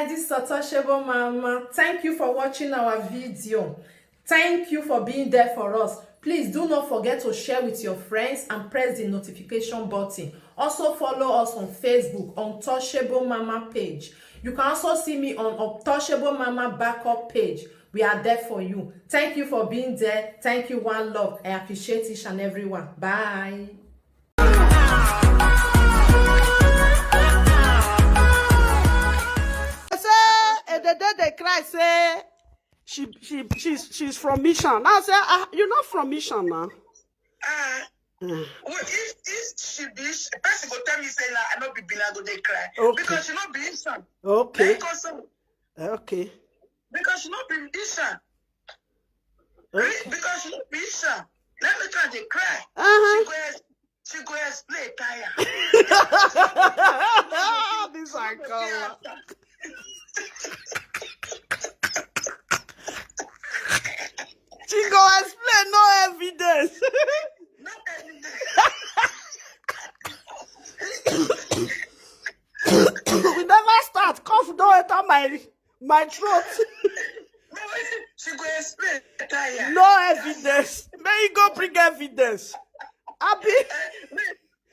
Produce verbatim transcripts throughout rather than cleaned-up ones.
This is Untouchable Mama. Thank you for watching our video. Thank you for being there for us. Please do not forget to share with your friends and press the notification button. Also follow us on Facebook, Untouchable Mama page. You can also see me on Untouchable Mama backup page. We are there for you. Thank you for being there. Thank you, one love. I appreciate each and every one. Bye. Say, eh, the day they cry, say she she she's she's from Mission. I say, ah, you're not from Mission now. Ah, well, if if she be, sh- person go tell me say na I no be Bina go dey cry Okay. Because she no be Ishan. Okay, Because so okay. because she no be Ishan. Okay. Because she no be Ishan. Let me try dey cry. Uh-huh. She go ex- she go explain tire. This I call. She go explain no evidence. No evidence. We never start. Cough don't enter my my throat. No, she go explain tire. No evidence. May you go bring evidence. Abi,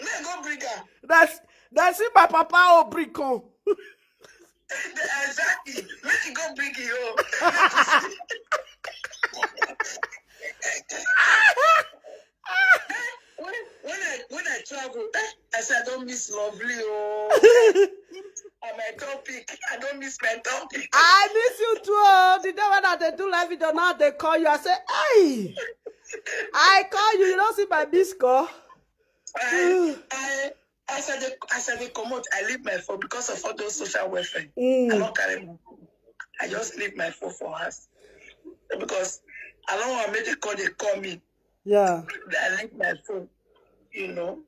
Let go bring her. that's that's if my papa will bring come. Exactly. Make you go bring it home. when, when I when I travel, eh, I say I don't miss lovely oh. On my topic, I don't miss my topic. I miss you too. Oh. The day when I dey do live video now, they call you. I say, hey, I call you. You don't see my miss call. I, I, as I dey as I dey comot, I leave my phone because of all those social welfare. I Mm, don't carry my phone. I just leave my phone for house because I don't want make they call they call me. yeah. I leave my phone. You know.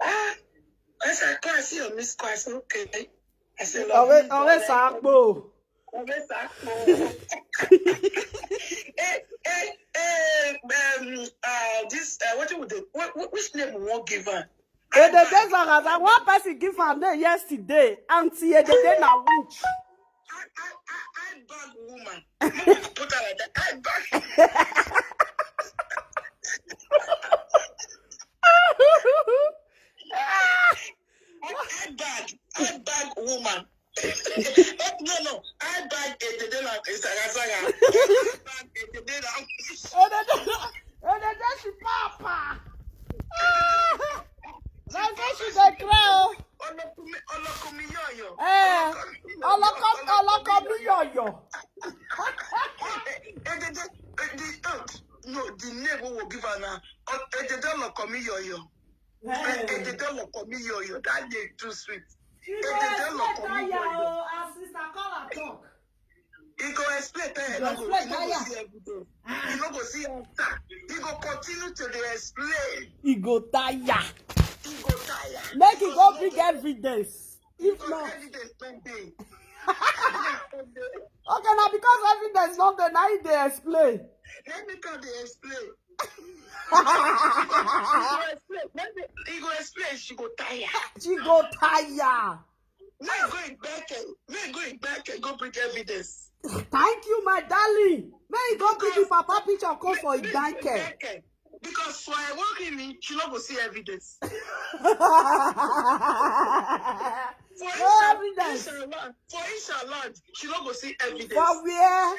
Ah, as I call, I see your miss call. I say okay. I say love Always, you, always bye. Akpo. Always Akpo. Hey, hey, hey, um, uh, this, uh, what you would what, what, which name we won't give her? Edede Zagaza, one person give her name yesterday. Auntie Edede na witch. I, I, I, I bad woman. Make we put her like that. I bad. I, I bad. I bad woman. No, no. I bad Edede like Zagazaga. I bad Edede like Edede, Edede she papa. Like say she dey cry. Oh. Olokumi, Olokumi Yoyo. Eh, Olokumi, Olokumi Yoyo. Edede, eh, the, uh, no, the name we will give her now. Uh, Edede Olokumi Yoyo. Eh. Edede Olokumi Yoyo. That name too sweet. She dey explain tire o, as Sister Kola talk. He go explain tire. Go He no go, explain he no go tire. See everything. He no go see after. He go continue to dey explain. He go tire. He go tire. Make he go bring evidence. If Because not, evidence no dey. okay, now because evidence not there, now he dey explain. Let me come dey explain. He go explain. Let me, he go explain. She go tire. She go tire. Me go in back. Me go in back and go bring evidence. Thank you, my darling. May you go bring the papa picture come for Me go in Ibanke. Back. Because for a walk in me, she no go see evidence. For No Isha, evidence. Isha land, for Isha land, she no go see evidence. For where?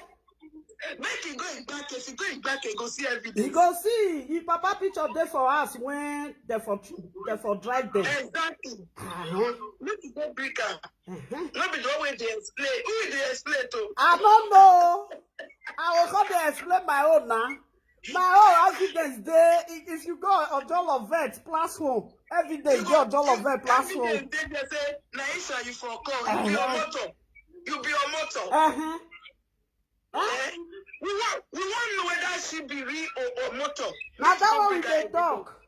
Make he go in back. If he go in back, he go see He evidence. Go see him papa picture dey for house when they for they for drive them. Exactly. Uh-huh. Make he go bring am. Uh-huh. No be the one wey dey explain. Who dey explain to? I don't know. I will come dey explain my own now. My own evidence dey. If- If you go on Joel of Vet plus one, evidence dey on Joel of Vet plus one. Evidence dey there say na Isha you for call. You be a motor. You be a motor. Uh-huh. Eh? We want we want know whether she be real or, or motor. Na that one we dey talk.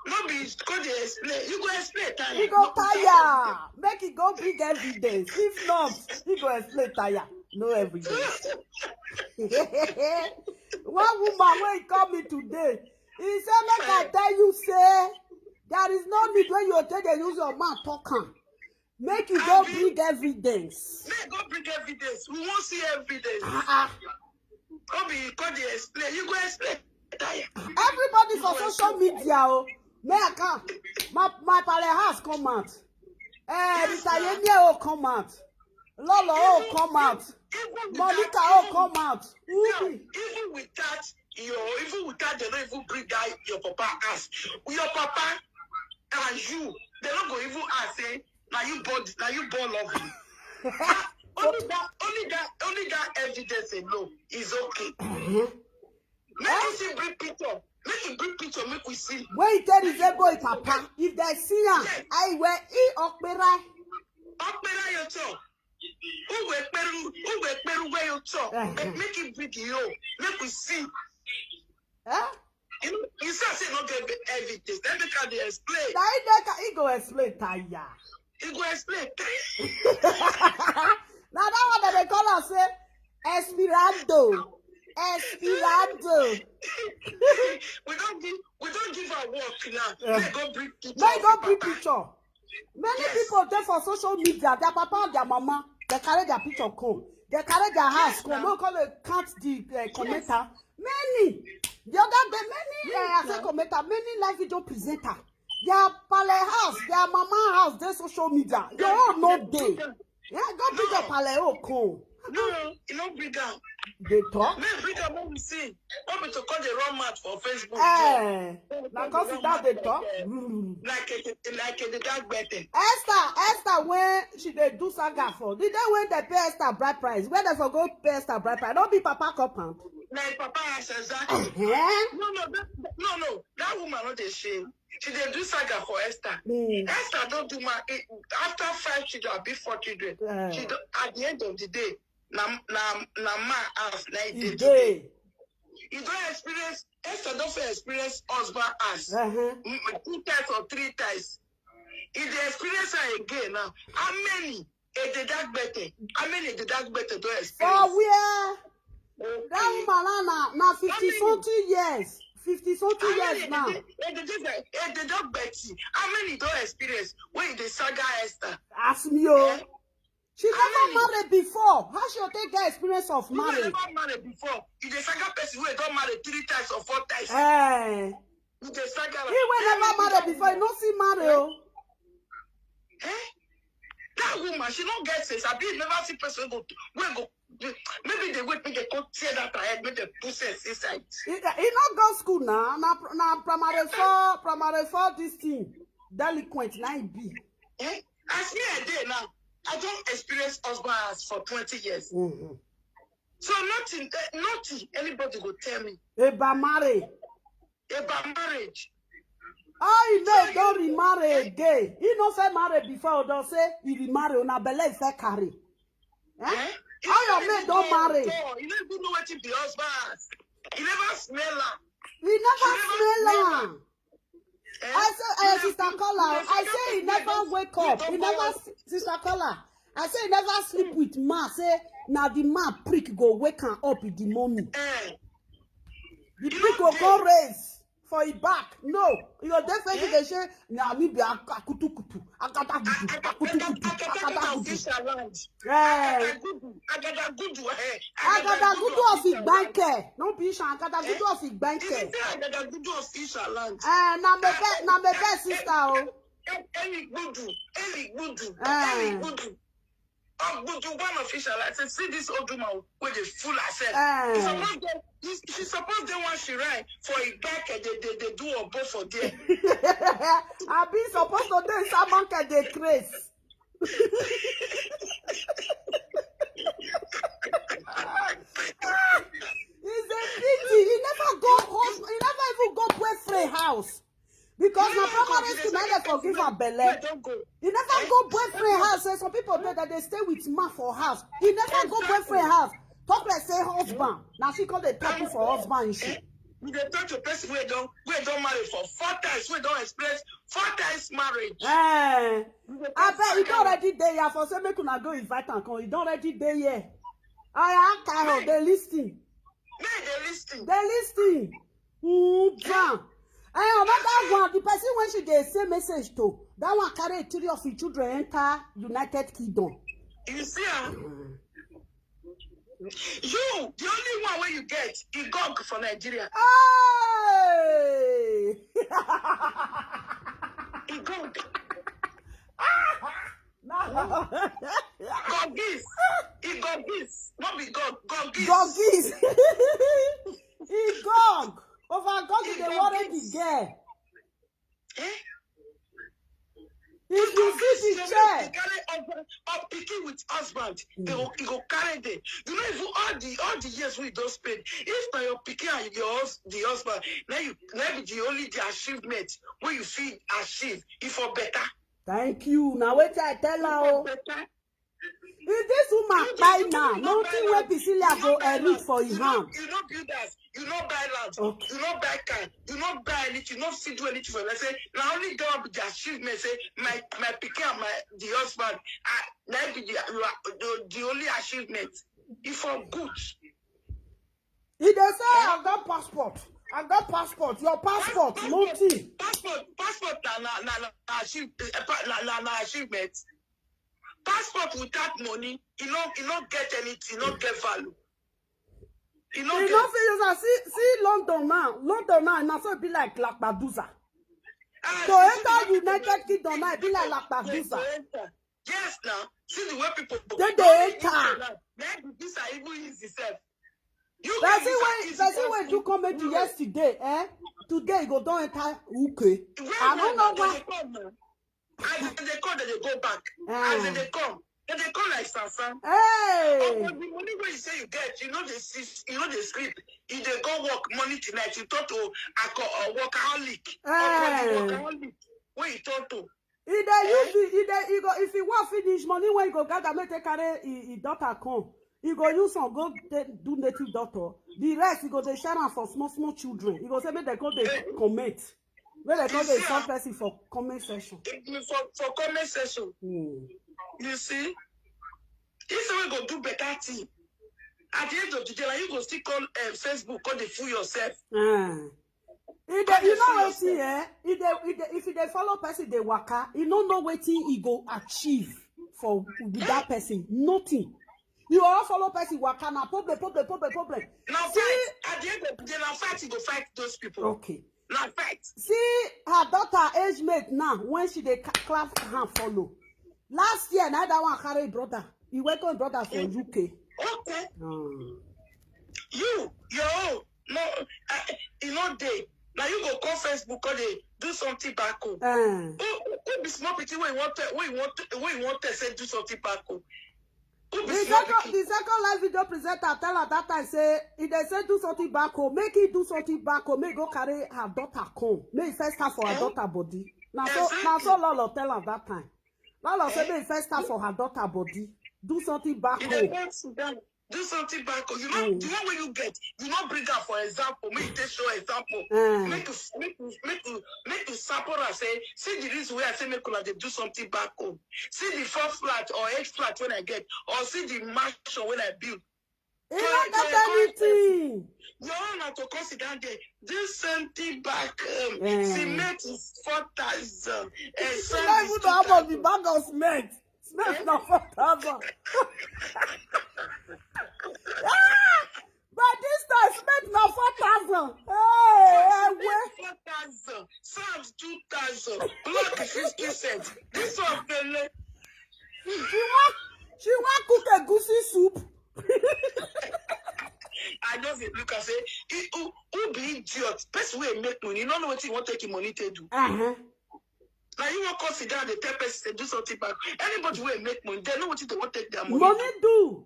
No be go dey explain. You go explain tire. He go tire. Make he go bring evidence. If not, he go explain tire. No evidence. One woman wey call me today, he say make I tell you say there is no need when you take dey use your mouth talk am. Make you go bring evidence. Make go bring evidence. We won't see evidence. Ah, ah. Come be come dey explain. You go explain. Tire. Everybody for social media, oh, may I come? My my pale house come out. Eh, Rita Yemi oh come out. Lolo oh come out. Even with Monica oh that, come out. even, Ooh. even without your, even without they don't even bring that your papa ask. Your papa and you, they don't go even ask say now you born now you born love you. Only that only that only that evidence alone is okay. Make you see bring picture. Make you bring picture. Make we see. When you tell the boy papa, if they see him, I will eat okpera. Okpera your talk. Who will peru? Who will peru where you talk? Eh. Make make it video. Make we see. Eh? You know, you say say no get evidence. Let me can dey explain. Na he dey ka- he go explain tire. He go explain. Na that one that they call us say Esperando. Esperando. We don't give we don't give our work now. Yeah. They go bring picture. May Of go the bring papa. Picture. Many Yes. People dey for social media, their papa and their mama, they carry their picture come. They carry their house Yes, come. Now. No call they count the uh, commenter. Many. The other day, many uh, I say Now. Commenter, many live video presenter. Their pale house, their mama house, their social media. Your own no day. Yeah, go bring your pale oh come. No, you don't bring down. They talk. Make bring down what we see. What we to call the wrong mouth for Facebook. Eh, na come sit down dey talk. Mm. Like a like a the dark better. Esther, Esther, when she dey do saga for the day when they pay Esther bride price, when they for go pay Esther bride price, don't be papa compound. Like Papa has exactly. Eh? No, no, that, no, no. That woman not a shame. She dey do saga for Esther. Mm. Esther don't do my it, after five children, I be four children. Eh. She do, at the end of the day, na na na my house na it E dey today. dey. You don't experience Esther don't fit experience husband as Uh-huh. mm, two times or three times. If they experience her again now, how many a the dark better? How many a the dark better don't For experience? Where? Okay. That woman na na fifty How many? Something years. Fifty something How years many now. a the dark better? How many don't experience when the saga Esther? Ask me oh. Eh? She How never many? Married before. How she take get experience of You will marriage? Never married before. You the saga person who don't marry three times or four times. Eh. You the saga. He will never marry before. He no see marry oh. Eh? That woman, she don't get sense. I be never see person go. When go. Maybe they wait, make they go tear that her head, make they put sense inside. He, he not go school now. Na na primary four, primary four. This thing, delinquent na he be. Eh? As me a day now, I don't experience husband as for twenty years. Mm-hmm. So nothing, eh, nothing anybody go tell me Eba marry. About marriage. How he may don remarry again? He no fit marry before. Don say he remarry. Una belle he fit carry. Eh? Eh? How your mate don marry? You don't even know what the husband. You never smell her. He never smell am. Eh? I say, uh, sister Kola, I say he never wake up. He never, sister Kola, I say he never sleep with man. Say now the man prick go wake am up in the morning. Eh, The prick go go raise for his back. No, you know, they say they say, "Now me be akutukutu, akatakutu, akutukutu, akatakutu." Fisherland. Eh, Agadagudu, eh. Agadagudu of Igbanke. No be shan, Agadagudu of Igbanke. Agadagudu of Fisherland. Eh, na me be, na me be sister oh. Eli Gudu, Eli Gudu, Ah. Eli Gudu. Oh, Gudu, one of Fisherland. I say, see this old woman with the full herself. Ah. She suppose dey, she suppose dey one she ride for Igbanke. They, they, they do a both for there. I be supposed to dey inside market dey craze. It's a pity. He never go home. He never even go boyfriend house. Because na primary school na they forgive am belle. Don't go. He never go boyfriend house. Say some people dey that they stay with man for house. He never go boyfriend house. Talk like say husband. Now she call the talk for husband issue. You dey talk to person wey don wey don marry for four times, wey don experience four times marriage. Eh, I bet he don already dey here for say make una go invite am come. He don already dey here. I am Carol. They listen. Make they listen. They listen. Mm, John. Eh, another one. The person when she dey say message to, That one carry three of his children enter United Kingdom. You see, ah, you, the only one wey you get, Igog for Nigeria. Hey! Igog. Now, Gogis. Igogis. Not be Gog. Gogis. Gogis. Igog. Over Gog, they worry the girl. Eh? If you see the chair, Carry husband, or pikin with husband, they go, he go carry them. You know, even all the all the years we don't spend, if na your pikin and your hus- the husband, now you now be the only the achievement where you feel achieve if for better. Thank you. Now wait till I tell her. Oh. Better. If this woman buy now, nothing wey Priscilla go reach for his You hand. No, you no build house, you no buy land, Okay. You no buy car, you no buy anything, you no fit do anything for yourself. Say na only God be the achievement. Say my my pikin and my the husband, I na be the you are the, the only achievement. If for good, He dey say I got passport. I got passport. Your passport, nothing. Passport, passport na na na na achieve eh, pa- na na na achievement. Passport without money, you no you no get anything, you no get value. You no You get. know, see, you see, see London now. London now, now so it be like Lampedusa. Ah, To you see enter the United Kingdom now, it be like Lampedusa. Enter. Yes, now see the way people. They the dey only enter. issue now, Maybe this are even easy self. You Person can wey person wey do comedy yesterday, eh? Today he go don enter U K. I don't know why. As they come, they go back. Ah. As they come, they dey come like sansan. Hey, Upon the money wey you say you get, you know they see, you know they sleep. You dey go work morning to night. You talk to alcohol workaholic. Ah. Upon the workaholic wey you talk to. He dey use the he dey he go if he wan finish money wey he go gather make take carry he, he daughter come. He go use am go take do native doctor. The rest he go dey share am for small small children. He go say make dem come dey comment. Make dem come dey insult person for comment section. If you for for comment section, Hmm. you see, if someone go do better thing, at the end of the day, like you go still call uh, Facebook, call the fool yourself. Ah. He dey, you know wetin, eh? He dey, he dey, if you dey follow person dey waka, you no know wetin he go achieve for with that person. Nothing. You all follow person waka na problem, problem, problem, problem. Now See, fight at the end of the day, now fight you go fight those people. Okay. Now fight. See her daughter age mate now when she dey ca- clap hand follow. Last year, na that one carry brother. He welcome brother for U K. Okay, Hmm. you your own no, uh, you know they. Now you go call Facebook, call they do something back home. Eh. Who, who be small pikin wey you want to, wey you want to, wey you want to say do something back home? Who be The small second, pikin? The second live video presenter tell her that time say if they say do something back home, make he do something back home, make he go carry her daughter come, make he first start for her Eh? Daughter body. Na so na so Lolo tell her that time. Lolo say make he first start for her daughter body, do something back You dey home. go sit down, do something back home. You know Mm. The one wey you get, you no bring am for example. Make you take show example. Eh. Make you make you make you make you support her. Say see the reason why I say make una dey do something back home. See the four flat or eight flat when I get, or see the mansion when I build. He no get anything. Your own na to come sit down there. Do something back home. Eh. Cement is four thousand. Eh, You sand don't is even know how much the two thousand. Bag of cement. Cement na four thousand. Ah! By this time, cement na four thousand. Hey, ewe. Four thousand, sand two thousand, block fifty cents. This one pele. She wan she wan cook egusi soup. I just dey look and say, "Eh, who who be idiot? Person wey make money, you no know wetin you wan take your money take do. Uh-huh. Now you wan come sit down dey tell person say do something back. Anybody wey make money, they know wetin they wan take their money. Money do.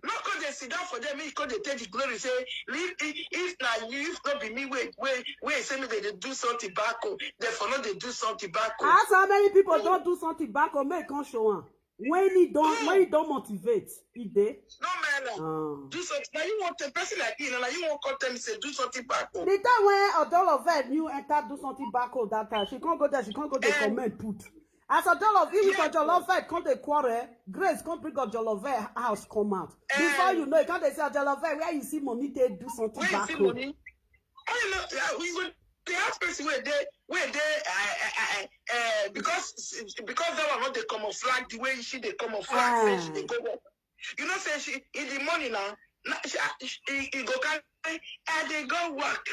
No come dey sit down for them, make you come dey take the glory. Say if if if na you, if no be me, wey wey wey say make they dey do something back o, therefore no dey do something back o. Ask how many people don do something back or make come show am. When he don when he don motivate, he dey. No man, no. Ah. Do something. Now you want a person like me, now you wan come tell me say do something back o. The time when Odolofe new enter do something back home that time, she can't go there, she can't go there, Eh. Comment put. As Odolofe, even Yeah. Odolofe come dey quarrel, Grace come bring Odolofe house come out. Eh. Before you know, you can't dey say Odolofe where you see money take do something Where you back see home. Money? Oh, you know, yeah, we go They ask person where they where they uh, uh, uh, uh, because because that one not they camouflage the way she they camouflage say she they go work. You know say she in the morning now. Now she, ah, she, he, he go carry. I dey go work.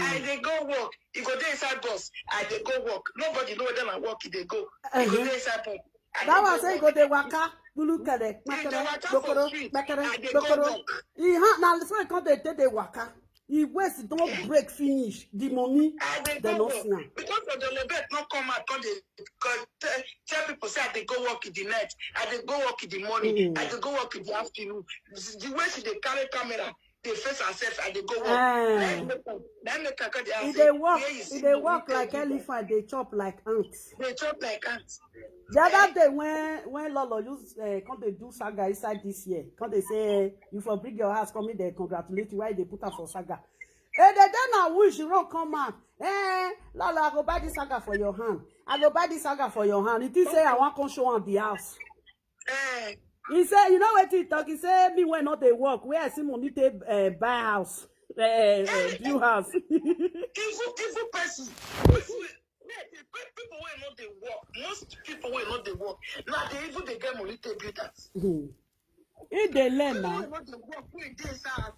I dey go work. He go dey inside bus. I dey go work. Nobody know whether na work he dey go. He go dey inside bus. I That dey one go say work. Go dey waka. Bulu kere, He dey kpekere, waka for dokoro, street. kpekere, I dey go dokoro. Work. He ha na so he come dey take dey waka. He waist don break finish. The money I dey dem go no work see am. Because of the Olobet no come out come dey come tell, tell people say I dey go work in the night. I dey go work in the morning. Mm. I dey go work in the afternoon. The, the way she dey carry camera, dey face herself, I dey go work. Ah. Na im make am- na im make am come dey He ask dey say, work. "Where you He see dey money work take like do that?" Elephant. Dey chop like ants. Dey chop like ants. The other day when when Lolo use uh, come dey do saga inside this year, come dey say eh, you for bring your house, come in there congratulate you. Why they put am for saga? Eh, they then now wish you run come out. Eh, Lolo, I go buy this saga for your hand. I go buy this saga for your hand. He think say I wan come show am the house. Eh, He say, you know what he talk? He say me when not dey work. Where I see money take uh, buy house, uh, uh, build house. Evil, evil person. People wey no dey work. Most people wey no dey work. Na dey even dey get money take build house. He dey learn People now. Wey no dey work, wey dey inside house.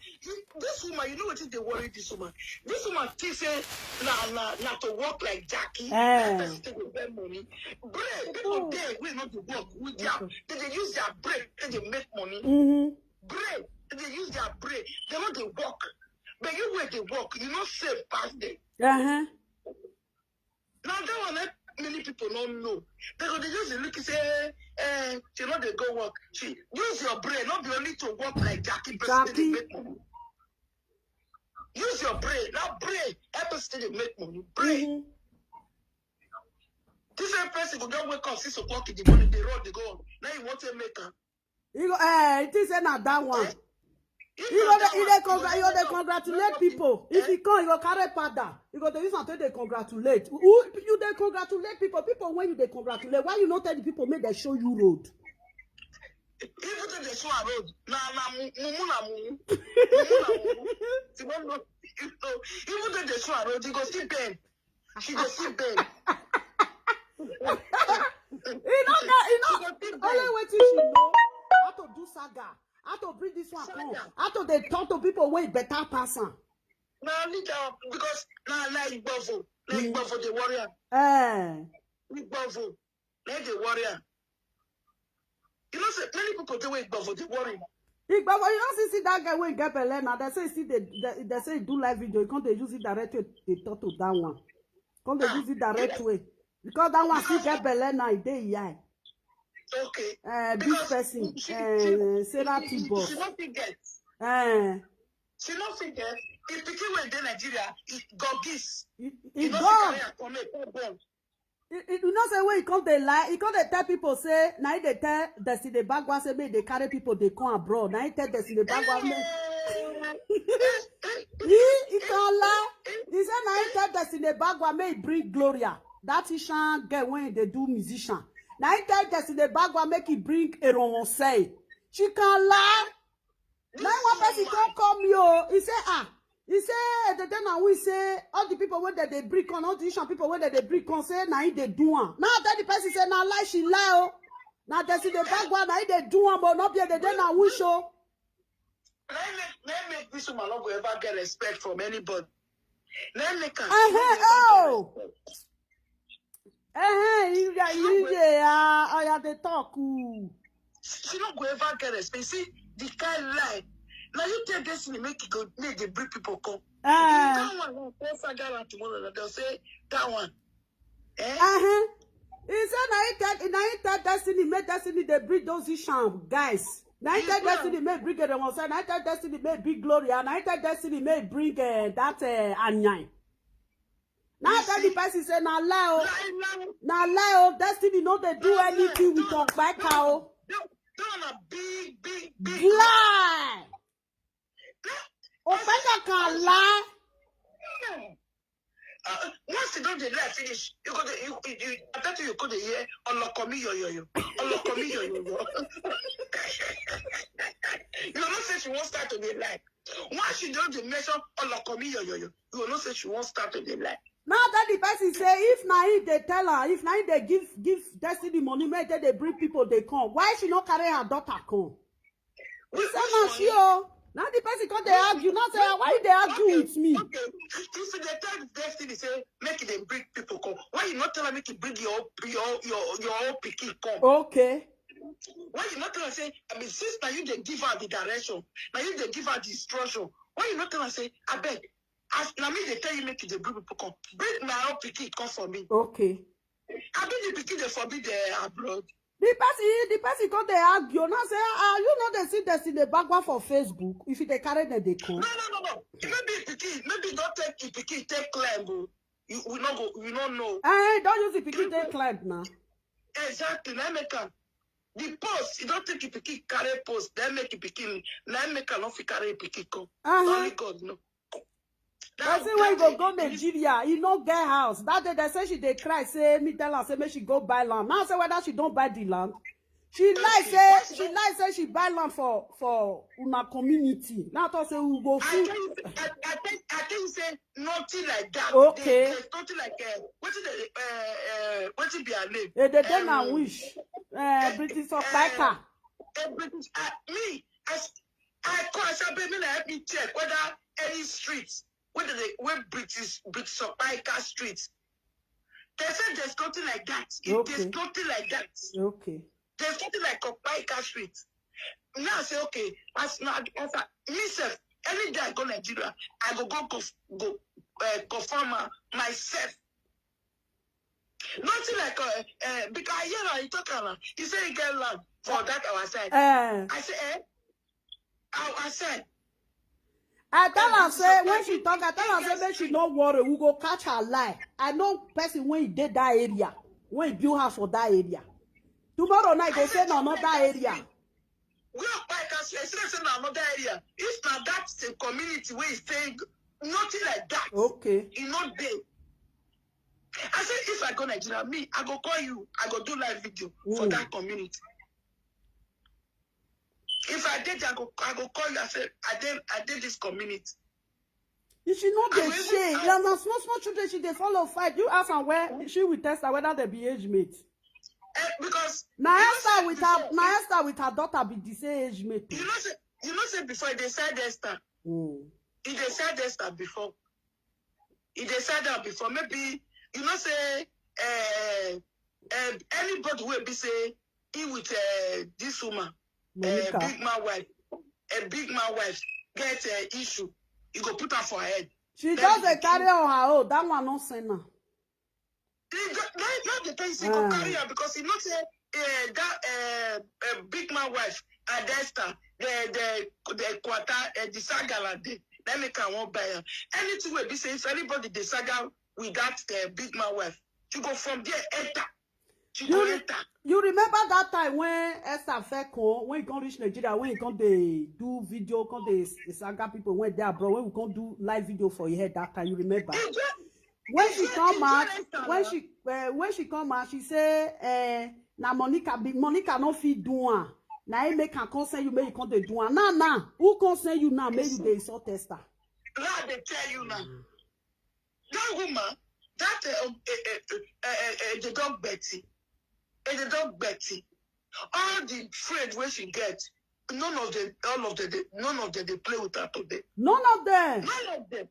This woman, you know wetin dey worry this woman? This woman think say na na na to work like Jackie. Eh. Person take go get money. Brain, people dey wey no dey work with their, they dey use their brain take dey make money. Mm-hmm. Brain, they dey use their brain. They no dey work. But you wey dey work, you no save pass them. Uh-huh. Now that one eh, many people no know. They go dey just dey look say, eh, she no dey go work. She use your brain, not be only to work like Jackie person dey Jackie. Make money. Use your brain. Now brain, every person dey make money. Brain. Mm-hmm. This same person go just wake up six o'clock in the morning, they run, they go. Now you want to make am. You go, eh, it is na that one. Eh? You go dey, you dey congratulate people. If you come, you go carry pada. You go dey use am take dey congratulate. Who you dey congratulate people? People when you dey congratulate, why you no tell the people make they show you road? Even though they show her road, na na mu- mumu na mumu. Mumu na mumu. You don't know. You know, even though they show her road, you go see Ben. She go see Ben. You know that, you know, only wetin she know, how to do saga, how to bring this one come, how to dey talk to people wey better pass am. Na only that one, because na na Igbovo, na Igbovo dey worry am. Eh. Igbovo, na dey worry am. You know say many people dey wey Igbovo dey worry. Igbovo, you don see see that guy wey get belle now. They say see the they, they say do live video. You come dey use it direct to dey talk to that one. Come dey use it direct way because that one still get belle now. E dey eye. Okay. Uh, this person, uh, Sarah T-Boss. She no fit get. Uh, she no fit get. If pikin wey dey Nigeria, e go gis. E go. You know say when he come dey lie, he come dey tell people say na he dey tell Destiny Bagwa say make dey carry people dey come abroad. Na he tell Destiny Bagwa make he he come lie. He say na he tell Destiny Bagwa make he bring Gloria. That Ishan girl when they do musician. Na he tell Destiny Bagwa make he bring Eronwonsei. She come lie. Now one person come call me oh. He say ah. He say the day now we say all the people wey dem dey bring come, all the Ishan people wey dem dey bring come say na him dey do am. Now I tell the person say na lie she lie oh. Na Destiny Bagwa na him dey do am but no be the day na we show. Na him make na him make this woman no go ever get respect from anybody. Na him make am. Uh-huh. Oh. Eh, you you you yeah, I have the talk. Ooh. She no go ever get respect. See the kind lie. Now you tell Destiny make it go make the bring people come. Ah. That one will go saga around tomorrow. They'll say that one. Eh? Uh-huh. He said na he tell na he tell Destiny make Destiny dey bring those Ishan guys. Na he tell Destiny make bring the one side. Na he tell Destiny make bring Gloria. Na he tell Destiny make bring uh, that uh, Anyai. Now tell the person say na lie oh. Na lie oh. Destiny no dey do anything with Okpaika oh. That one a big big big Lie. Okpaika can lie. Uh, once you don dey lie finish, you go dey you you you I bet you go dey hear olokomi yoyoyo, olokomi yoyoyo. You know say she wan start to dey lie. Once she don dey mention olokomi yoyoyo, you know say she wan start to dey lie. Now tell the person say if na him dey tell her, if na him dey give give Destiny money, make they dey bring people dey come. Why she no carry her daughter come? He say na she o. Now the person come dey argue. Now say, "Ah, why you dey argue with me?" Okay, if you dey tell Destiny say make they bring people come, why you not tell her make you bring your your your your own pikin come? Okay. Why you not tell her say, I mean, since now you dey give her the direction, now you dey give her the instruction. Why you not tell her say, I beg, as now me they tell you make you dey bring people come, bring my own pikin come for me. Okay. I beg the pikin dey for me there abroad. The person, the person come dey argue. Now say, "Ah, you know they see this in the background for Facebook. If they carry them, they come." No, no, no, no. Maybe pikin, maybe don't take the pikin, take climb. Oh. You we not go, we not know. Eh, don't use the pikin take climb now. Exactly. Now make am the post. You don't take the pikin, carry post. Then make the pikin. Now make am not fit carry pikin come. Uh-huh. Only God know. Person wey go go Nigeria, he no get house. That day they say she dey cry, say me tell her say make she go buy land. Now say whether she don't buy the land, she lie say she lie say she buy land for for una community. Now talk say we go I see. Think I, I think I think say nothing like that. Okay. There's nothing like uh, what is the uh, uh, what is be her name? Eh, they dey na Um, wish. Eh, British Opaika. A British uh, me as I call I say baby, let me check whether any street whether they where British British Opaika street. They said there's nothing like that. If Okay. There's nothing like that. Okay. There's nothing like Opaika street. Now I say okay. As now as I, myself, any day I go Nigeria, I go go go go uh, confirm uh, myself. Nothing like uh, uh, because I hear how you talk about. You say you get land for that our side. Eh, I say eh. I, I said I tell her This is say okay. When she talk, I tell her say make she no worry. We go catch her lie. I know person when he did that area, when he build house for that area. Tomorrow night go say na another area. We are quite as I say say na another area. If na that same community where you stay, nothing like that. Okay. You know dey. I say if I go Nigeria, me I go call you. I go do live video for Mm. That community. If I did, I go I go call you. I say I did I did this community. If she no I dey will even- share, I- yeah, na small small children she dey follow fight. You ask her where she will test her whether they be age mate. Eh, because Na you know Esther say with her, before- na Esther with her daughter be the same age mate. You know say you know say before they said Esther. Mm. He dey sell Dexter before. He dey sell that before. Maybe you know say uh, uh, anybody will be say he with uh, this woman, uh, Monica. Big man wife, a big man wife get uh, issue. You go put her for her head. She That just is dey the carry truth. On her own. That one no send am. He go- Now now the thing is he Ah. go carry her because he know say uh, that uh, uh, big man wife and Dexter the the the quarter uh, the saga like dey. Let me can one buy her. Anything will be say if anybody the saga with that uh, big man wife, you go from there enter. You go You- enter. You remember that time when Esther Fekon, when he come reach Nigeria, when he come dey do video, come dey saga people when they abroad, when we come do live video for your head that time, you remember? He just When she Enjoy- come enjoy out, Esther when now. she uh, when she come out, she say, uh, "Na Monica, be, Monica no fit do am. Na him make am come send you, make you come dey do am." Now, now, who come send you now? Make you dey insult Esther. Now they tell you now. That woman, that uh, uh, uh, uh, uh, uh, the dog Betty, uh, the dog Betty, all the friend where she get, none of them, all of them, they, none of them they play with her today. None of them. None of them.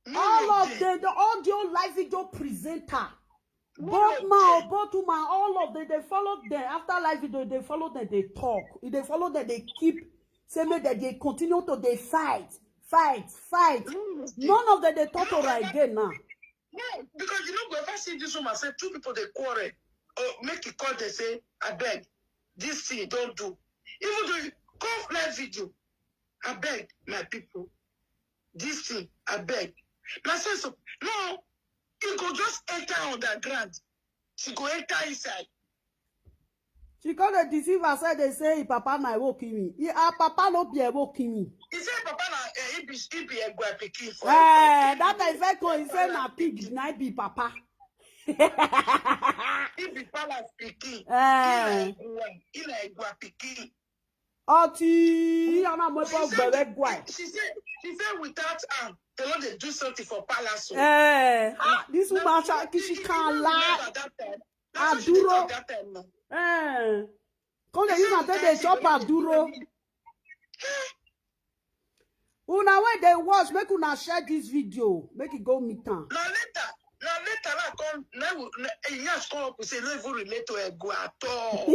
None All of them. them, the audio live video presenter, None both of man or them. Both woman, all of them, they follow them. After live video, they follow them, they talk. If they follow them, they keep say make that they continue to they fight, fight, fight. None of them. None of them they talk to No, her no. Again now. No, because you know, go ever see this woman say two people they quarrel, or make it call they say, I beg, this thing you don't do. Even though you come live video, I beg my people, this thing, I beg. Now say so, no, you go just enter underground. She go enter inside. She come dey deceive herself. They say, "Hey, papa na Ewo Kimi." He, her papa no be Ewo Kimi. He said, Papa, na, eh, he be, he be a guy pikin for Eh, that time he come, he say na pig, na be papa. He be palace pikin. Eh. He na Egua pikin. Oti, he na mo She bo said, gbere gwai. she said, she said without am, They no dey do something for palace o. Eh, ah, this woman, she, she can lie. Aduro. Eh. Come dey use am take dey chop aduro. Una wey dey watch, make una share this video, make e go meet am. Na later, na later na come, na we, na, eh, yansh come up say no even relate to Ego at all.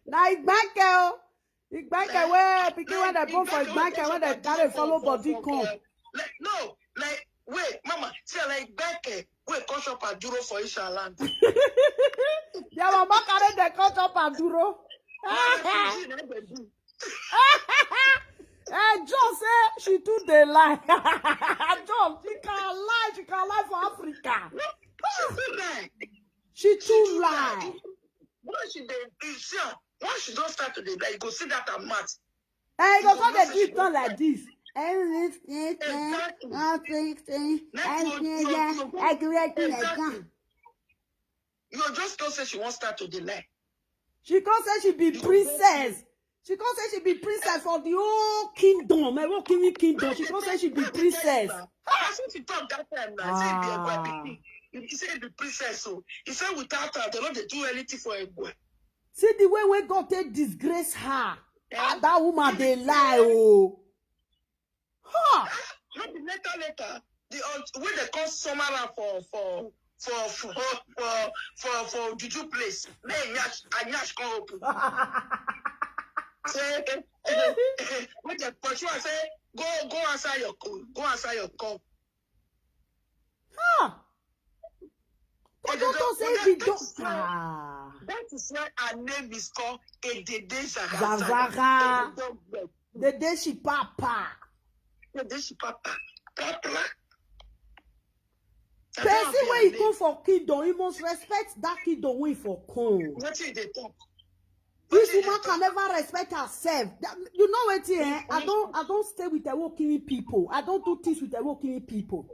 Na Igbake o. Igbake wey pikin wey dem born for Igbake wey dem carry follow body come. Like, no, like, wait, mama, see, like, Igbake wey come chop aduro for Isha land. Their mama carry dem come chop aduro. Eh, John say she too dey lie. John, she can lie, she can lie for Africa. No, she too lie. She too lie. When she dey, you see her, once she don start to dey lie, you go see that her mouth. Eh, you go come dey do it like this. Exactly. Exactly. You go just come say she wan start to dey lie. She come say she be princess. She come say she be princess for the whole kingdom, my whole king kingdom. She come say she be princess. That's what she talk that time now. Say be a boy pikin. You say be princess, so he said without her, they no dey do anything for a boy. See the way wey God take disgrace her. Ah, that woman dey lie o. Huh. No be later, later. The, uh, wey they call Samara for, for, for, for, for, for, for juju place. May nyash, a nyash come open. Say, eh, eh, eh, wey they pursue and say, "Go, go answer your call. Go answer your call." Huh. Doctor say be doctor. That is why her name is called Edede Zagazagha. Zagazagha. The day she papa. The day she papa. Papa. Person wey he come for kingdom, he must respect that kingdom wey he for come. Wetin he dey talk? This woman can never respect herself. You know wetin, eh? I don't, I don't stay with Ewokimi people. I don't do things with Ewokimi people.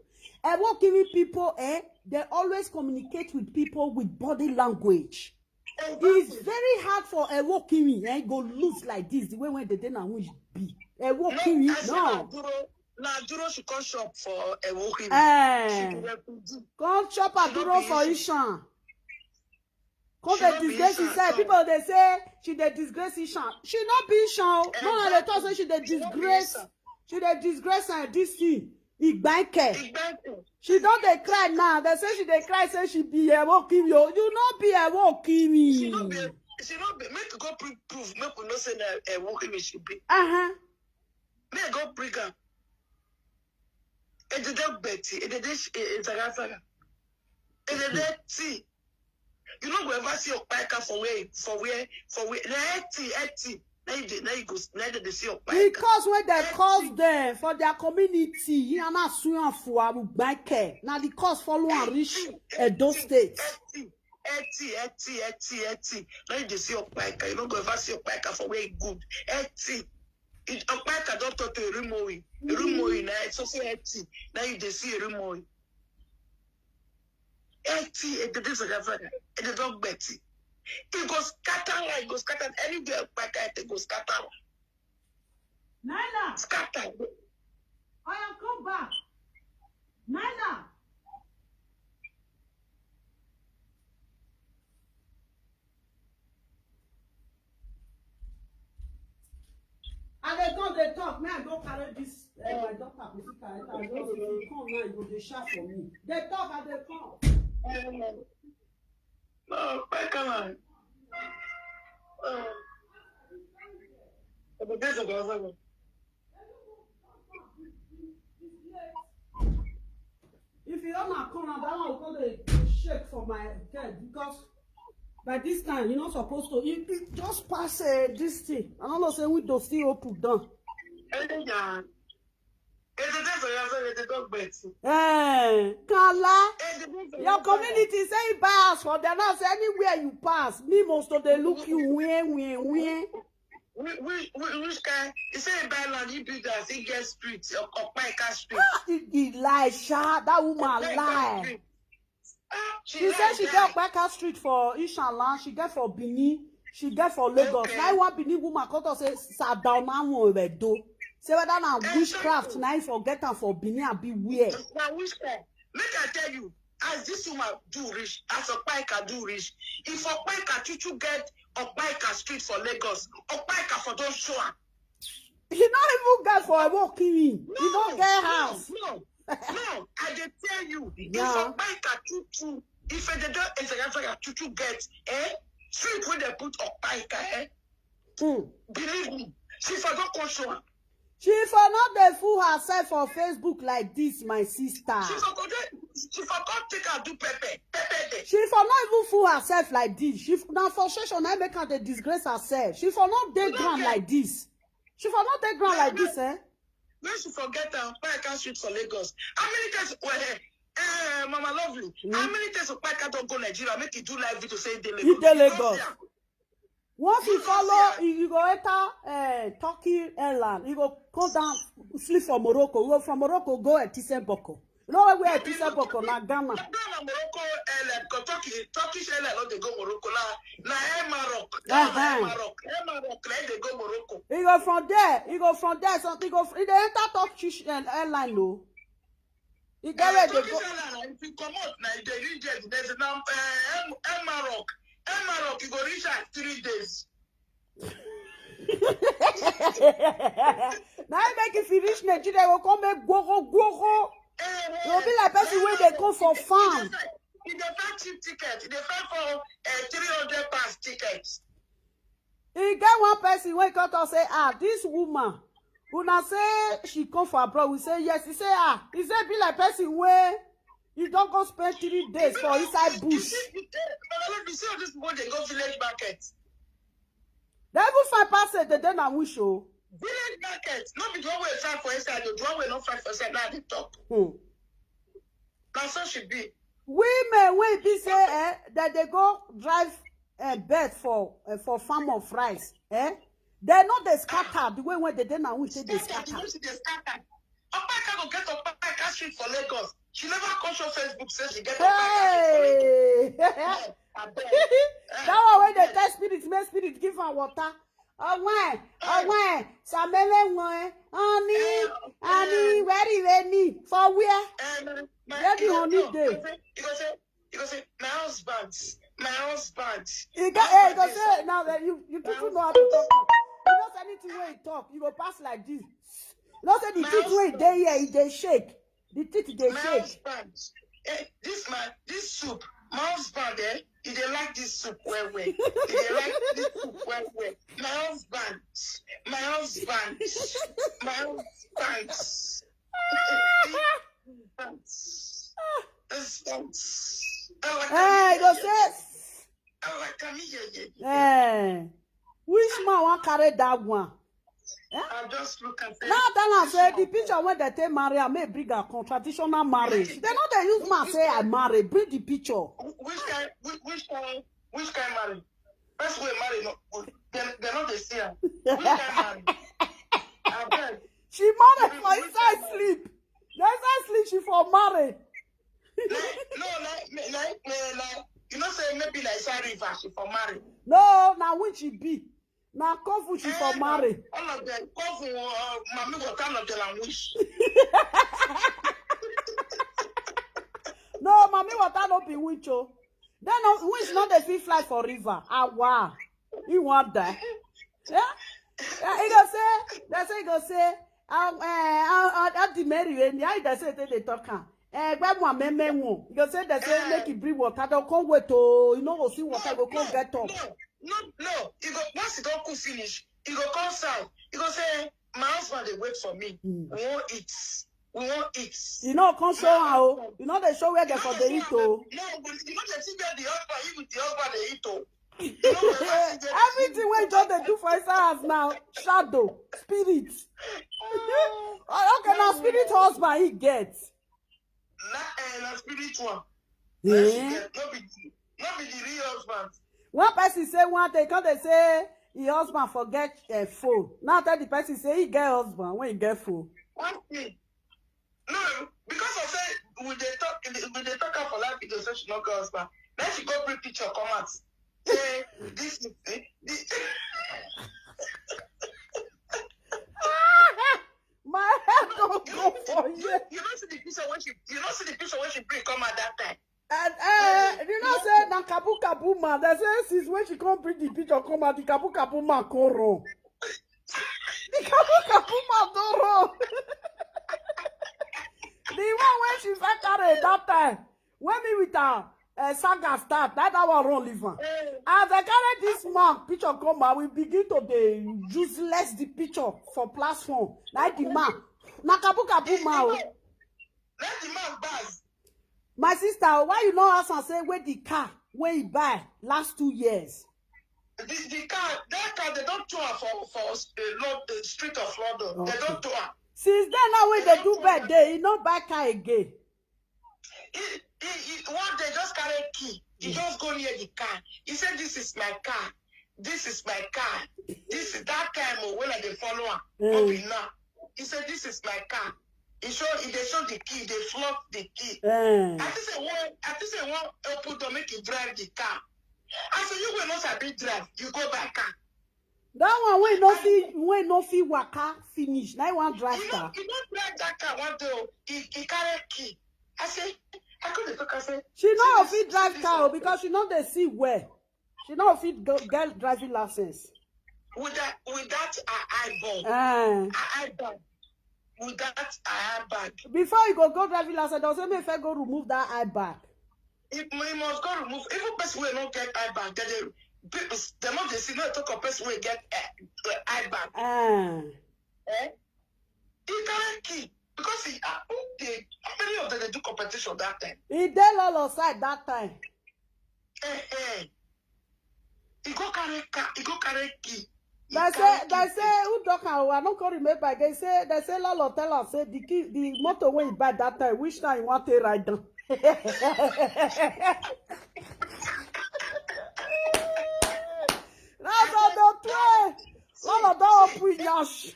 Ewokimi people, eh? They always communicate with people with body language. It's very hard for Ewokimi, eh? Go lose like this, the way when they dey na who be. Ewokimi, no. Na Aduro she come chop for Ewokimi. Eh. Come chop Aduro for Ishan. Come dey disgrace herself. People dey say she dey disgrace Ishan. She no be Ishan o. No, no, they talk say she dey disgrace. She dey disgrace and this thing. Igbake. She don dey cry now. They say she dey cry, say she be Ewokimi o. You no be Ewokimi. She no be, she no be. Make you go prove, make we know say na Ewokimi she be. Uh-huh. Make go bring am. Edede gbeti, edede sh-, e-, e-, zagazagha. Edede tea. You no go ever see Okpaika for where, for where, for where. Na eti, eti. Na you dey, na you go, na you dey see Okpaika. Because when they cause them for their community, he and us swear for Abugbake. Now the cause follow and reach Edo State. Eti, eti, eti, eti. Na you dey see Okpaika. You no go ever see Okpaika for where e good. Eti. Okpaika don turn to Erimoyi. Erimoyi na so so eti. Na you dey see Erimoyi. Eti, edede zagazagha, edede gbeti. E go scatter like, go scatter anywhere Okpaika eti go scatter. Naila! Scatter. Oya, come back. Naila! I dey come, dey talk. May I go carry this, eh, my daughter, Priscilla, later. I just, if you come now, you go dey shout for me. Dey talk, I dey come. No, why come on? Oh. But this is the If you don't come now, that one will come dey shake for my head because by this time, you're not supposed to. You, you just pass, eh, this thing. I don't know, say window still open down. Hey, yeah. It's a different, it's a dog bed. Eh, Kala, your community say you buy house for them. Now say anywhere you pass, me must to dey look you, win, win, win. Which, which, which kind? He say he buy land, he build house, he get street, Okpaika street. Ah, he, he lie, sha. That woman lie. She say she get Okpaika street for Ishan land, she get for Benin, she get for Lagos. Okay. Now one Benin woman come talk say, "Sit down, I want to do." Say whether na witchcraft na im for get am for Benin abi where. Na witchcraft. Make I tell you, as this woman do reach, as Okpaika do reach, if Okpaika chuchu get Okpaika street for Lagos, Okpaika for don show am. He no even get for work him. He no get house. No, no, I dey tell you, if Yeah. Okpaika chuchu, if they don Okpaika chuchu get, eh, street wey dem put Okpaika, eh, Mm. believe me, she for don come show am. She for not dey fool herself for Facebook like this, my sister. She for go dey, she for come take her do pepper, pepper dey. She for not even fool herself like this. She f- na frustration na make her dey disgrace herself. She for not dey No, ground okay. Like this. She for not dey ground like this, eh? When she forget am, why I can't shoot for Lagos? How many times? Well, eh, eh, Mama Lovely, how many times Okpaika don go Nigeria make he do live video say he dey Lagos? He dey You don Lagos. see am? Once you You don follow, see you, you go enter uh, Turkey airline. You go come down, sleep for Morocco. You go from Morocco, go at Tisemboko. You know where we at Tisemboko, na Ghana. Ghana, Morocco airline, go Turkey, Turkish airline no dey go Morocco. Na, na Air Maroc. That one na Air Uh-huh. Maroc. Air Maroc, na dey go Morocco. You go from there. You go from there. Something go. You dey enter Turkish uh, airline, no. You get where they Turkish go. Airline, if you comot, na you dey reach there. There's na uh, Air Maroc. Air Maroc, you go reach at three days. Na im make if you reach Nigeria, you go come make gwogo gwogo. You go be like person wey dey come for farm. You dey find cheap ticket. You dey find for uh, three hundred pounds ticket. E get one person wey come talk say, ah, this woman, una say she come for abroad. We say yes. He say, ah, he say be like person wey you don go spend three days for inside bush. You see, you see, you see all these people dey go village market. They even find person dey dey na wish o. Village market, no be the one wey find for inside, the one wey no find for inside, now they talk. Hmm. Na so she be. Women wey be say eh, that they go drive eh, bed for eh, for farm of rice. Eh? They no dey scatter the way when they dey na wish say they Scatter, the scatter. way she dey scatter. Okpaika go get Okpaika street for Lagos. She never come show Facebook say she get Okpaika street for Lagos. Hey! Yeah, abeg. That one wey dey tell spirit, make spirit give her water. Ọwọ́n ẹ̀, ọwọ́n ẹ̀, sàmẹ́lẹ̀ wọn ẹ̀, honey, honey, very rainy, for where? Um, my, Where the you go, honey no, dey? You go say, you go say, you go say, my husband, my husband. He get, hey, he go say, now that you, you people know how to talk. You know say anything wey he talk, you go pass like this. You know say the My teeth wey husband. Dey here, e dey shake. The teeth dey My shake. Husband, eh, this my, this soup, my husband, eh, he dey like this soup well well. He dey like this soup well well. My husband, my husband, my husband. Husband. Husband. Hey, he go say, eh, which man wan carry that one? I just look and say, Now tell am say the picture wey dem take marry am, make bring am come traditional marriage. They no dey use man say I marry. Bring the picture. Which kind, which, which kind, which kind marry? First way marry, no, they, they no dey see am. Which kind marry? Abeg. She marry for inside sleep. Na inside sleep she for marry. Like, no, like, me- like, me- like, you know, say maybe like inside river she for marry. No, na witch she be. Na kofu she for Eh, marry. All of them, cousin, uh, mommy water, all of them, and wish. No, mommy water no be witch o. Then no, witch no dey fit fly for river. Awa, he wan die. Yeah? Yeah, he go say, they say he go say, um, uh, uh, uh, the Mary, eh, how they say they dey talk am. Eh, where one meme one. He go say they say make he bring water. Don't come wait oh, you know go see water, go come get up. No, no, no. You go once you don cook finish, you go come south. You go say, my husband dey wait for me. Mm. We won't eat. We won't eat. You know, come show her oh. You know they show where they for the eat oh. No, but you know they see where the husband, you with the husband they eat oh. You know they see where Everything wey just dey do for inside house now, shadow, spirit. Oh, okay, now spirit husband he get. Na eh, na spirit one. Eh? No be, no be the real husband. One person say one thing, come they say his husband forget a phone. Now tell the person say he get husband when he get phone. One thing. No, because I say we dey talk, we dey talk am for live video say she no get husband. Then she go bring picture come out. Say this is eh, this. And they say since when she come bring the picture come out, the kabu kabu man come run. The kabu kabu man don run. The one when she first carry that time, when me with her uh, saga start, that that one run leave am. As I carry this man picture come out, we begin to dey useless the picture for platform. Like the man, na kabu kabu man o. Let the man buy. My sister, why you no ask am say where the car wey he buy last two years? The, the car, that car, they don't tow am for for uh, Lord, the street of London. They don't tow am. Since then now when they do birthday, he no buy car again. He, he, he, one day just carry key. He just go near the car. He said, "This is my car. This is my car. This is that time oh, when I dey follow am. No be now." He said, "This is my car." He show, he dey show the key. They flop the key. Eh. I think say one, I think say one open door make he drive the car. I say you will not sabi drive. You go buy car. That one wey no fit wey no fit waka finish. Na him wan drive He no, car. He no drive that car one day. Oh. He, he carry key. I say, I couldn't talk. I say, She no "See fit this- drive see car o this because she no dey see well. She no fit go get driving license. With that, with that uh, eye bag, Eh. eye bag, with that eye bag, Before you go go driving license, they'll say me if I go remove that eye bag. it, he must go remove. Even person wey no get eye bag, they dey people they no dey see no talk of person wey get uh, uh, eye bag. Eh. Eh? He carry key because he uh, who dey how many of them dey do competition that time? He dey all on side that time. Eh, eh. He go carry car, he go carry key. He They say carry they key. Say who talk am o, I no come remember again. Say they say Lolo tell am say the key the motor wey he buy that time, which time he wan take ride down. That's how they try. Lolo don open yash. See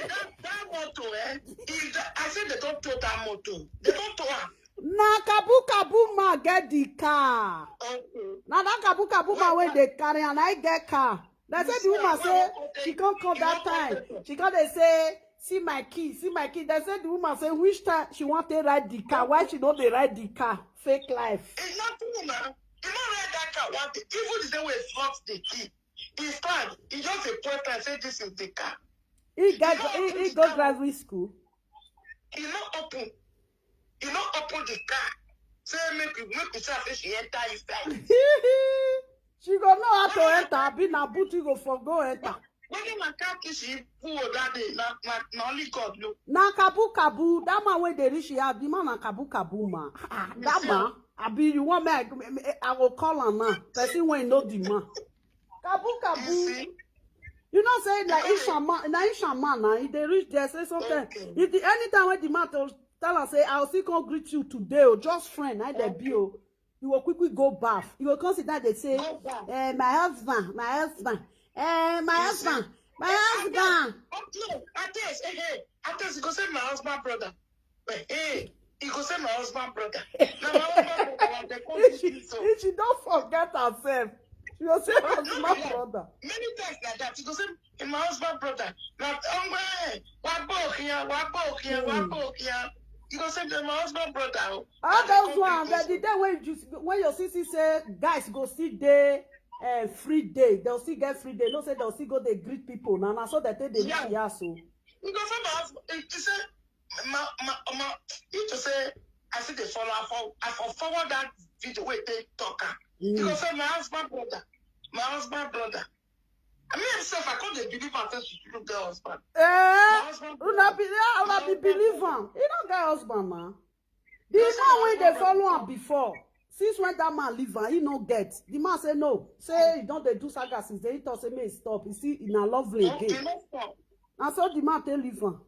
that that motor, eh? Is that, I say they don't tow that motor. They don't tow am. Na kabu kabu man get the car. Okay. Na that kabu kabu man wey dey carry and I get car. They say the woman say she come come that time. She come dey say, "See my key, see my key." They say the woman say which time she wan take ride the car, why she no dey ride the car? Fake life. It's not true now. You no ride that car one day. Even the day we flaunt the key, he stand. He just a point and say this is the car. He get he, he go driving school. He no open. He no open the car. Say make we make we say say she enter inside. She go know how to enter. Be na boot you go for go enter. When the man car key she pull that day, na na na only God know. Na kabu kabu. That man wey dey reach here, the man na kabu kabu man. Ah, that man. I be you want me? I, I go call am now. Person wey know the man. Kabu You kabu. See, You know say na Isha man, na Isha man na he dey reach there say something. Okay. If the anytime when the man to tell am say I will still come greet you today o, just friend na dey be o. You go quickly go baff. You go come sit down dey say, Go baff. "Eh, my husband, my husband, eh, my You see? husband, my husband." Oh, no, I tell you, hey, hey, I tell you, go say my husband brother. But hey, he go say my husband brother. Now my husband brother, they call If she, me so. If she don't forget herself, she go say husband brother. Many times like that, he go say, "Hey, my husband brother." Now, um, eh, wa bo here, wa bo here, wa bo here. He go say, "My husband brother." Oh. All And they those come ones bring that the me day when you when your C C say guys go see day uh, free day, they'll see get free day. No say they'll see go they greet people. Now, now so that they they Yeah. Yeah, so. He go say my husband. He, he say my my my. He to say I see the follow. I for I for forward that video where they talk. He go say my husband brother, my husband brother. I mean himself, I can't believe I said she should get husband. Eh, husband una be brother. yeah, una be believe am. He don't get husband now. The man when they follow am before, since when that man leave am, he no get. The man say no. Say he don't they do saga since then he talk say may he stop. He see in a lovely Okay, again. No stop. And so the man tell leave am.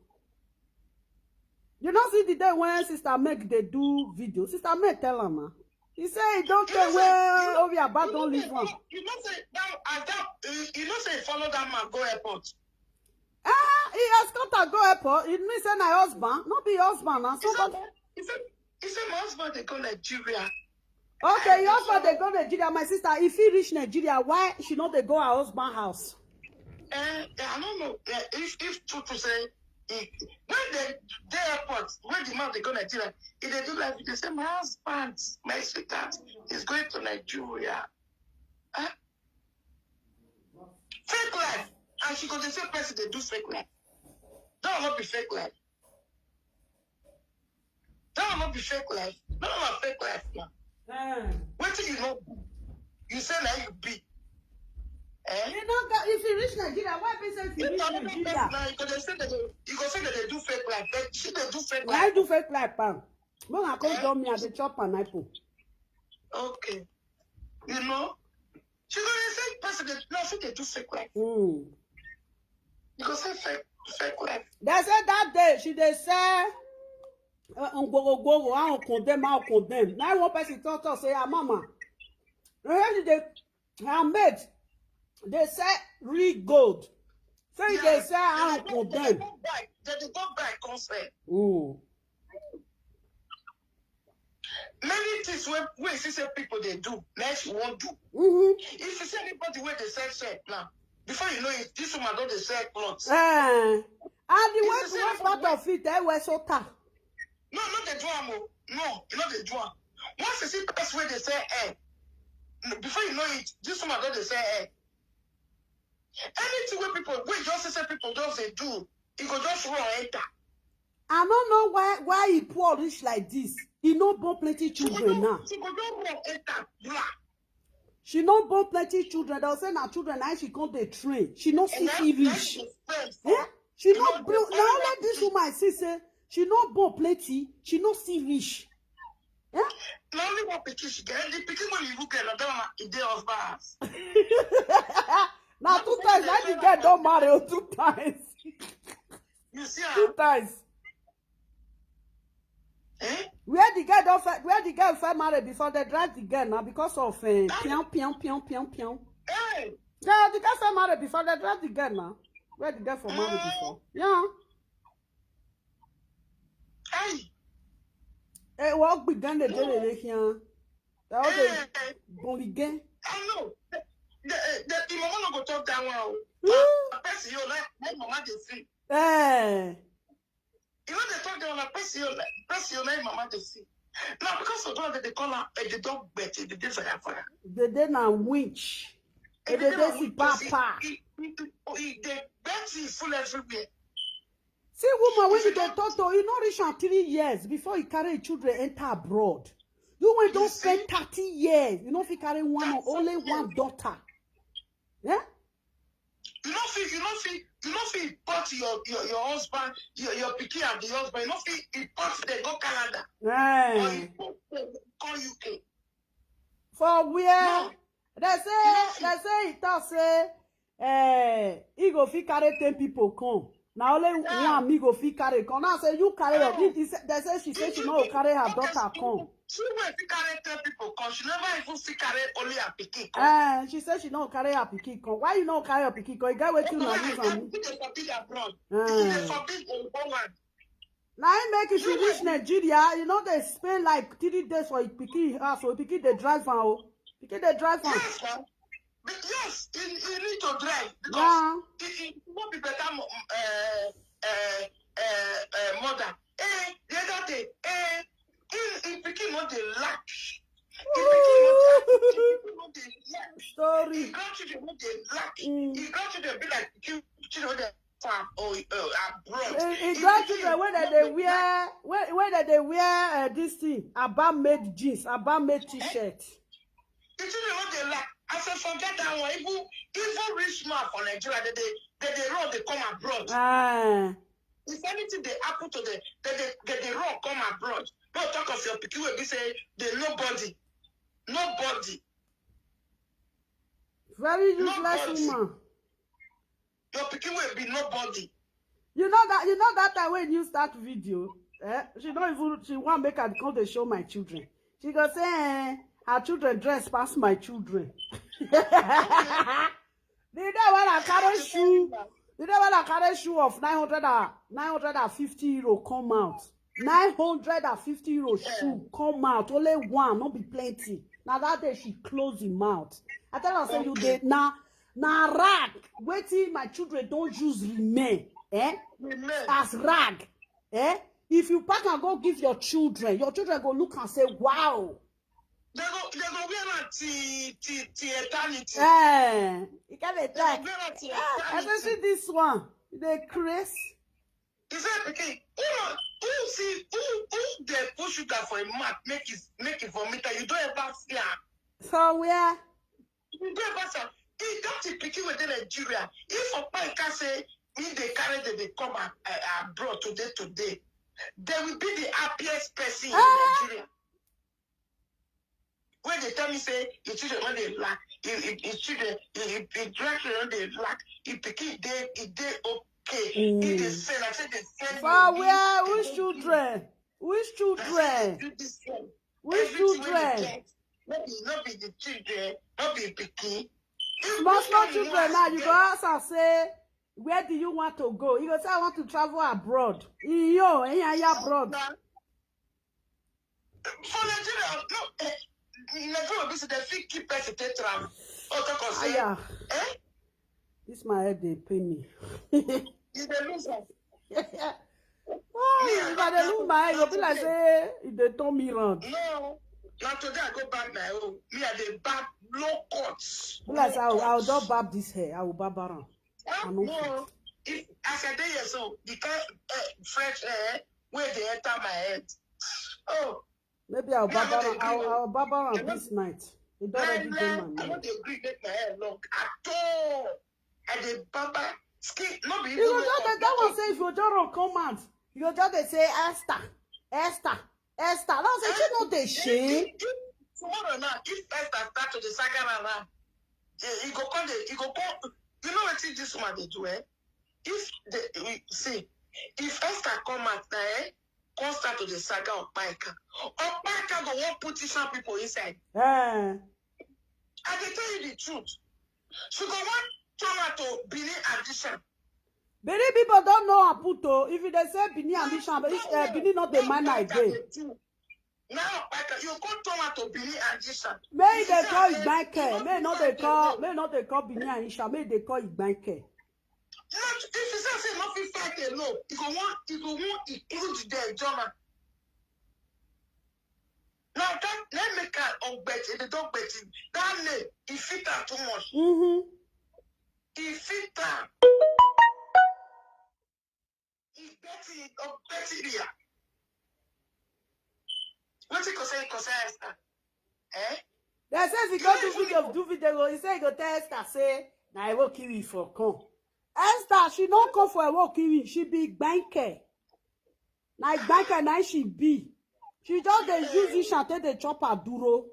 You know see the day when sister Meg they do video. Sister Meg tell am now. He say he don't You tell know where say- Obi Abad You know don't say leave am. You know say that as that you- you know say follow that man go airport. Ah, he escort her go airport. It means say na husband, not be husband. And He say somebody he say he say my husband they go Nigeria. Okay, your husband they go Nigeria, my sister. If he reach Nigeria, why she not they go her husband house? Eh, I don't know eh, if if true to say he, when they the airport when the man they go Nigeria, if they do like they say my husband, my sweetheart is going to Nigeria. Fake life. And she go dey say person dey do fake life. That one no be fake life. That one no be fake life. That one na fake life now. Eh. Wetin you no be, you say na you be. Eh? You know, if you reach Nigeria, why be say if you If reach another person Nigeria? Now, you go dey say that they, you go say that they do fake life. But she dey do fake Why life. Do fake life, pam? When I come Eh? Join me, I dey chop pineapple. Okay. You know? She go dey say person dey, no, she dey do fake life. Mm. You go say fake, fake life. They say that day she dey sell uh, ngwogwogwo, I don't condemn, I don't condemn. Now one person talk talk say, "Ah, mama, you hear the her mate dey sell real gold." Say they Yeah. sell, "I They don't dey go, they dey condemn." go buy, they dey go buy come sell. Mm. Many things wey wey you see say people dey do, na she wan do. Mm-hmm. If you see anybody wey dey sell shirt now, before you know it, this woman don dey sell clothes. Eh. And the It's way the the same worst part way- of it, eh, was so tough. No, no dey do am o. No, you no dey do am. Once you see person wey dey sell hair, n- before you know it, this woman don dey sell hair. Anything wey people wey just see say people just dey do, e go just run enter. I don't know why why he poor reach like this. He no born plenty She go children just, now. she go just run enter. Blah. She no born plenty children. They'll say na children now she come dey train. She no see And that, fit that reach. is first. Eh? She You no know, build. the Now only let this thing- woman see say she no born plenty. She no see reach. Eh? Na only one pikin she get. The pikin wey you look at, na that one e dey husband house. Now two times. Now the girl don marry oh, two times. You see Two am? Times. Eh? Where the girl don fir- where the girl first marry before they drive the girl now because of uh, pian pian pian pian pian. Hey, Yeah, the girl first marry before they drive the girl now. Where the girl for marry before? Yeah. hey, Eh, what big gun they do here? They all dey hey. Bon, again. I know. The, the, the, the mama no go talk that one. Woo! But person you like, my mama dey see. Eh, You know they talk that one. Person you like, person you like, mama dey see. Now because of that, they call her a the dog bet, a the day for your father. They dey na winch. They dey dey see papa. He, he, he, he dey bet is full everywhere. See woman when you dey talk to, you no reach am three years before you carry children enter abroad. You when don You spend see? Thirty years, you no fit carry one or That's only it. One daughter. Yeah? You no fit, you no fit, you no fit import your your your husband, your your pikin and the husband. You no fit import them go Canada or Eh. import them come U K. For where No. They say, they say he talk say, eh, he go fit carry ten people come. Now only one me go fit carry come. Now say you carry your. He, he say, they say she say she no go carry her daughter come. She wey fit carry ten people come. She never even fit carry only her pikin come. Eh, she say she no carry her pikin come. Why you no carry your pikin come? You get wetin una use am? Who dey forbid abroad? Eh. She dey forbid in Poland. Now he make if you reach Nigeria, you know they spend like three days for pikin house. So pikin they drive am. Oh. Pikin they drive am. Yes, sir. But yes, you, you need to drive because Yeah. it, it won't be better mo- uh, uh, uh, uh, mother. Eh, the other day, eh, in, in pikin no dey lack. In pikin no dey lack. In pikin no dey lack. Story. In grandchildren no dey lack. Mm. In grandchildren be like pikin children wey dey farm or uh, abroad. In, in grandchildren wey dem dey wear, wey wey dem dey wear uh, this thing, Abba made jeans, Abba made t-shirt. The children wey dey lack, I say forget that one. Even even rich man for Nigeria, they dey they dey run, they come abroad. Ah, If anything dey happen to them, they dey they dey run come abroad. No talk of your pikin wey be say they nobody, nobody. Very useless Nobody. Woman. Your pikin wey be nobody. You know that you know that time when you start video, eh? She don't even she want make her come dey show my children. She go say, eh, her children dress pass my children. The day when I carry shoe, the day when I carry shoe of nine hundred and, nine hundred and fifty euro come out. Nine hundred and fifty euro shoe come out. Only one, not be plenty. Now that day she close the mouth. I tell her say you dey na na rag. Waiting my children don't use remain. Eh? Remain. As rag. Eh? If you pack and go give your children, your children go look and say, wow. They go, they go wear am till, till, till eternity. Eh, you can't They go attack. wear am till Ah, I say eternity. See this one. They craze. He said, "Pikin, who, who see, who, who dey put sugar for a mouth, make it, make it vomit, and you don't ever see am. So where? You don't ever see am." He got the pikin within Nigeria. If Opa can say, me they carry them, they come a- a- abroad today, today, they will be the happiest person in Ah! Nigeria. When they tell me say, "Your children when they lack, your, your, your children, your, your, your grandchildren when they lack, your pikin they, it they okay." If they Mm. send, I say they send For money, where? they Which don't give. Children? Which I say they Children? Do this one. Which Everything when they Children? Get, not be, not be the children, not be pikin. If Small which small one you Children want now. to You go get? Ask and say, "Where do you want to go?" You go say, "I want to travel abroad." Iyo, eyan ya abroad. Now, for Nigeria, no, eh, Nigeria be say they fit keep person take travel. Or talk am say, Aya, eh, this my head dey pain me. you dey lose am. Oh, Me, I if no I dey travel. Look my head, go Not be like today. Say e dey turn me round. No, not today. I go barb my own. Me, I dey barb low cuts. Be like say I will, I will Low just cuts. Barb this hair. I will barb am. Huh? I no No, fit. If as I dey here so, the kind uh, fresh air wey dey enter my head. Oh, Maybe I will me, I barb no am. dey I gree. will, I will barb I am no, This night. E don lie, already dey lie. my I no mind. Dey gree make my hair long at all. I dey barber skin, no be You even go low just cut, dey tell low am say if you just run come out, you go just dey say, "Esther, Esther, Esther." Now say she no dey shame. Tomorrow now, if Esther start to dey saga around, he, he go come dey, he go come. You know wetin this woman dey do, eh? If the we see, if Esther come out now, eh, come start to dey saga Okpaika. Okpaika go wan put Ishan people inside. Eh. I dey tell you the truth. She go wan turn her to Benin addition. Benin people don know am put o. If you dey say Benin and Ishan, but Ishan, eh, Benin not the man I dey. Now Okpaika, you go turn her to Benin addition. May they call Igbanke. May not they call. May not they call Benin and Ishan. May they call Igbanke. Not if you say say no fit fight alone, you go want you go want include the drama. Now that let me call on Betty, the dog Betty. That name, he fit her too much. Mm-hmm. He fit her. He Betty, oh Betty here. What you go say, go say Esther? Eh? They say if you go do video, do video, go, he say he go tell Esther say, "Na I will kill you for come." Esther, she no come for I will kill you. She be Igbanke. Na Igbanke na she be. She just dey use Ishan take dey chop her duro.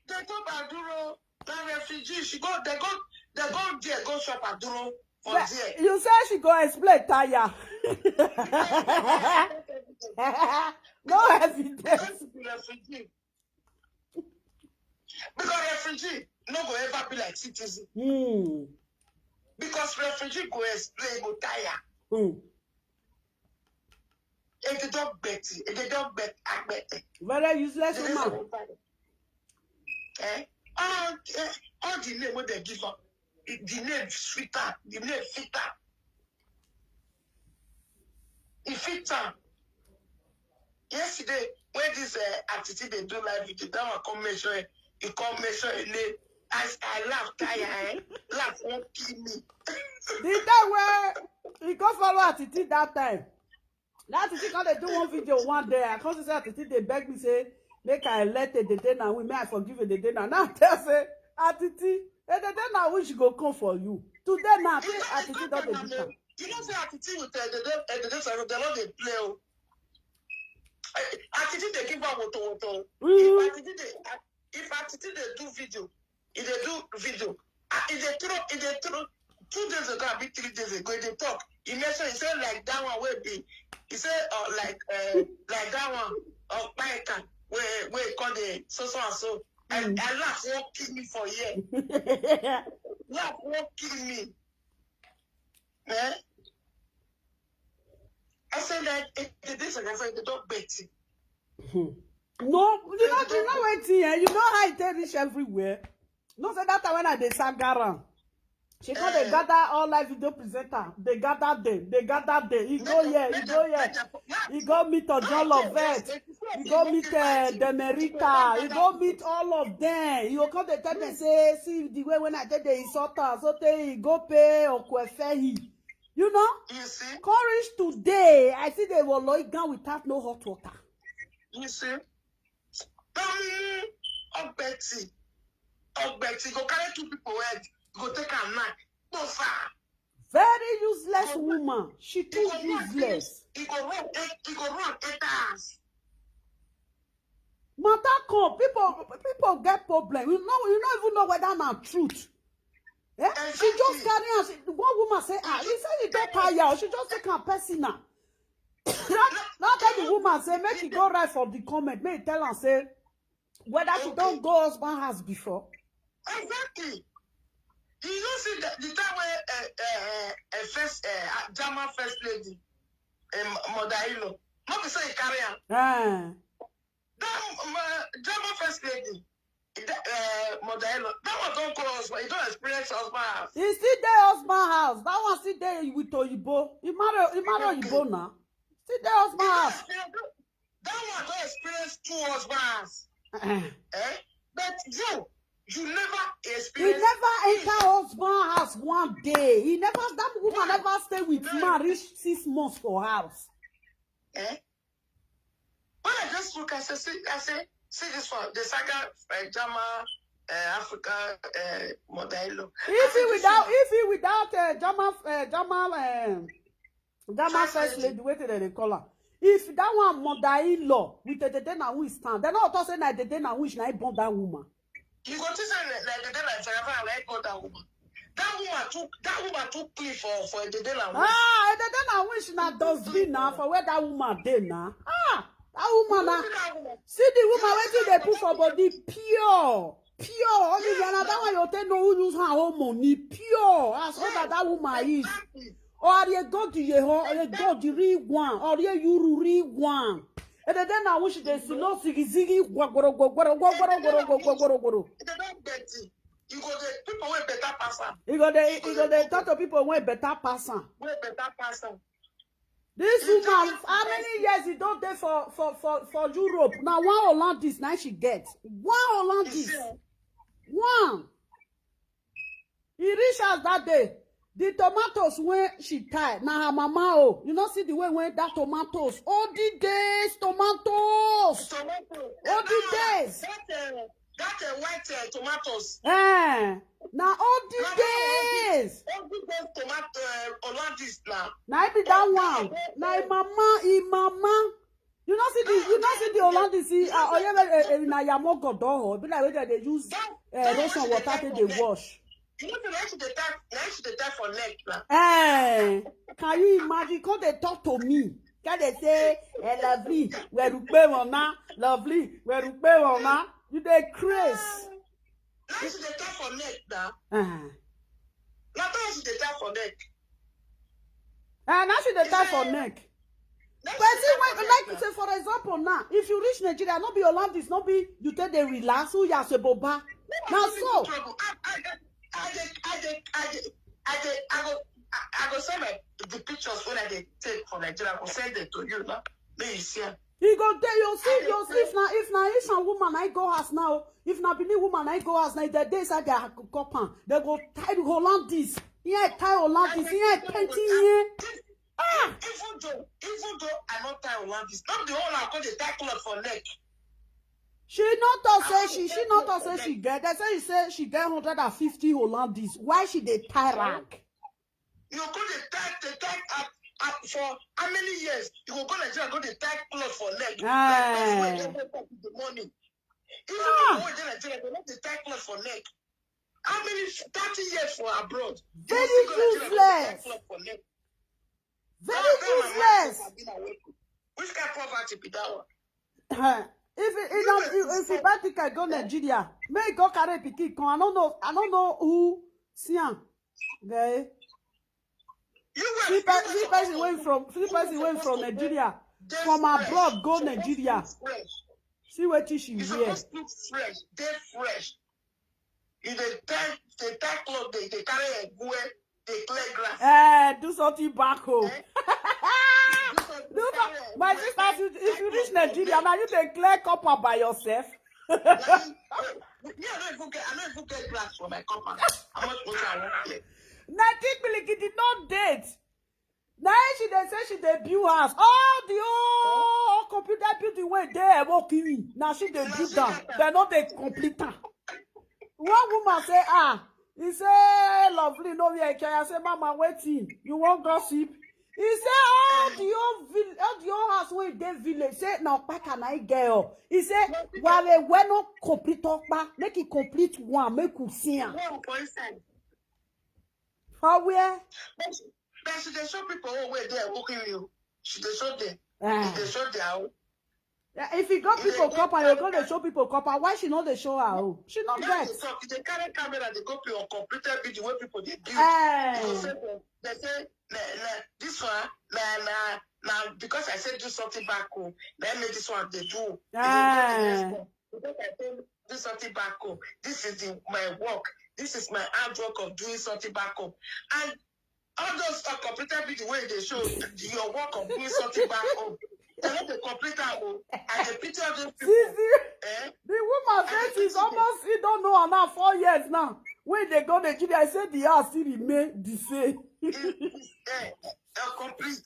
They go Baduro, the refugee. She go, they go, they go there, go shop Baduro for But there. You say she go explain tire. No evidence. Because the refugee, because refugee no go ever be like citizen. Hmm. Because refugee go explain, go tire. Hmm. If they don't bet, if they don't bet, I bet. Very useless woman. Eh? All, eh, all the name what they give up, the name sweeter, the name fitter. It fit am. Yesterday, when this uh, attitude they do live video, that one come measure it. You come measure it. Name. I, I laugh, tire, eh? Laugh won't kill me. The time where he go follow Atiti that time. That Atiti come dey do one video one day. I come see say Atiti dey beg me say make I let Edede na win, make I forgive Edede na. Now I tell say Atiti, Edede na win she go come for you. Today na Atiti don dey beat am. You know say Atiti with uh, the the the the the the the play o. Atiti dey give her woto woto. If Atiti dey if Atiti dey do video, e dey do video. Ah, e dey throw, e dey throw. Two days ago, abi three days ago, e dey talk. E mention, e say like that one wey be, e say uh, like uh, like that one of Paika wey wey call the so so and so. I, I laugh, won't kill me for here. Laugh, won't kill me. Eh? I said like it, it is a friend, they don't bet it. No, you know, you know wetin, eh? You know how e take reach everywhere. No say that time when I dey saga am, she come dey gather all live video presenter. Dey gather them, dey gather them. E go here, e go here. E go meet Ojo Lovett. You go meet uh, Demerita. You go meet all of them. You go come dey tell them say, see the way when I take the insult her, so tey you go pay Okwefehi. You know? You see? Courage today. I see they were loigan without no hot water. You see? Tell me, Ogbeti. Ogbeti go carry two people head. Go take a knack. Go far. Very useless woman. She too useless. He go run eight. He go run eight hours. Matter come, people people get problem. You know, you no even know whether na truth. Eh? She just carry am. She, one woman say, ah, she say she don tire. She just take am personal. Now tell the woman say make she go write for the comment. Make she tell am say whether she don go husband house before. Exactly. You know, see the, the time when uh, uh, uh, first uh, German first lady, um, mother-in-law, not be say he carry am. Eh. That um, uh, German first lady, that, uh, mother-in-law, that one don't go husband. He don't experience husband house. He still dey husband house. That one still dey with Oyibo. He marry, he marry Oyibo now. Still dey husband house. That one don't experience two husbands. Eh. Eh? But you, you never He experience. Never enter husband house one day. He never, that woman never stay with man reach six months for house. Eh? When I just look, I say, see, I say, see this one, the saga, uh, Jama, uh, Africa, uh, mother-in-law. If he without, if he without uh, Jama, uh, Jama, uh, Jama first lady, wetin dem dey call her? If that one mother-in-law with the day na who stand, dem no talk say na the day na who na born that woman. You go to say like the day like Jama, like born that woman. That woman took that woman took plea for for the day like. Ah, the day na which na dustbin na for where that woman dey na. Ah, that woman na. See the woman wetin dey put for body pure. Pure. Only na that one you take no who use her own money. Pure. As old as that woman is. Or ye go to ye ho, ye go to re one, or ye you re one. And then now which they slow ziggy ziggy gwagworo gwagworo gwagworo gwagworo gwagworo gwagworo. You go the people wey better pass am. You go dey you go dey talk to people wey better pass am. Wey better pass am. This woman, how many years he don dey for for for for Europe? Na one Hollandis na she get. One Hollandis. One. He reach house that day. The tomatoes wey she tie, na her mama o. You no see the way wey that tomatoes. All the days tomatoes. Tomato. All the days. That uh, that uh, white uh, tomatoes. Eh, na all the days. All the days tomato uh, Hollandis now. Na be that one. Na him mama, him mama. You no see the you no see the Hollandis see uh, oye eh, eh, na yamo godo ho. Be like wey dem dey use uh, lotion water take dey wash. You know the night the time night the time for neck now. Eh, can you imagine? Come dey talk to me. Can they say, eh, lovely, where you pay on now? Lovely, where you pay on now? You dey craze. Night the time for neck now. Uh-huh. Not night the time for neck. Uh, now she dey tie for neck. But see, when, like you say, for example, now, if you reach Nigeria, no be Hollandis, no be you take dey relax, who ya say boba. Now so. Trouble. I I I dey I dey I dey I dey I go I, I go send my the pictures when I dey take for Nigeria. I go send them to you now. May you see am. He go there, you see, you see, if na if na Asian woman I go house now, if na Benin woman I go house now, if they dey inside their compound, they go tie the Hollandis. Yeah, tie Hollandis. Yeah, painting here. Ah, Even though even though I not tie Hollandis, not the whole I go dey tie cloth for neck. She not to say she she not to say she get. They say she say she get hundred and fifty Hollandis. Why she dey tie rag? You go dey tie dey tie up up for how many years? You go go Nigeria go dey tie cloth for neck. Ah. Like person wey get breakfast in the morning. Even Ah. The whole day Nigeria go not dey tie cloth for neck. How many thirty years for abroad? You Very go still go Nigeria go dey tie useless. Cloth for neck. Very That one, that one, useless. Mama, which kind of poverty be that one? Eh, if it, it not, if, if you buy ticket go Nigeria, may go carry pikin come. I don't know. I don't know who see am. Okay. You See, pe- see person went from see person went from Nigeria, from abroad go Nigeria. See wetin she You wear. Supposed to look fresh, dey fresh. You dey tie dey tie cloth, dey dey carry a go dey clear grass. Eh, do something back home. Do something Look at my sister, if you, if you reach Nigeria now, you dey clear copper by yourself. Like, me, I don't even get, I don't even get glass for my copper. How much water I want to Na think Biliki did not date. Na she dey say she dey build house. All the old computer building wey dey Emokiri, na she dey build am. Dem no dey complete am. One woman say, ah, he say, lovely, no, we are I say, mama, wetin? You wan gossip? He say, all the old vil- all the old house wey dey village, say na Okpaka na e get o. He say, wale we no complete Okpa, make e complete one, make we see am. One for inside. For where? But she, but she dey show people oh, where they are working you. She dey show them. Ah. She dey show their own. Yeah, if you got people copper, you go dey show people copper. Why she no dey show her own? She no Now get. They talk, they carry camera, they go to your computer video where people they build. Eh. They say, they say, nah, nah, this one, nah, nah, nah, because I said do something back home. Let me this one they do. They go do the next Ah. one. Because I said do something back home. This is the, my work. This is my hard work of doing something back home. And all those uh, computer video where they show your work of doing something back home. They not the computer home. And they pity all those people. Sisi, Eh? the woman say she's almost, you don't know, now four years now. When they go Nigeria, I said the house still remain the same. It is eh, uh, complete.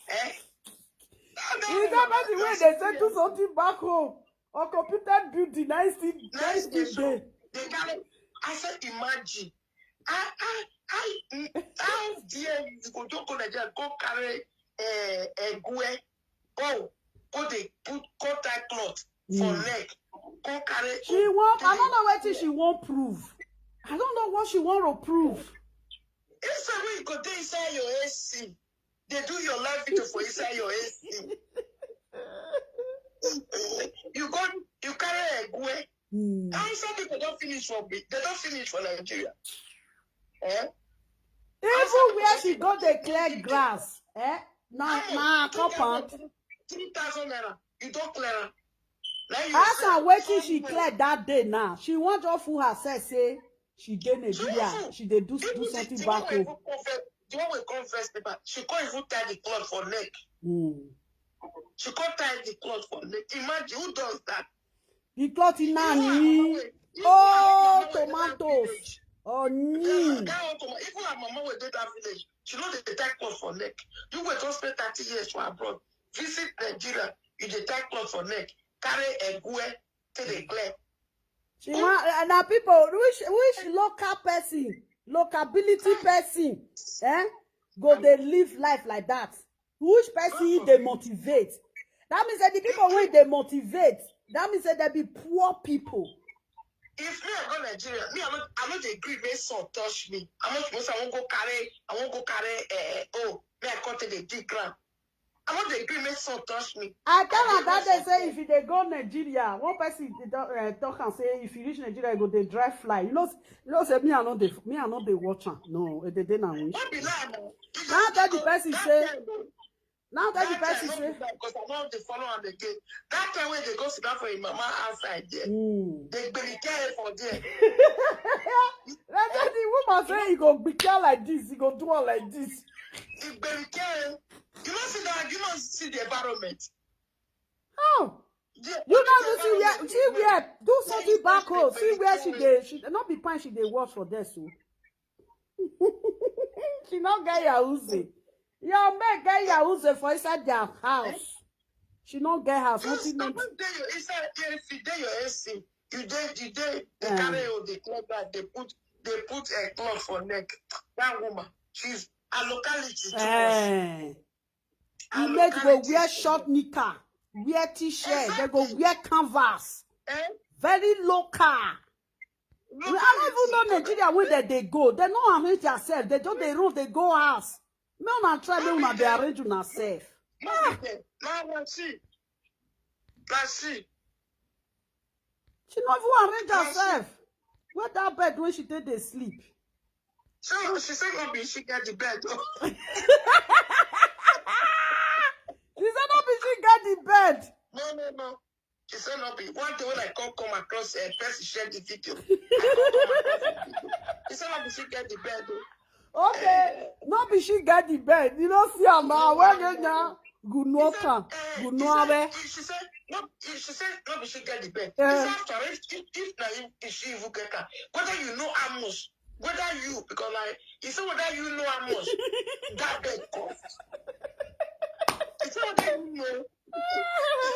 Eh? Is that person when they say do something back home? Or computer building, I still, I Nice still they show. dey. They carry. I said, imagine. I, I, I, how dare you go don't go Nigeria, go carry uh, a gwe. Oh, go they put contact cloth for Mm. neck. Go carry. She won't, I don't know what she won't prove. I don't know what she want to prove. If someone go there inside your A C, they do your live video for inside your A C. You go, you carry a gwe. Hmm. How some people don't finish for big? They don't finish for Nigeria. Eh? Even where she go dey clear grass, eh? Na na compound. Three thousand naira. You don't clear. Now you As and wetin she clear that day now, she wan just fool herself say she dey Nigeria, she dey do do something back home. The one wey come first paper, she can't even tie the cloth for neck. Hmm. She can't tie the cloth for neck. Imagine who does that. The cloth in Even her nani. mama wey- even Oh, her mama wey dey that tomatoes. village, Oh, that, ni. that old woman, even her mama wey dey that village, she no dey tie cloth for neck. You wey don spend thirty years for abroad, visit Nigeria, you dey tie cloth for neck, carry egwe, take dey clear. She wan, uh, na people, which, which local person, locability person, eh, go dey live life like that? Which person e dey motivate? That means that the people wey dey motivate, that means that they be poor people. If me I go Nigeria, me I no I no dey gree make sun touch me. I no suppose I wan go carry I wan go carry uh, oh me I come take dey dig ground. I no dey gree make sun touch me. I tell her that day say if you dey go Nigeria, one person dey talk, uh, talk and say if you reach Nigeria, you go dey dry fly. You know, you know say me I no dey me I no dey watch am. No, e dey dey na wish. No be lie na. Now tell the person say Now tell the person say Because I no dey follow am again. That time wey dey go sit down for im mama outside there, Hmm. dey gbere carry for there. They say the woman say he go be care like this, he go do all like this. Dey gbere carry. You no see that? You no see the environment. How? The- You no go see where she where do something back home. See where she dey. She no be fine. She dey work for there so. She no get yahoo. Your mate get yahoo for inside their house. She no get house. Just Nothing. come dey your inside A C, dey your A C. You dey, you dey. They Yeah. Carry you, they cloth back. They put, they put a cloth for neck. That woman, she's a locality too much. Eh. Her Image go locality wear too short much. Knicker, wear t-shirt. They go Exactly. Wear canvas. Eh? Very local. I don't even know Locality. Nigeria where they, they go. They no arrange themselves. They don't they run. They go house. Me una try me una dey arrange una self. No be there. Na na she. Na she. She no even arrange herself. Where that bed when she take dey sleep? So she say no be she get the bed. Oh. She say no be she get the bed. No, no, no. She say no be. One day when I come come across a person share the video. I come come across the video. She say no be she get the bed. Oh. Okay, no be she get the bed. You don't see am now. Where you now? Go no can, go no away. She said, no, she said, no, be she get the bed. Yeah. It's after if if if na if, if she even get her, whether you know how much, whether you because like he said whether you know how much that bed cost. He said whether you know.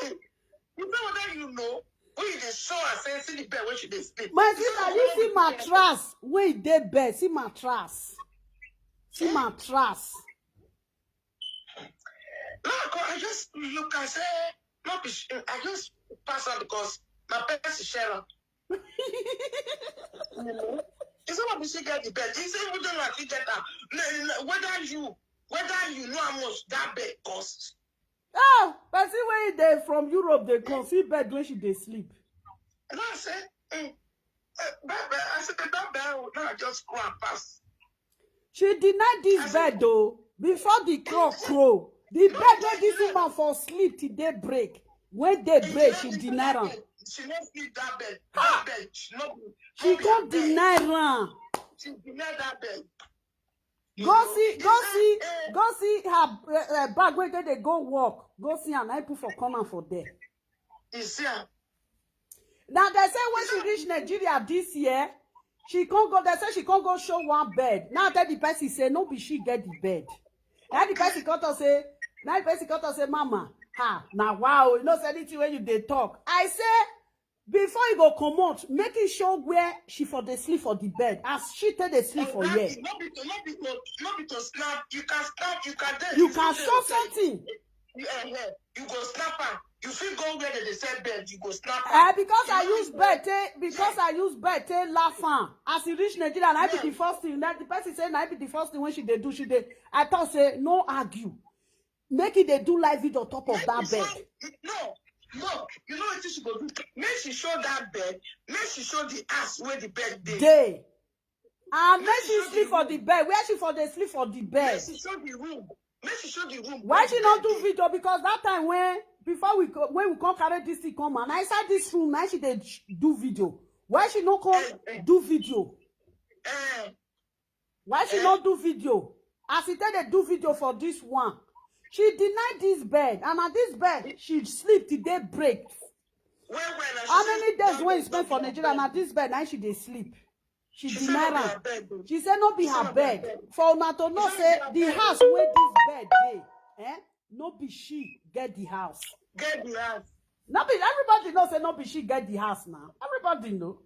He said whether you know. When you dey show her say see the bed where she dey sleep. My sister, you see mattress? Wait, dey bed. See mattress. See mattress. No, I just look and say, not be. I just pass out because my parents is share. It's not be she get the bed. It's even though like you get her. Whether you whether you know how much that bed costs. Ah, person wey dey from Europe dey come see bed wey she dey sleep. And I say, mm, eh, bye bye. I said, bye bye. Oh, now I just go and pass. She deny this bed though. Before the crow crow, the bed wey this woman for sleep till day break. When day break, she deny am. She no sleep that bed. That bed. She no. She come deny am. She deny that bed. Go see, go see, go see her uh, uh, bag wey dey dey go work. Go see am, I put for corner for there. You see am. Now they say when she reach Nigeria this year, she can't go. They say she can't go show one bed. Now tell the person say no be she get the bed. Now the person come talk say, now the person come talk say, mama, ha, now wow, you know say anything when you dey talk. I say before you go comot, make it show where she for dey sleep for the bed as she take dey sleep for here. No be to no be to no be to snap. You can snap. You can. You can show something. You, uh, you go snap am. You fit go where they dey sell bed. You go snap am. Uh, because I use bed take because I use bed take laugh am. As e reach Nigeria, na be the first thing. That the person say na be the first thing when she dey do. She dey. I talk say no argue. Make it dey do live video on top of that bed. No, no. You know what she go do? Make she show that bed. Make she show the ass where the bed dey. Dey. And make she sleep for the bed. Where she for dey sleep for the bed? Make she show the room. Make she show the room. Why she not do video? Because that time when before we go, when we come carry this thing come and inside this room, now she dey do video. Why she no come do video? Eh, Why she no do video? As she tell dey do video for this one, she deny this bed, and at this bed she sleep till day break. Well, well, How many days when you spend for Nigeria? Na this bed na she dey sleep. She deny am. She say no be her bed. For una to know say the house wey this bed dey, eh, no be she get the house. Get the house. No be everybody know say no be she get the house now. Everybody know.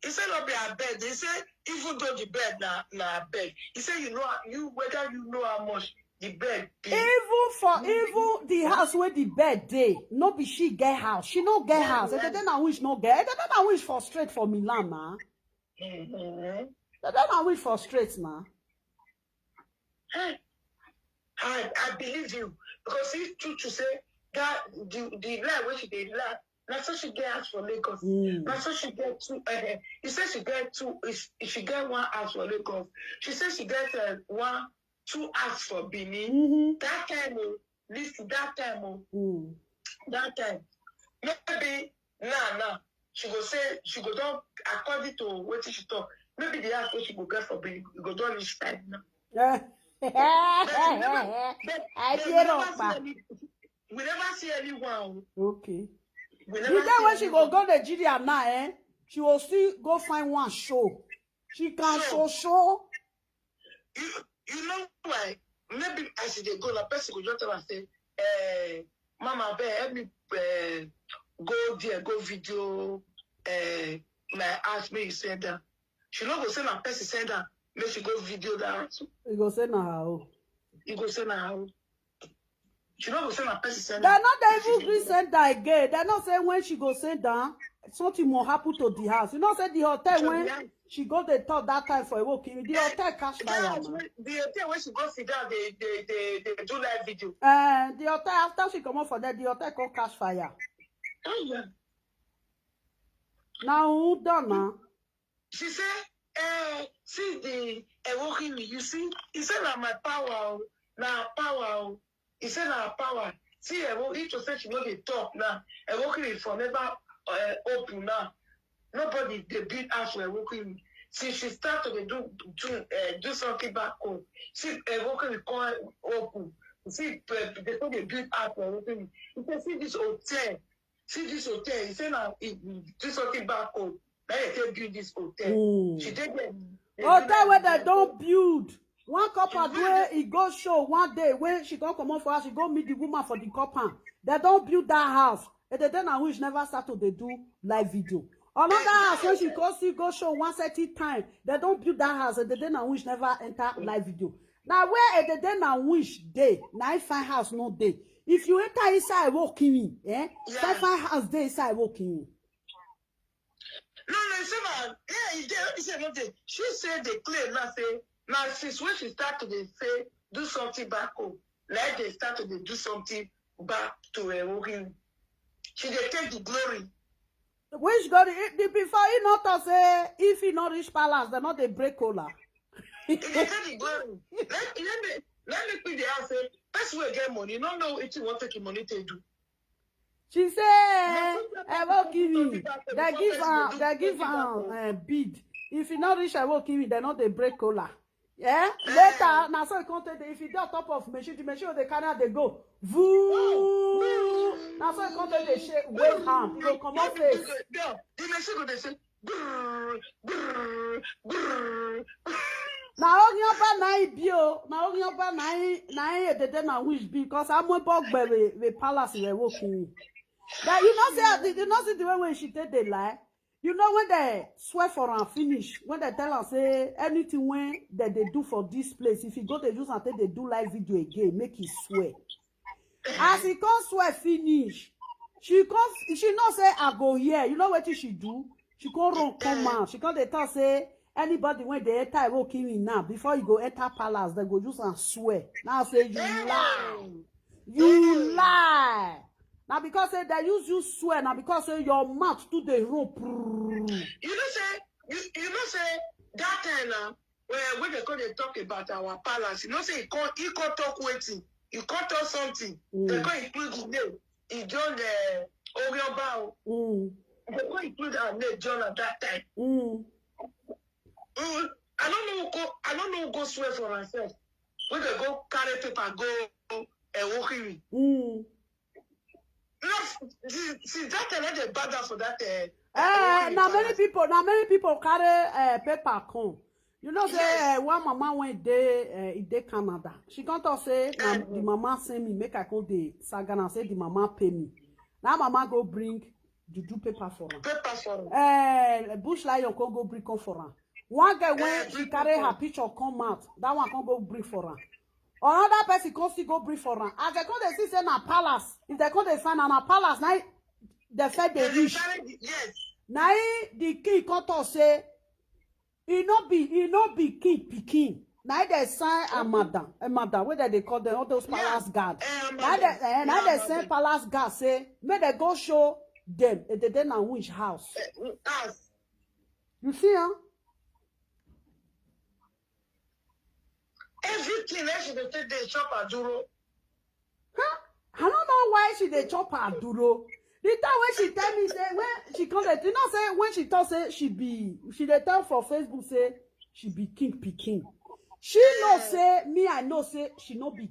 He said no be her bed. He said even though the bed na na her bed. He said you know you whether you know how much the bed be. Even for even the house where the bed dey, no be she get house. She no get house. If they na wish no get, if they na wish for straight for Milan na. Mm-hmm. If they na wish for straight na. Hey, I I believe you because if true to say that the the lie wey she dey lie na so she get house for Lagos. Mm. Na so she get two. Uh, you say she get two. She get one house for Lagos. She say she get uh, one two house for Benin. Mm-hmm. That time, oh, listen, that time, oh, Mm. that time, maybe now now she go say she go don according to wetin she talk. Maybe the house wey she go get for Benin, e go don reach five now. Eh. But we never, but, I but we hear never Opa. see any, we never see anyone. Oh. Okay. We The never day see when she go anyone. Go Nigeria now, eh? She will still go find one show. She can show So- show. You you know why? Maybe as she dey go, na person go just tell her say, eh, "Mama, abeg help me eh, go there, go video eh, my house, make you send am." She no go say na person send am, make she go video that house. You go say na her own. You go say na her own. She no go say na person send They am. not dey even gree send her again. They not say when she go send her. Something more happen to the house. You know say the hotel So when the house- she go dey talk that time for Ewoki, the hotel catch The fire. house Man. wey- the hotel wey she go sit down dey dey dey dey do live video. Uh, the hotel after she come up for there, the hotel come catch fire. Oh yeah. Now who done now? She say, eh, see the Ewokimi, you see, he say na my power, oh, na her power. Oh. He say na her power. See, Ewo, if to say she no dey talk now, Ewokimi for never uh, open now. Nobody dey build house for Ewokimi. Since she start to dey do do uh, do something back home, see Ewokimi come open. see, uh, they say they build house for everything. He say, "See this hotel. See this hotel." He say, "Now, if you do something back home, now you take build this hotel." Mm. She dey there. Hotel wey dem don build. One couple wey e go show one day wey she come comot for house, she go meet the woman for the compound. Dem don build that house. Edede Nnamwunshi never start to dey do live video. Another house wey she come still go show one certain time. Dem don build that house. Edede Nnamwunshi never enter live video. Na where Edede Nnamwunshi dey, na im fine house no dey. If you enter inside Iwo Ikirin, eh? Yeah. Fine fine house dey inside Iwo Ikirin. No, no, she say, "Man, yeah, he dey, he say no dey." She say the claim now say, now since when she start to dey say, "Do something back home," like they start to dey do something back to her home. She dey take the glory. Which God, the, the, before he not talk say, if he not reach palace, dem not dey break kola. He dey take the glory. Let, let me, let me put the house say, person wey get money, no know what you want take your money to do. She say, eh, Iwo Ikirin, dem give am, dem give am uh, bid. If he not reach Iwo Ikirin, dem not dey break kola. Yeah? Later, na so e come take dey, if e dey on top of machine, the machine go dey carry am dey go. Voo! Na so e come take dey shake, wave hand, go comot face. Yeah, the machine go dey say, "Brrr, brrr, brrr." Na Orionba na im be o, na Orionba na im, na im Edede Nnamwunshi be, because Amoebo gbere we palace we Iwo Ikirin. But you know say, you know see the way when she take dey lie. You know when dem swear for am finish, when dem tell am say anything wey dem dey do for this place, if e go dey use am take dey do live video again, make e swear. As e come swear finish, she come, she know say I go hear. You know wetin she do? She come run come out. She come dey talk say anybody wey dey enter Iwo Ikirin now, before you go enter palace, dem go use am swear. Now say you lie. You lie. Na because say dem use you swear, na because say your mouth too dey run prrrr. You know say, you, you know say that time now, when, when they come dey talk about our palace, you know say he come, he come talk wetin, he come talk something. They Mm, come include the name. He don the Orionba o. mm, They come include our name John at that time. mm. Mm, I don't know who go, I don't know who go swear for herself. When they go carry paper go, uh, Iwo Ikirin. Mm. No, the, see that time, let them bad for that. Uh, Eh, na many people, na many people carry uh, paper come. You know say Yes. Uh, one mama wey dey uh, e dey Canada. She come talk say na the mama send me make I come dey Sagana, say the mama pay me. Now mama go bring juju paper for am. Paper for Uh, Bush Lion come go bring come for am. One girl when Eh, she bring carry come her for picture come out, that one come go bring for am. Another person come still go bring for am. As they come dey see say na palace, if they come dey find am na palace, na the fair dey They dey reach. carry the, yes. Na im the king come talk say e no be, e no be king pikin. Na im dey sign a madam, a madam wey dem dey call them all those Yeah. palace guard. Eh, Na im dey, madam. eh, na im Yeah, dey send madam. Palace guard say make dem go show them Edede Nnamwunshi house. Eh, us. You see, huh? Everything that she dey take dey chop aduro. Huh? I don't know why she dey chop her duro. The time when she tell me say when she come dey, you know say when she talk say she be, she dey tell for Facebook say she be king pikin. She know say me I know say she no be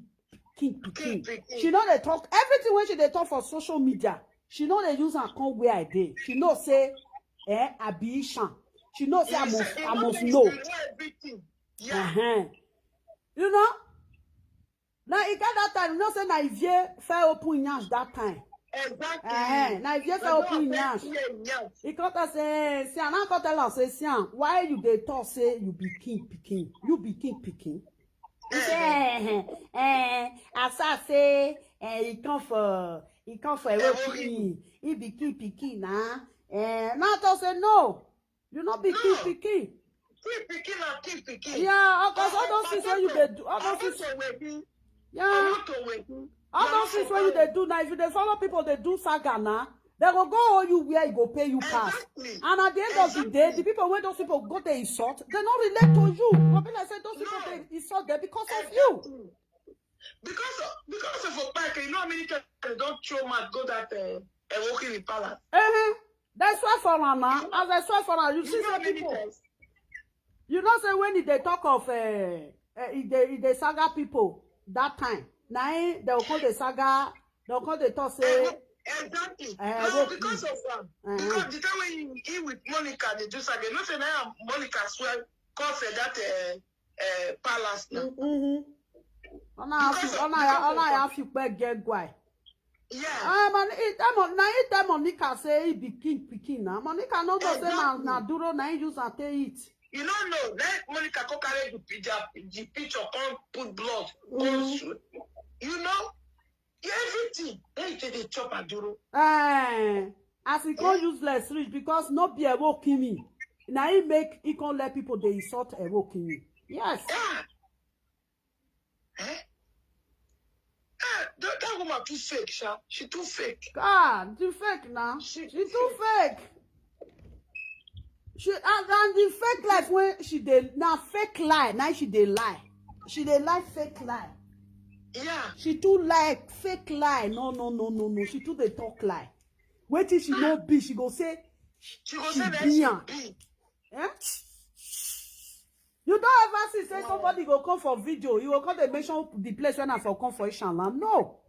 king pikin. Pikin. She no dey talk everything when she dey talk for social media. She no dey use am come where I dey. She know say eh I be Ishan. She know say I You must, say, I you must say know. You know everything. Yeah. Uh-huh. You know? Now e get that time, you know say na Ivie fair open yansh that time. Exactly. Uh-huh. Na Ivie fair I don't open affect yansh. you, yansh. He come talk say, see, I now come tell am say, see, am, why you dey talk say you be king pikin? You be king pikin? He say, eh, eh, eh, as I say, eh, he come for, he come for Iwo Ikirin. He be king pikin na. Eh, now I talk say no. You no be king No. Pikin. King pikin na king pikin. Yeah, of course, all Oh, those things wey you dey do, all I those things. want to wait. Yeah, I want to wait. all those things wey you dey do now, if you dey follow people dey do saga na, they go go hold you where e go pay you pass. Exactly. And at the end of the day, Exactly. The people wey those people go dey insult, they no relate to you. Go be like say those people No. Dey insult them because of you. Exactly. Because of, because of Okpaka, you know how many times they don throw mouth go that uh, Iwo Ikirin palace. Uh-huh. They swear for am na. As they swear for am, you see You know how say many people. Times? You know say when e dey talk of uh, uh, e dey e dey saga people that time, Na him dem go come dey saga, dem go come dey talk say, Exactly. Eh, No, look, because of am. Eh, Because the time when he, he with Monica, they do saga. You know, say now Monica swear, cause eh, that uh, uh, palace now. mm-hmm. Ona afi, Because of- ona because ya, of ona that. ya afi pe get guy. Yeah. Ah, man, it tell Mon-, na it tell Monica say he be king pikin na. Monica no know say na, na duro na him use am take eat. You don't know. Let Monica come carry the, pi- the, the picture, come put blood, Mm. come sweat. You know, everything. Then you take the chop and duro. Eh, as he come useless reach because no be Ewo Kimi. Na him make he come let people dey insult Ewo Kimi. Yes. Yeah. Eh? Ah, that, that woman too fake, sha. She too fake. Ah, the fake now. She- She too fake. She and, and the fake life when she dey na fake lie. Now she dey lie. She dey lie fake lie. Yeah. She too like fake lie. No, no, no, no, no. She too dey talk lie. Wetin she no be, she go say She go she say that be she am. Be. Eh? You don't ever see say somebody go come for video, you go come dey mention the place when I for come for Ishan land. No.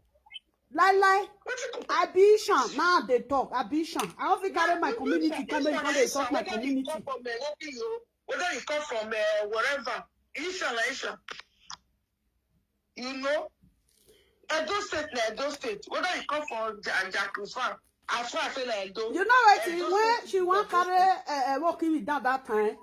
Lie lie. What you go I be Ishan. Now they talk. I be Ishan. I don't fit carry my community come make you come dey insult my community. Whether you come from uh, wherever, Isha na Isha. You know, Edo State na Edo State. Whether you come from Ajakufa, as far as say na Edo. You know what? When she wan carry uh, uh, Ewo Kimi down that time,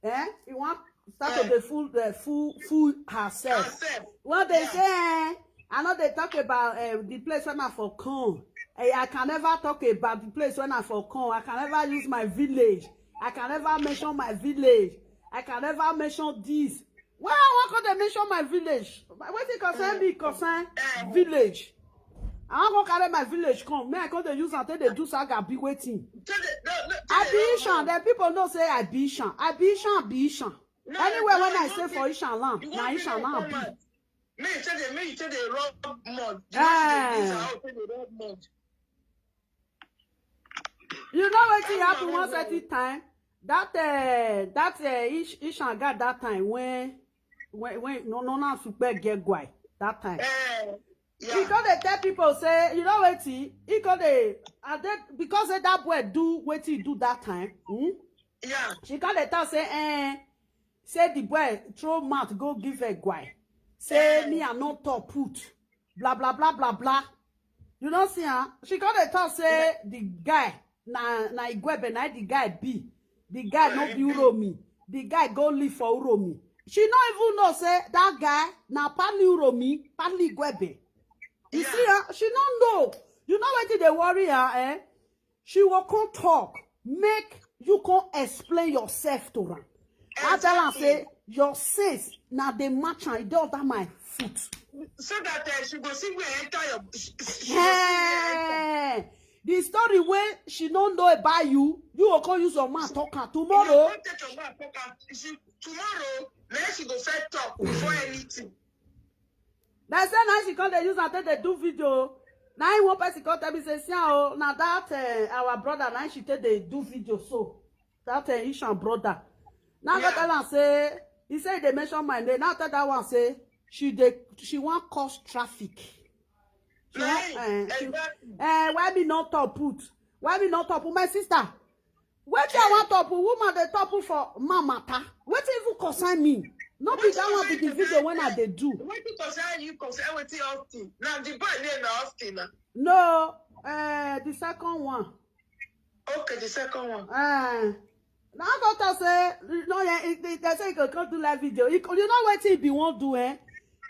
eh? He wan start to dey fool, uh, fool, fool herself. Herself. What they say, eh, I know they talk about uh, the place when I for come. Eh, I can never talk about the place when I for come. I can never use my village. I can never mention my village. I can never mention this. Why I wan come dey mention my village? Wetin concern me concern village. I wan go carry my village come. Me I come dey use am take dey do saga be wetin. I be Ishan. Then people know say I be Ishan. I be Ishan. I be Ishan. Anywhere when I say for Ishan land, na Ishan land be. Me say they, me say they rub mud. Ah. They rub mud. You know wetin happen one certain time? That uh, that uh, Ish, Ishan got that time when when when no no na super get guy that time. Eh, He yeah, come dey tell people say, you know wetin? He come dey, and then because say that boy do wetin he do that time, hmm? yeah. She come dey talk say, eh, say the boy throw mouth go give a guy. Say me I no talk put. Blah blah blah blah blah. You know see her? She come dey talk say the guy na na Igwebe na the guy be. The guy no be Uromi. The guy go live for Uromi. She no even know say that guy na partly Uromi, partly Igwebe. You see her? She no know. You know wetin dey worry her, eh? She will come talk. Make you come explain yourself to her. I tell her say your sense na the match and e dey under my foot. So that uh, she go see where enter your. She, she go see where enter. Hey, the story wey she no know about you, you go come use your mouth talk am You tomorrow. Come take your mouth talk am. She, tomorrow, na she go first talk before anything. Na say na she come dey use am take dey do video. Na him one person come tell me say, see am o, na that uh, our brother na she take dey do video so. That uh, Ishan brother. Now go Yeah. tell am say he say he dey mention my name. Now tell that one say she dey she wan cause traffic. She wan, Right, eh, she, exactly. eh, why me no talk put? Why me no talk put? My sister, wetin I wan talk put? Woman dey talk put for man matter. Wetin even concern me? No be that one be the video when I dey do. Wetin concern you concern wetin Austin? Na the boy name na Austin na. No, uh, the second one. Okay, the second one. Uh, na I go talk say no, yeah, it, it, they say he go come do live video. He, you know wetin he be wan do, eh?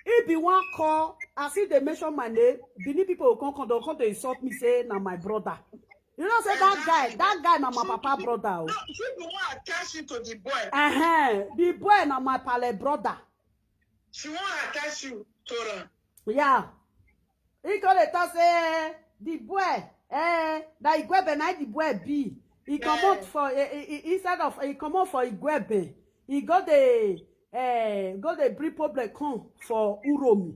He be wan call as if they mention my name. Benin people go come come, they come dey insult me say na my brother. You know say that guy, that guy na my papa brother. Oh. No, she be wan attach you to the boy. Uh-huh. The boy na my pale brother. She wan attach you to am. Yeah. He come dey talk say the boy, eh, na Igwebe na the boy be. He comot for eh, eh, eh, instead of he comot for Igwebe, he go dey eh, go dey bring problem come for Uromi.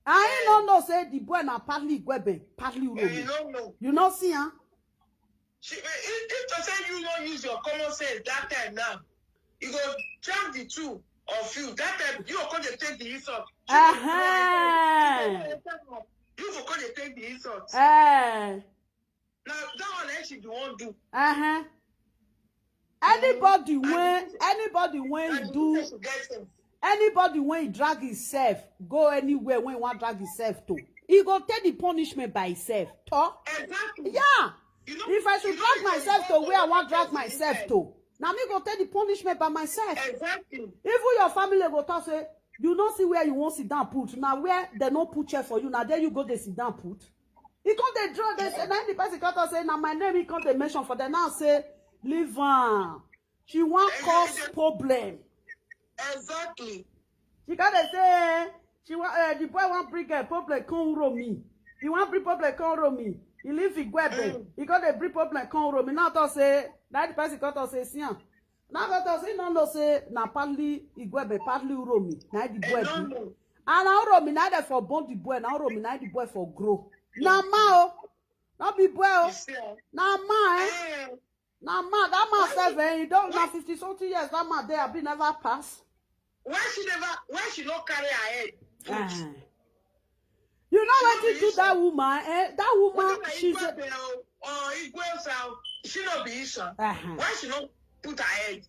I no know say the boy na partly Igwebe, partly You Uromi. No know. You no see am? She, if, if to say you no use your common sense that time now, you go jam the two of you. That time you go come dey take the insult. Uh-huh. dey take the insult. Eh. Now that one, eh, she be wan do. Uh-huh. Anybody And when you- anybody when And you you do say she get sense. Anybody when he drag himself, go anywhere when he want drag himself to. He go take the punishment by himself. Talk. Exactly. Yeah. You know, If I should you know drag you myself to go where I for want drag person myself inside. To, now me go take the punishment by myself. Exactly. Even your family go talk say, you no see where you want sit down put. Now where they no put chair for you, now there you go they sit down put. He come they draw, they say, now the person come talk say, now my name he come they mention for them now say, leave am. She want Eh, cause eh, eh. Problem. Exactly. She come they say, she want uh, the boy want bring a problem come roll me. He want bring problem come roll me. He leave the boy there. Mm. He come they bring problem come roll me. Now talk say, now the person come talk say, see am. Now come talk say, no, no, say, na partly Igwebe, partly Uromi. Now the Eh, boy no, do. no. And now Uromi, now they for born the boy. Now Uromi, now the boy for grow. Na ma o. Not be boy o. You see, eh? Na ma eh. Eh, Na ma. That man Why self she- eh. You don't why- na fifty something years. That man there be never pass. Why she never? Why she not carry her head? Put? Ah. You know She what not to be do that Isha. woman? Eh? That woman, Whether she's Igwe a, Bell or Igwe South, she not be Isha. Uh-huh. Why she not put her head?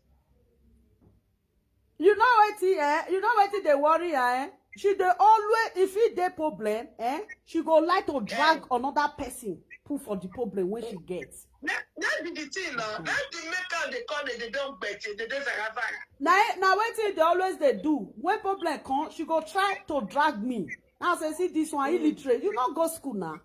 You know what eh? You know what they worry her eh? She dey always, if it dey problem eh, she go like to drag Eh. Another person put for the problem when she gets. That, that be the thing now. That the make her they call it, they don't bet it, they don't zagazaga. Now, now what they always they do when problem come, she go try to drag me. Now say, see this one illiterate. You not go school now.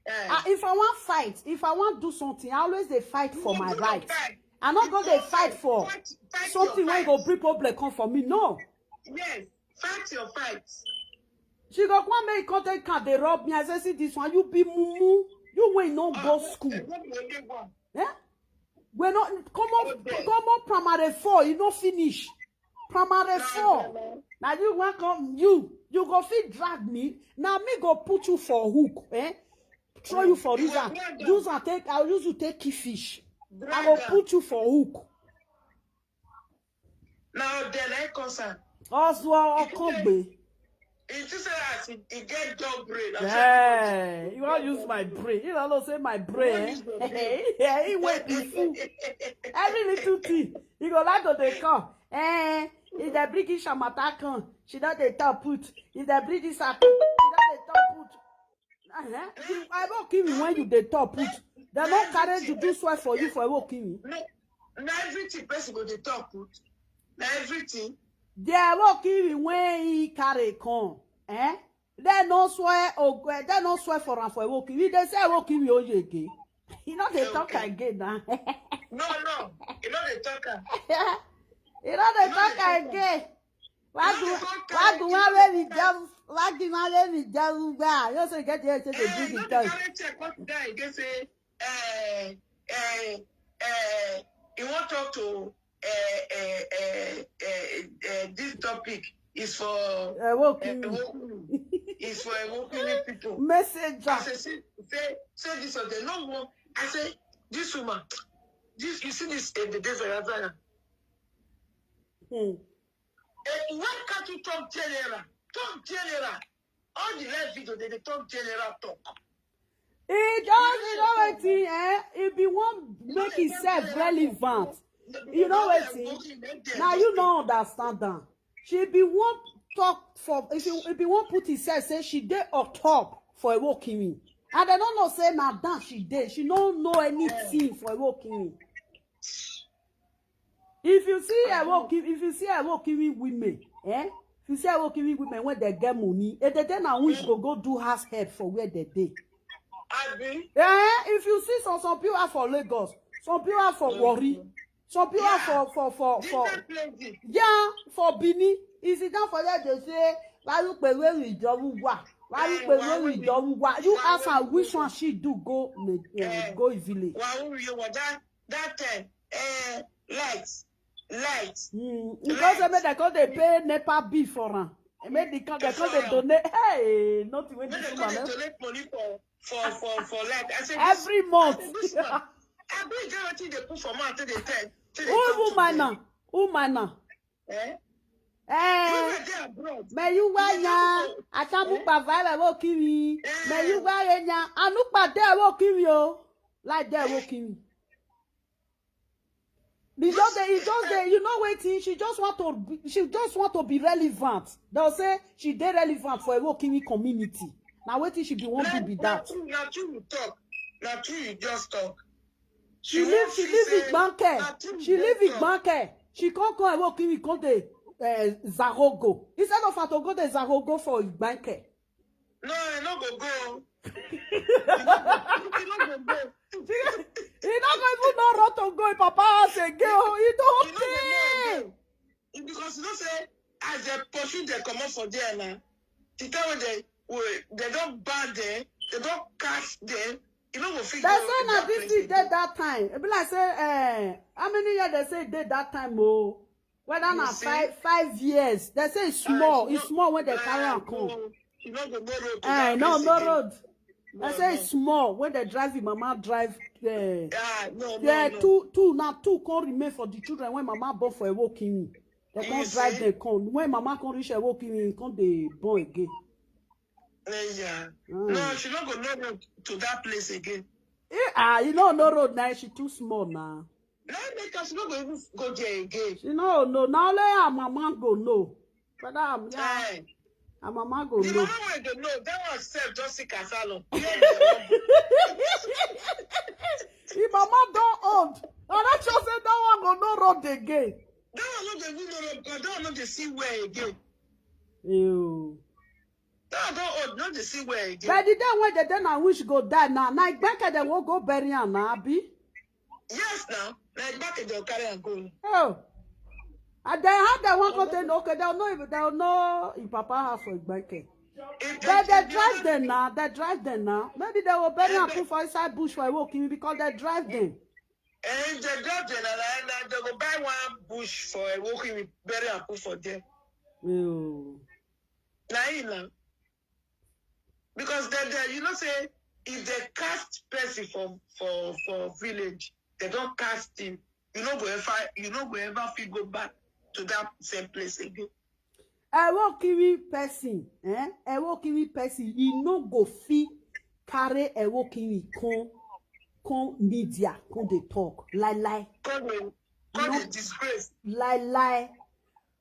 Eh. Ah, if I want fight, if I want do something, I always they fight for You my do right. fight. I not go they fight for Fight, fight something your when go fight. Bring problem come for me. No. Yes, fight your fight. She go come make content can they rob me. I say, see this one, you be mumu. You when no go Ah, school. eh, what do you want? Eh? We no come up, Okay. Come up primary four, you no finish. Primary Nah, four. nah, nah. Now you want come, you you go fit drag me. Now me go put you for hook, eh? Throw you for You river. go drag am. Use and take. I'll use you take key fish. I Drag go am. Put you for hook. Now then I concern. Oswald Okongbe. It is as it, it get dog brain. I'm Yeah, sure you want use my brain. You don't know say my brain. use your brain. Eh? Yeah, he went be fool. Every little thing, you go like to they come. Eh, if they bring in Shamata come, she don't they top put. If they bring this up, she don't they top put. Uh-huh. You, I won't give you when you they top put. They don't carry to do swear for you for I won't give you. No, na everything person go dey talk put. Na everything. They won't give you when he carry come. Eh? They no swear oh they no swear for am for I won't give you. They say I won't give you again. You know they talk Okay. Again now. No, no, you know they talk am. You know they No, talk they talk again. Why No, do they talk why am. do I let me just why do I let me just go? You say get here say they Eh, bring no the be time. carry check what guy dey say. Eh, eh, eh, he wan talk to eh, eh, eh, eh, eh, this topic is for Eh, I won't eh, give you. Ewokuni. Is for Ewokuni people. Messenger. I say, see, say, say this one. They no one. I say, this woman, this you see this eh, the days of Azara. Hmm. Eh, why can't you talk general? Talk general. All the live video, they, they talk general talk. He just you know wetin eh? He be one make himself relevant. You know wetin? Now you no understand am. She be one talk for if you if you wan put himself say she dey on top for Ewokimi. And I don't know say na down she dey. She no know anything for Ewokimi. If you see Ewokimi, if you see Ewokimi women, eh? If you see Ewokimi women when they get money, if they dey na which go go do house help for where they dey. Abi, Eh, if you see some some people are for Lagos, some people are for Warri, some people are for for for for different places. Yeah, for Benin. Is it down for there they say why you pay where we don't wa? Why you pay where we don't wa? You ask her which one she do go me- eh, go village. Wow, you want that that time? Eh, light, light. Mm. Because I mean they call they pay NEPA bill for her. I mean they call they call they donate. Hey, not when When this they call woman. they Eh? Donate money for for for for light. I said Every month. I said, this one. I believe everything they put for mouth till they tell. Till they Who talk to woman them. Now? Who man now? Eh? Eh, me you why ya? Atamu pa vibe wo kiwi. Me you why ya? Anu pa de wo kiwi o. Like de wo kiwi. Because they, it just they, you know wetin, she just want to be, she just want to be relevant. They'll say she dey relevant for Ewo Kiwi community. Now wetin she be want to be that. Na true you talk. Na true you just talk. She live, she live with banker. She live with banker. She can't go Ewo Kiwi, come dey uh, Zarogo. Instead of her to go the Zarogo for banker. No, I no go go. You no go go. He no go even know road to go in papa house again. He don't okay. Because you know say as they pursue they come up for there now. The time when they they don't ban them, they don't cast them. You know what? They say na this thing did that time. It be like say, eh, how many years they say did that time? Oh, whether na five five years, they say it's small. It's small when they carry am come. You know the no road. Eh, no, no road. I say it's small when they drive him, mama drive. Eh, yeah, two two now two come remain for the children when mama born for a walking. They come drive them come. When mama come reach a walking, come dey born again. Yeah. No, she no go no road to that place again. Eh, ah, you know no road now. She too small now. Now make us no go even go there again. She no no. Now let her mama go no. But um, yeah, her mama go no. The mama wey go no. That one sef just sick asylum. If mama don old, I not sure say that one go no road again. That one no dey even no road because that one no dey see where again. Ew. That one don old, no dey see where again. But the day when the day na wish go die now, na Igbeke they will go bury am now, abi? Yes now, na Igbeke they will carry am go. Oh. And then how they want to tell, okay, they'll know if they'll know if papa have for Igbeke. But they drive them now, they drive them now. Maybe they will bury am put for inside bush for a walking because they drive them. And if they drive them, na na they go buy one bush for a walking, bury am put for there. Ew. Na him na. Because they, they, you know say if they cast person for for for village, they don't cast him. You no go ever you no go ever fit go back to that same place again. Ewo Kiwi person, eh? Ewo Kiwi person, he no go fit carry Ewo Kiwi come come media, come dey talk. Lie lie. Come dey come dey disgrace. Lie lie.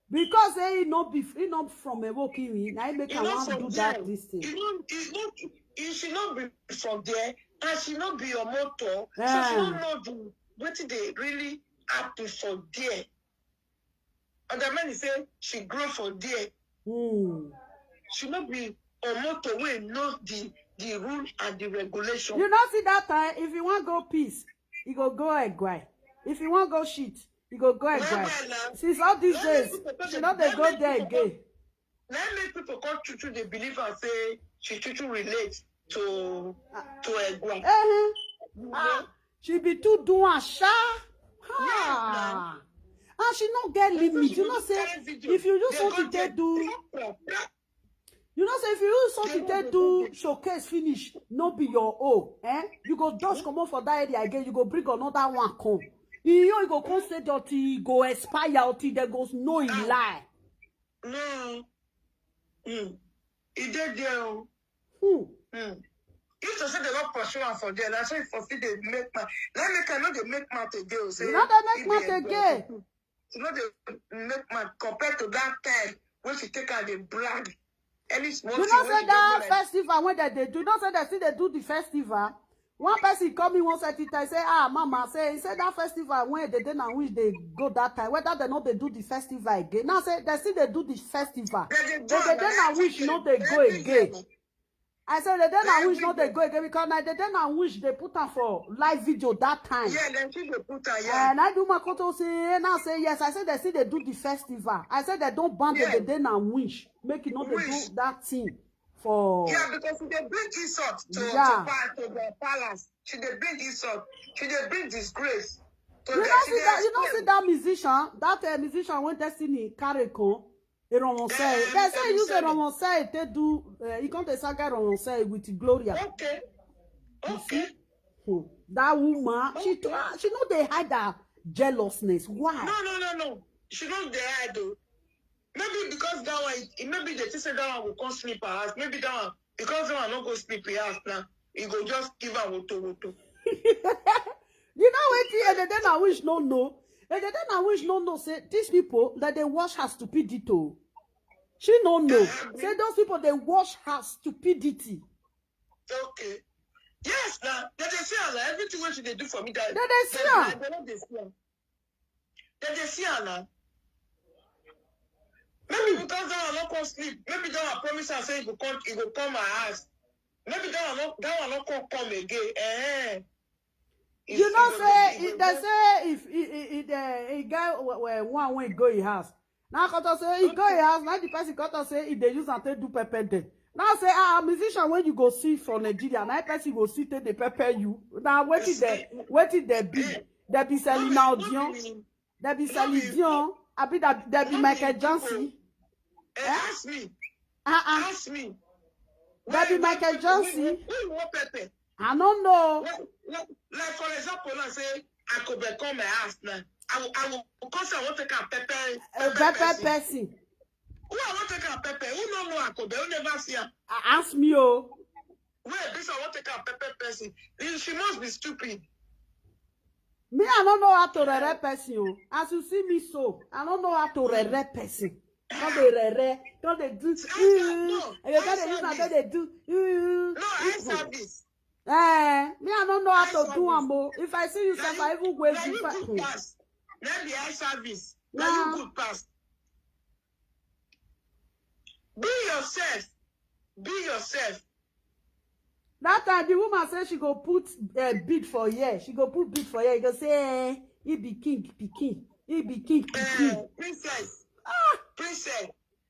Because say he no be he no from Ewo Kiwi, na he make I want do that this thing. He no he no he she no be from there, and she no be your motor, so she no know the wetin dey really happen for there. And the man say she grow for there. Hmm. She no be a motor wey know the the rule and the regulation. You know see that time if you want go peace, you go go Egwai. If you want go shit, you go go Egwai. Since all these days, she no dey go there again. Na make people come true true dey believe am say she true true relate to to Egwai. Uh-huh. Ah, she be too do am sha. Ah. And she no get limit. You know say if you use something take do, you know say if you use something take do showcase finish, no be your own. Eh? You go just comot for that area again. You go bring another one come. You go come say dirty, go expire, dirty. They go know e lie. No. Mm. E dey there o. Hmm. Mm. If to say they don't pursue am for there, that's why for fit dey make mouth. Let me can no dey make mouth again. Say no dey make mouth again. You know they make mouth compared to that time when she take out the brag. Any small you know say that festival when they, they do, you know say they see they do the festival. One person come in one certain time say, ah, mama say, he said that festival when they did not wish they go that time. Whether they know they do the festival again. Now say they see they do the festival. They dey do am, they dey not wish no they go again. I said they dey not wish no they go again because now they dey not wish they put am for live video that time. Yeah, then she dey put am. Yeah. And I do my control say now say yes. I said they see they do the festival. I said they don't ban the they dey not wish make it not they do that thing. For yeah, because she dey bring insult to yeah. to, pa- to the palace. She dey bring insult. She dey bring disgrace. To you know see that you know see that musician, that uh, musician when Destiny carry come, a Ronwonsei. They say use a Ronwonsei to do. Uh, he come to saga Ronwonsei with Gloria. Okay. Okay. Hmm. That woman, okay. she too, ah, she know they hide her jealousness. Why? No, no, no, no. She know they hide though. Maybe because that one, it, maybe they think say that one will come sleep her house. Maybe that one, because that one no go sleep her house now, he go just give her woto woto. You know wetin Edede na wish no know? Edede na wish no know say these people that they wash her stupidity. She no know. Say those people they wash her stupidity. Okay. Yes, now. They dey see her, like, everything wey she dey do for me, that They dey see her. They no dey see her. They dey see her now. Maybe because that one no come sleep. Maybe that one promise her say he go come, he go come her house. Maybe that one no, that one no come come again. Eh. You know say if they say if he, he, he, the, he get w- w- one wey go his house. Now come talk say he go his house. Now the person come talk say if they use am take do pepper dem. Now say ah musician, when you go see for Nigeria, now person go see take the pepper you. Now wetin they wetin they be? They be Celine Dion. They be Celine Dion. Abi that they be Michael Jackson. Eh, ask me. Uh uh. Ask me. They be Michael Jackson. Who you want pepper? I don't know. Like, like, like for example, now say I could become my house now. I will, I will, because I want to take a pepper. A pepper person. Who I want to take a pepper? Who no know Akobe? Who never see her? A- Ask me, oh. Where this I want to take a pepper person? Then she must be stupid. Me, I don't know how to rere person. Oh. As you see me so, I don't know how to rere person. Don't they rere, don't they do. Answer, no, And you gotta answer use my me. Don't they do. No, eye service. Eh, me, I don't know how to Answer do me. am. Oh. If I see you, Now sef, you, I even go now do you fa- good pass. Now the eye service. Now Nah. you good pass. Be yourself. Be yourself. That time the woman said she go put uh, bead for here. She go put bead for here. He go say, eh, he be king, be king. He be king, be Uh, king. Princess. Princess.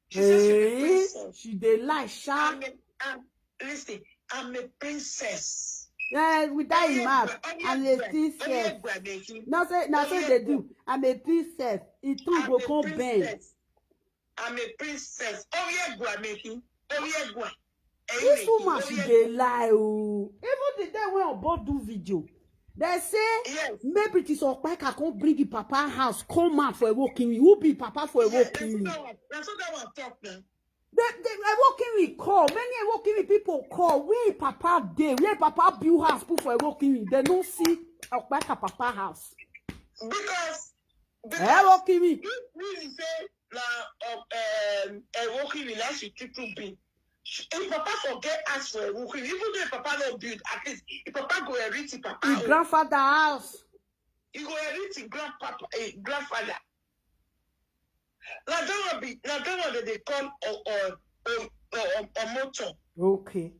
She said she be Eh, princess. she dey lie, sha. I'm a, I'm, listen, I'm a princess. Yeah, with that in mouth, Only and Egwe, they still only safe. Egwe making. Now say, now say they do. I'm a princess. It too I'm go a come bend. Princess. I'm a princess. Only Egwe making. Only Egwe. This woman, she dey lie. Oh, even the day when Obo do video, they say Yes. maybe it is Okpeka come bring the papa house, come out for a walking. Who be papa for a Yes, that's walking? that one. That's what that one talk now. They, they, a walking we call. Many a walking people call. Where papa dey? Where papa build house put for a walking? They don't see Okpeka papa house. Because, Eh, because walking me. If we say na um, um, a walking relationship people be. If papa forget ask for a walking, even though papa no build, at least if papa go and reach him papa, His own, grandfather house. He go and reach him grandpapa, eh, grandfather. Na that one be, na that one that they call or or or or, or motor. Okay.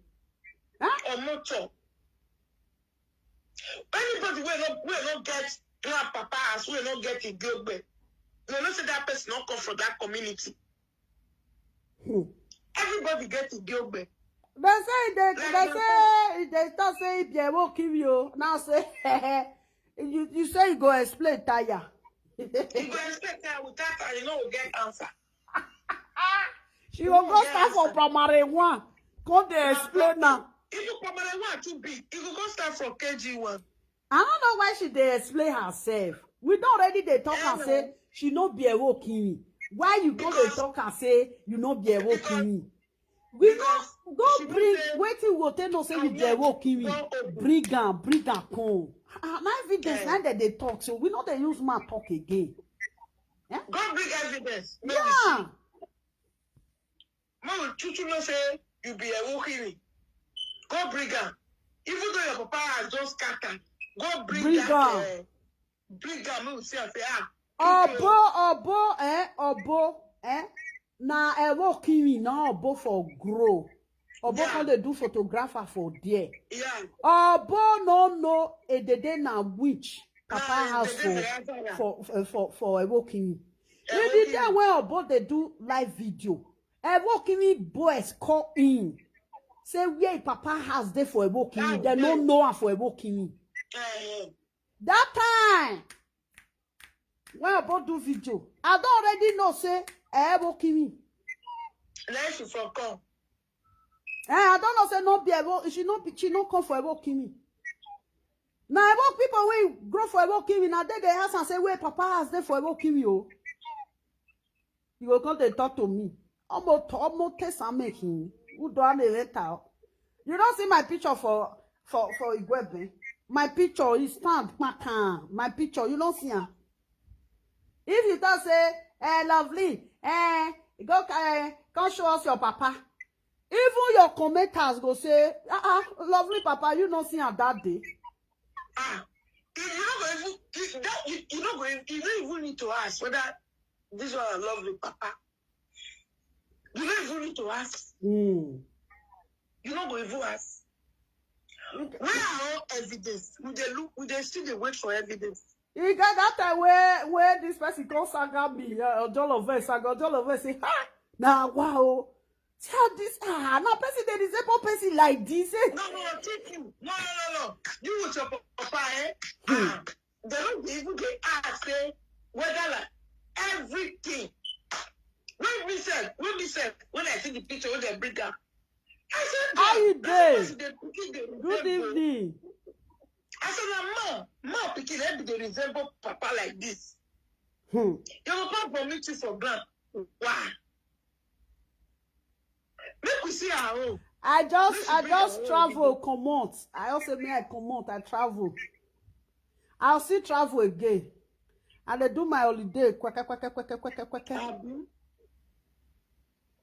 Or motor. Anybody wey no wey no get grandpapa house, wey no get Igiogbe, you know say that person no come from that community. Hmm. Everybody get Igiogbe. They say they, they say they talk say if they won't kill you. Now say you you say you go explain tire. You go explain that without I know we get answer. She will go start for primary one. Come they explain now. If you primary one too big, you go go start from K G one. I don't know why she dey explain herself. We don't already dey talk and say she no be a walking. Why you go dey talk and say you no be a walking? We no go bring wetin we take no say we be a walking. Bring am, bring am come. Ah, na evidence na dem dey talk, so we no dey use mouth talk again. Go bring evidence. Yeah. Make we true true know say you be a walking. Go bring am. Even though your papa has just scattered, go bring that. Bring am, make we see and say, ah. Obo, Obo, eh, Obo, eh. Na Ewo Kiri, na Obo for grow. Obo come dey do photographer for there. Yeah. Obo no know Edede na witch. Papa house for for for for Ewo Kiri. If the day when Obo dey do live video, Ewo Kiri boys call in. Say where him papa house dey for Ewo Kiri. Dem no know am for Ewo Kiri. That time when Obo do video, I don already know say Ewo Kiri. Let's for come. Eh, I don't know say no be Ewo, she no be, she no come for Ewo Kiri. Na Ewo people wey grow for Ewo Kiri, na dem dey ask am say where papa house dey for Ewo Kiri o. You go come dey talk to me. Omo to omo test am make him. Who don dey later? You don see my picture for for for Igwebe? My picture is stand kpakam. My picture, you don see am? If you talk say, eh, Lovely, eh, go eh, come show us your papa. Even your commenters go say, ah, ah, Lovely papa, you no see am that day. Ah, you no go even you, that, you, you no go even, you no even need to ask whether this one a Lovely papa. You no even need to ask. Mm. You no go even ask. Where are all evidence? We dey look. We dey still dey wait for evidence. E get that time where where this person come saga me, uh, Ojolo Vest, saga Ojolo Vest say, ha, na wow. See how this ah, na person dey resemble person like this. Eh? No, no, no, keep you. No, no, no, no. You with your papa, eh? Ah, they don't even dey ask say whether like everything. When we said, when we said, when I see the picture, when they bring up, I said, How you "That dey? person dey quickly dey Good resemble." evening. I said, "Na man, man pikin, let me dey resemble papa like this. Hmm. Your papa vomit you for ground. Why? Make we see our own." I just Make I you bring your just own travel video. Comot. I also me I comot. I travel. I'll still travel again. And they do my holiday. Kweke, kweke, kweke, kweke, kweke. Abi?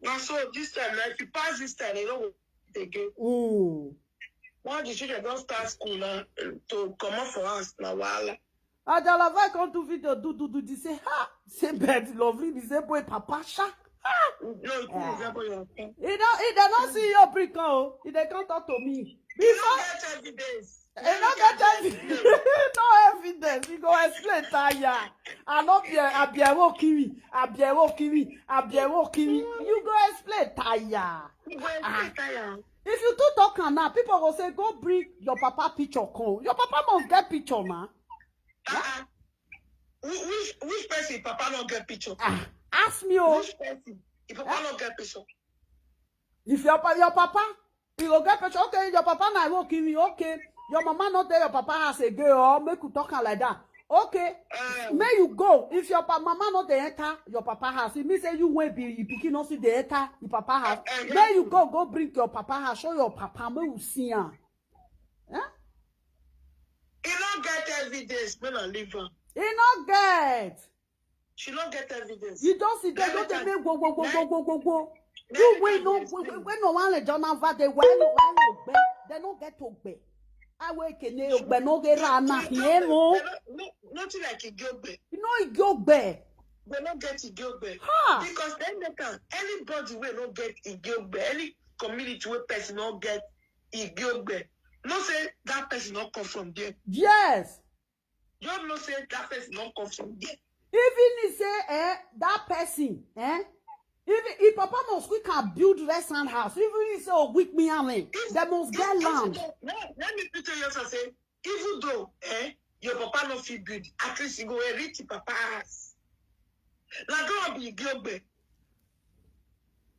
Na so this time, na if you pass this time, you no go again. Mm. Once the children don start school now, to comot for house na wahala. Ojolo Vest come do video do do do this say ha say bed Lovely be say boy papa sha. No, you Ah. resemble your papa. You know, if they don't see your brick oh, if they come talk to me. You Before no get evidence. e no get evidence. No evidence. You go explain tire. I no be Abiero Kiri. Abiero Kiri. Abiero Kiri. You go explain tire. You go explain tire. If you too talk am now, people go say go bring your papa picture come. Your papa must get picture now. Uh-uh. Whi- Which which person papa no get picture? Ah, ask me oh. Which person? If papa no get picture. If your pa- your papa, you go get picture. Okay, your papa na go give me. Okay, your mama not there. Your papa has a girl. Or make you talk am like that. Okay, Um, may you go. If your pa- mama not dey enter your papa house, e mean say you wey be e pikin no see dey enter your papa house. Eh, eh, May you go go bring your papa house, show your papa, may you see am. Eh? e no get evidence. When I leave her, E no get. She no get evidence. You don see dem Let no me dey tell- make wo wo wo let- wo wo wo wo. let You me wey tell no you something. wey no wan le jona va dey why no why no gbe. Dem no get ogbe. Awo ekene ogbe no ge ra na Nothing hie mo. Nothing like Igiogbe. You know Igiogbe. They no get Igiogbe. Ha! Because dem make am, anybody wey no get Igiogbe, any community wey person no get Igiogbe, no say that person no come from there. Yes. You no know say that person no come from there. Even if say eh that person eh even if papa must quick and build rest and house even if say oh weak me and eh they must get Even land. Though, let, let me tell you something. Even though eh, your papa no fit build, at least you go reach your papa house. Na that one be Igiogbe.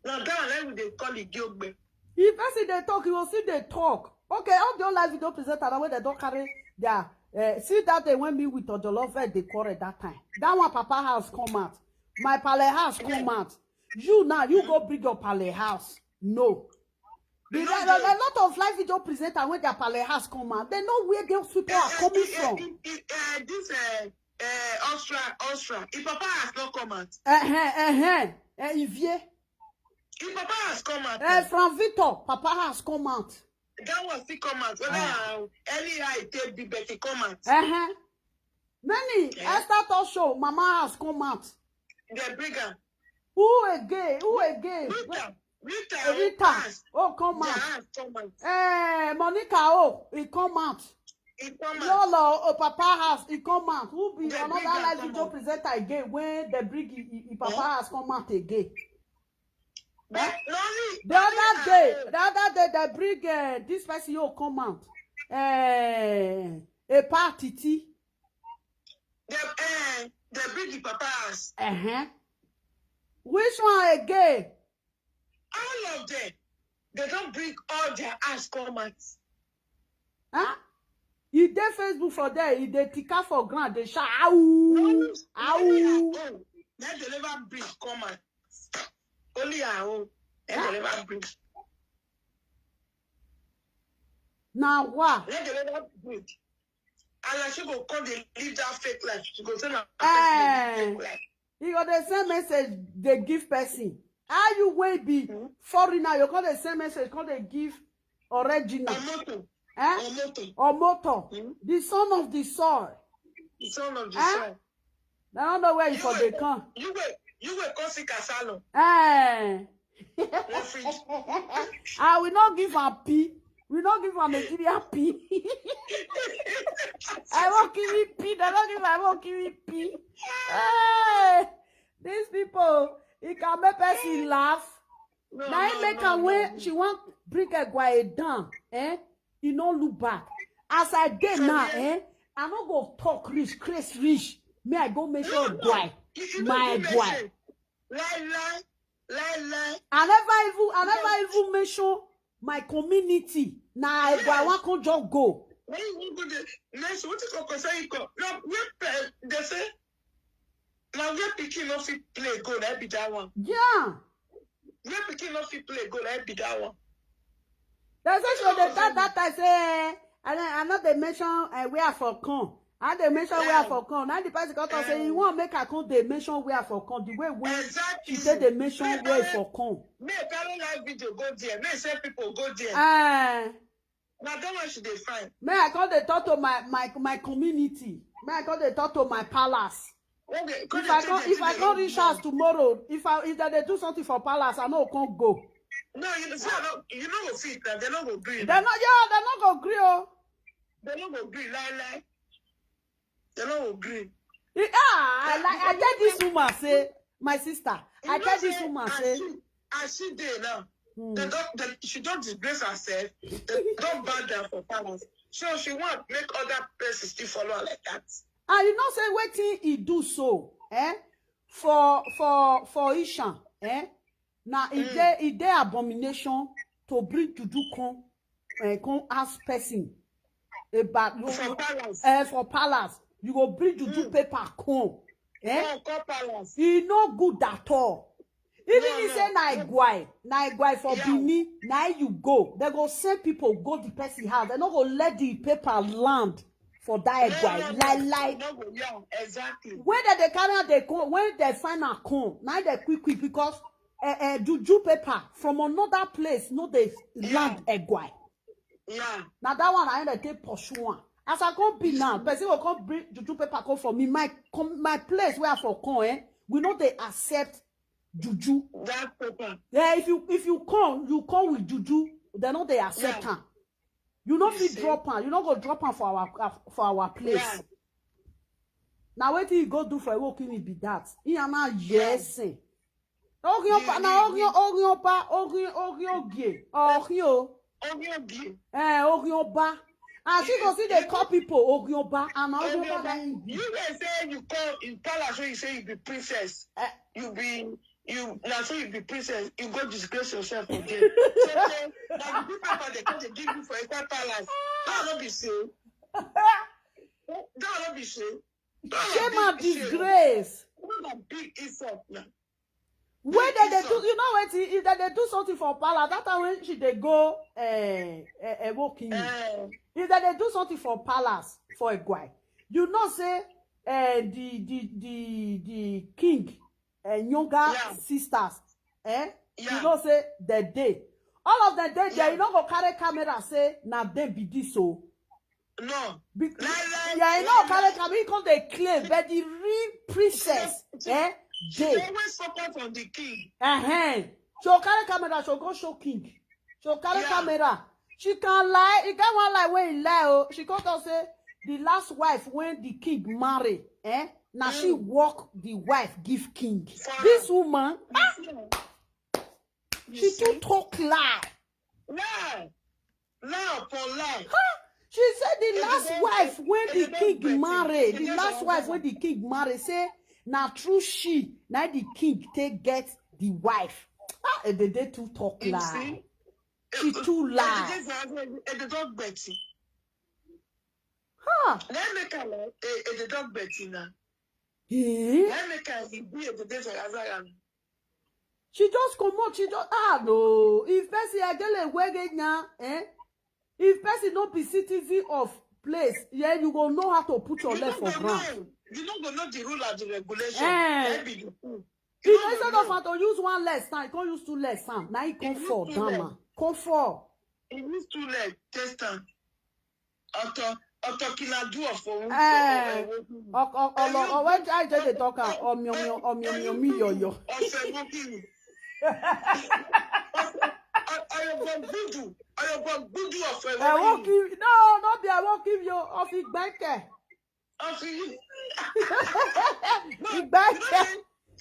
Na that one we dey call Igiogbe. If person dey talk, you go still dey talk. Okay, all the whole life video presenter na wey dem don carry their uh, see that day when me with Ojolo Vest dey quarrel that time. That one papa house come out. My pale house come out. You now, you go bring your pale house. No. The, No, a, a lot of live video presenter when their pale house come out, they know where those people are coming from. Eh, eh, this uh, uh, Austria, Austria. If papa has not come out, Uh-huh, uh-huh. Uh, Ivie. If papa has come out, Uh, Frank Victor, papa has come out. That one still come out. Whether Ah. uh, any eye take be, but e come out. Uh-huh. Many Eh? Esther Talk Show, mama has come out. They bring am. Who again? Who again? Rita, Rita, Rita. Pass. Oh, come Their out. House come out. Eh, Monica, oh, he come out. E come out. Lolo, oh, Papa House, he come out. Who be They another bring am live come video out. Presenter again when they bring he, he, he Papa Eh? House come out again. But no only The other only, day, uh, the other day they bring uh, this person you come out. Uh, a party. They, uh, they bring the Papa House. Uh-huh. Which one again? All of them, they don't bring all their ass come out. Huh? He dey Facebook for there, he dey tika for ground, dey shout, "Ow! Only, only Ow!" at home, let the never bring come out. Only her own. Let Ah. the never breed. Na wa. Let the never breed. And like she go come dey live that fake life. She go say na Eh. fake life. You go dey send message dey give person. How you wey be Mhm. foreigner, you come dey send message, come dey give original. Omoto. Eh? Omoto. Or motor. Mhm. The son of the soil. The son of the Eh? soil. I don't know where you You for were- dey come. You were you were causing kasalo. Eh. Referee. I will not give am pee. We not give am Nigeria pee. I won't give it pee. They don't give I won't give it pee. Hey, these people, it can make person laugh. No, Now no, make no, her when no. She want bring a guy down. Eh? You no look back. As I dey now, eh? I no go talk rich, craze rich. Me, I go make sure No, no. guy. If you My don't do boy. Mention, lie, lie, lie, lie. I never even I never even mention my community. Now I go I Yes. want to just go. When you go there, mention what you call concern you call. No, where pe- they say now where pikin no fit play go, that be that one. Yeah. Where pikin no fit play go, that be that one. They say she dey talk that time say I no- I not dey mention uh, where I for come. I dey mention where I Eh. For come. Now the person come talk say Eh. He want make I come dey mention where I for come. The way when Exactly. She say dey mention Make where I I- For come. May parallel live video go there. May say people go there. Uh, Now that one she dey find. May I come dey talk to my my my community. May I come dey talk to my palace. When they, If I come if I come reach house tomorrow, if I if they dey do something for palace, I no come go. No, you see, I don't, you know go fit now. They no go agree. They no yeah, they no go agree. Oh. They no go agree. Lie, lie. They no go agree. Eh, ah, I, like, I tell this woman say, my sister, I You tell know this say, woman as say, she, as she dey now, hmm. they don't, they, she don't disgrace herself. They don't bow down for palace. So she want make other persons still follow her like that. And you know say wetin he do so, eh? For for for Ishan, eh? Now he Mm. dey he dey abomination to bring juju come, eh, come ask person about you For palace. Eh, for palace. You go bring juju Mm. Paper come. Eh? No, call palace. E no good at all. Even No, if no, say na no. Egwai, na Egwai for Yeah. Benin, na you go. They go send people go the person house. They no go let the paper land for that No, Egwai. no, no, Like like no go, yeah, exactly. When they, they carry out they come, when they find out come, now they quick quick because uh, uh, juju paper from another place no they land Egwai. Yeah, Now that one I dey take pursue one. As I come be now, person will come bring juju paper come for me. My come my place where I for come, eh? We know they accept juju. That paper. Yeah, if you if you come, you come with juju. They know they accept Yeah. Am. You no You fit see? Drop am. You no go drop am for our uh, for our place. Yeah. Now wetin he go do for Ewokimi be that? He am a yes. Ogiopa The- na the- Ogio Ogiopa Ogio Ogiogie Ogio Ogiogie. eh Ogioba. And she go see they call people Ogioba and na Ogioba na Ogioba. him be. You guys say you call in palace when you say you be princess. Eh. You be you now so you be princess. You go disgrace yourself for there. So say now the people for the country give you for inside palace. That no be say. That no be say. That no Shame be and say. Disgrace. That na big insult now. When they, they do, Insult. You know what? If they, they do something for palace, that time when she they go, eh, eh, eh, working. Eh, If they, they do something for palace for Egwai, you know say, eh, the the the the king, eh, younger Yeah. Sisters, eh, Yeah. You know say the day, all of them dey there. Yeah. You no go carry camera say na them be this so. No. Be- Lie, lie, yeah, you know lie, carry lie. Camera come dey claim, but the real princess, She- eh, She dey. Always focus on the king. Uh-huh. She'll carry camera, she'll go show king. She'll carry Yeah. Camera. She can lie. He got one lie when he lie. Oh. She come talk say the last wife when the king marry, eh? Now she Mm. Walk the wife give king. For This her. Woman, ah, You she see? Too talk lie. Lie. Lie upon lie. She said the If you last don't wife get- When if the you don't king get it, Marry, you the get Last some wife other When the king marry, say na true she, na the king take get the wife. Ah, and they, they too talk You lie. See? She too lie. And the dog Betty. Huh? Let me call her. And the dog Betty now. Eh? Let me call her. He be the dog Betty. She just comot, she just, ah, no. If person, I get a wege nya, eh? If person no be citizen of place, yeah, you go know how to put your leg for ground. You no go know the rule and the regulation. Eh. That be the thing. If instead of her to use one leg stand, you can't use two legs stand. Now he come fall down, man. Come fall. He use two legs, test am. Ọtọ, ọtọ kí la do for who? Eh. Ọkọ ọlọ ọwọ tí a jẹ de talk am ọmọ ọmọ ọmọ mi yọyọ. Ọsẹ wókìrì. Ọyọ̀bọ̀ gbúdù, ọyọ̀bọ̀ gbúdù ọ̀fẹ́ Ẹ̀wọ́ wókìrì. Kiri, no, no be ẹ̀wọ́ Kiri o, ọ̀fi gbẹ́kẹ̀. Ọ̀fẹ́ yìí. Ìgbẹ́kẹ̀.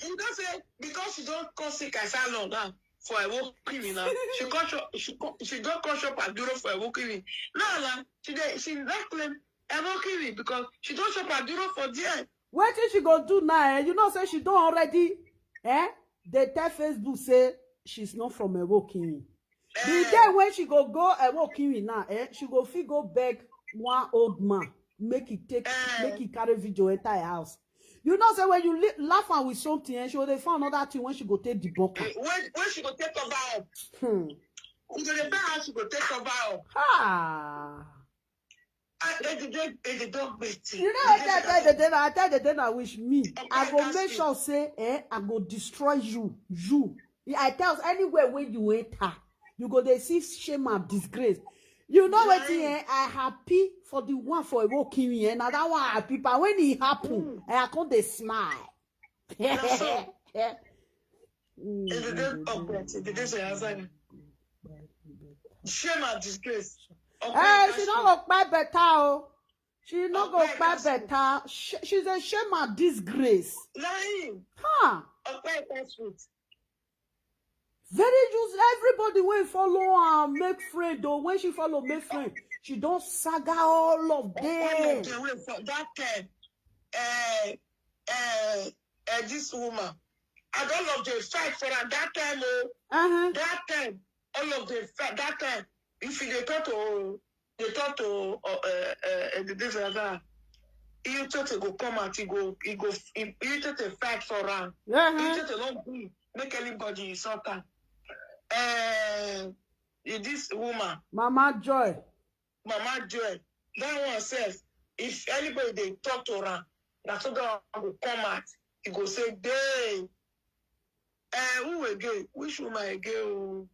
You know say because she don come sick as her now now for Ewokiri now. She come shop, she come, she don come shop Aduro for Ewokiri. Now now she dey she dey claim Ewokiri because she don shop Aduro for there. Wetin she go do now? Eh? You know say she don already eh? Dey tell Facebook say she's not from Ewokiri. The day when she go go Ewokiri now, eh? She go fit go beg one old man make he take Eh. Make he carry video enter her house. You know say when you li- laugh am with something, eh? She go dey find another thing when she go take the buck am. Eh, When when she go take cover up, Hmm. she go dey find how she go take cover up. Ha! Ah, Ejide Ejide don gbeti. You know I tell tell the day I tell the day I wish me. I go make sure say eh I go destroy you. You. I tell anywhere where you enter, you go dey see shame and disgrace. You know what eh? I happy for the one for Ewokiri eh? Now that one I happy, but when it happen, eh, I come dey smile. Ejide don gbeti. Ejide say Azani. Shame and disgrace. Eh, she no go kpai better o. She no go kpai better. She, she's a shame and disgrace. Na him. Huh? Ọpẹ́ Ìtàsùn. Very use everybody wey follow am make friend o. When she follow make friend, she don saga all of All them. of them wey for that time, uh, uh, uh, this woman, and all of them fight for am that time o. Uh-huh. That time, all of them fight that time. If you dey talk to dey talk to uh, uh, uh, the this and that, you talk to go come out, you go, you go, you talk to fight for am. You Uh-huh. talk to not gree make anybody insult am. Uh, this woman, Mama Joy. Mama Joy, that one sef, if anybody dey talk to am, na so that one go come out. He go say, "Dey, eh, who again? Which woman again?" Oh,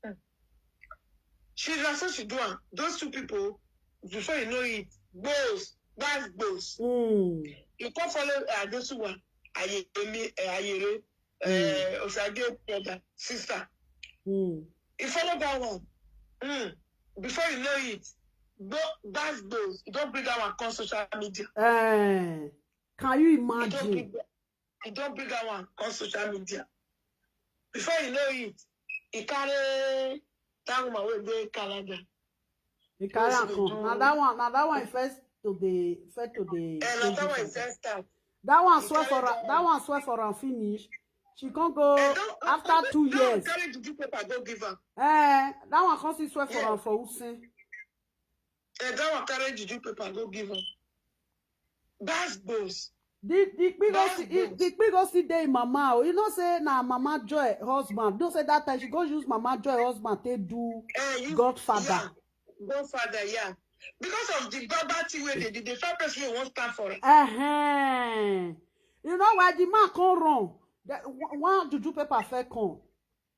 hmm. She na so she do am. Those two people, before you know it, gbos, that's gbos. Mm. You come follow uh, those two one, Ayemi, uh, Ayere, uh, Osage brother, sister. Mm. You follow that one. Mm. Before you know it, go that's those. You don't bring that one come social media. Eh, can you You don't imagine? bring that, you don't bring that one come social media. Before you know it, you carry that woman wey dey Canada. You carry am Yes, come. we do. Now that one, now that one first to the first to the. And na that one first start. That one You swear carry for her. that That one swear for her finish. She can't go Eh, that- after two that one years. Carry juju paper go give am. Eh, that one can't see swear for Yeah. her for Usain. Eh, that one carry juju paper go give am. That's those. The the big go That's see good. The big go see dey mama. Oh. You know say na Mama Joy husband. You know say that time she go use Mama Joy husband take do Eh, you, Godfather. Yeah. Godfather, yeah. Because of the baba thing wey dey do, the first person wey wan stand for am. Uh-huh. You know why the man come run? The, one one juju paper fair come.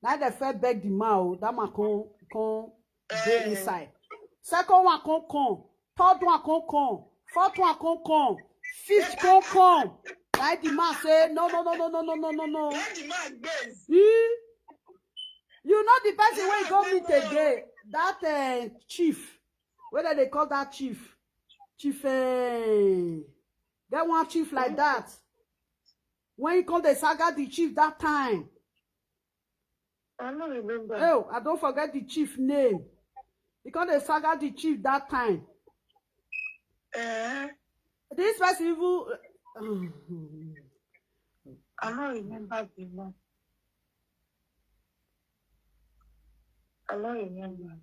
Now they fair beg the man. Oh, that man come come dey Eh. inside. Second one come come. Third one come come. Fourth one come come. Fifth come come. Like the man say no no no no no no no no no. Let the man gbase. Eh? You know the person wey Yeah, go no, meet no. Again. That uh, chief. Whether they call that chief. Chief eh, get one chief like that. When he call the saga the chief that time. I don't remember. Oh, I don't forget the chief name. He call the saga the chief that time. Eh, This person even I don't remember the name. I don't remember.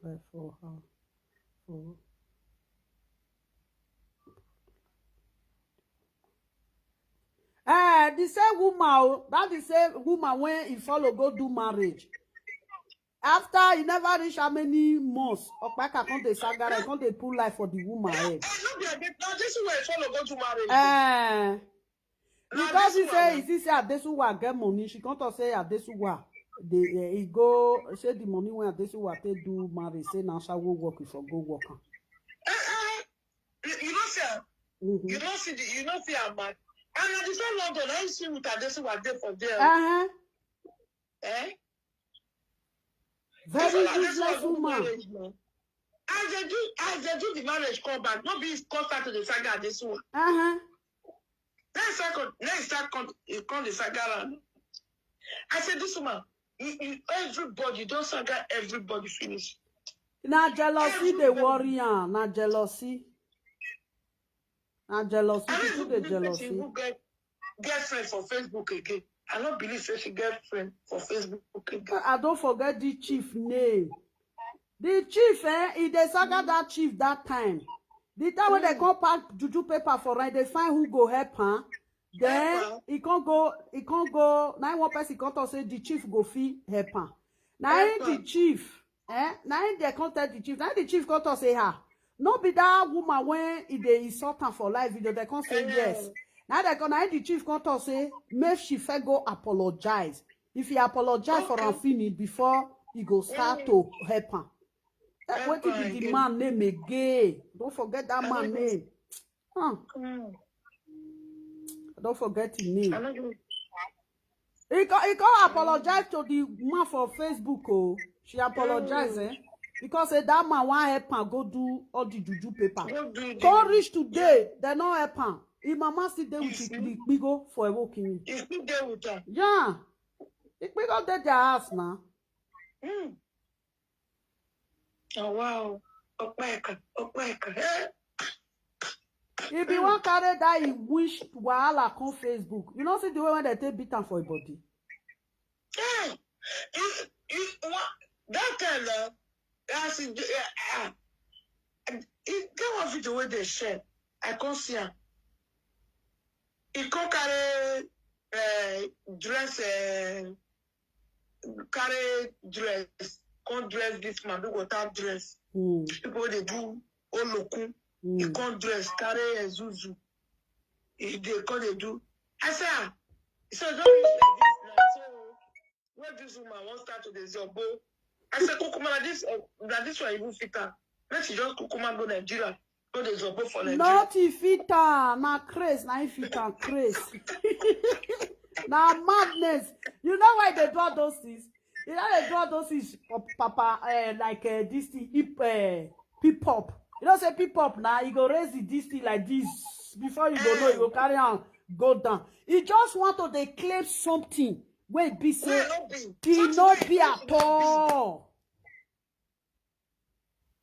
Like for her. For Eh, the same woman o, that the same woman when he follow go do marriage. After he never reach how many months, Okpaka come dey sagara, he come dey put life for the woman head. Eh, no be Ade- na this one follow go do marriage. Eh, Na because he this say one. He see say Adesuwa get money, she come talk say Adesuwa dey eh, he go say the money when Adesuwa take do marriage say na ashawo work he for go work am. Eh, eh, you, you know see am. Mhm. You know see the, you know see am man. And na the same London I see with Adesuwa dey for there. Uh-huh. Eh? Very Adesuwa useless go do woman. Marriage now. As they do, as they do the marriage come back, no be come start to the saga Adesuwa. Uh-huh. Then second, then he start come, he come the saga around. I said this woman, you, you, everybody don saga everybody finish. Na jealousy dey Everybody. Worry am. Na jealousy. Na jealousy. I She don't too even dey believe that she jealousy. Even get get friend for Facebook again. I don't believe say she get friend for Facebook again. I don't forget the chief name. The chief, eh, he dey saga that chief that time. The time when they Mm. come pack juju paper for am, they find who go help am. Then Help am. He can't go, he can't go. Now one person come talk say the chief go fit help am. Now Help the am. Chief, eh? Now they come tell the chief. Now the chief come talk say her. No be that woman when he dey insult am for live video. They come say Eh. Yes. Now they come. Now the chief come talk say make she first go apologize. If he apologize for am Okay. finish before he go start Mm. to help am. Eh, Help wetin am be the again. Man name again? Don't forget that I man don't know. Name. Huh. Mm. I don't forget his name. I don't know. He come, he come apologize to the man for Facebook. Oh, she apologize, Mm. Eh? Because say that man want help am go do all the juju paper. Go do the Come reach today, they no help am. His mama still dey with You see? the kpigo for Ewokin. You still there with her. Yeah. The kpigo dey their house now. Mm. Oh wow. Okpaika, Okpaika. Eh? If you wan carry that, he wish wahala come Facebook. You know, see the way when they take beat am for your body. Eh, you, you, what, that time, uh, as in, uh, uh, it get one video wey dey share. I come see am. He come carry uh, dress, uh, carry dress, come dress this man, do water dress. Hmm. People wey dey do olokun, he Hmm. come dress, carry Ezuzu. He dey come dey do. I say, ah, so don reach like this now. So where this woman wan start to dey zobo? I say, kukuma, na this, uh, na this one even fit am. Make she just kukuma go Nigeria, go dey zobo for Nigeria. Not if fit am, na craze, na if fit am craze. Na madness. You know why they do all those things? You know they do all those things, Papa, uh, like uh, this thing, hip, uh, P-pop. You know, say P-pop now, you go raise the this thing like this. Before you go know, you go carry on, go down. He just want to dey claim something wey be say Wey no be. e Something no wey be e at no be. All.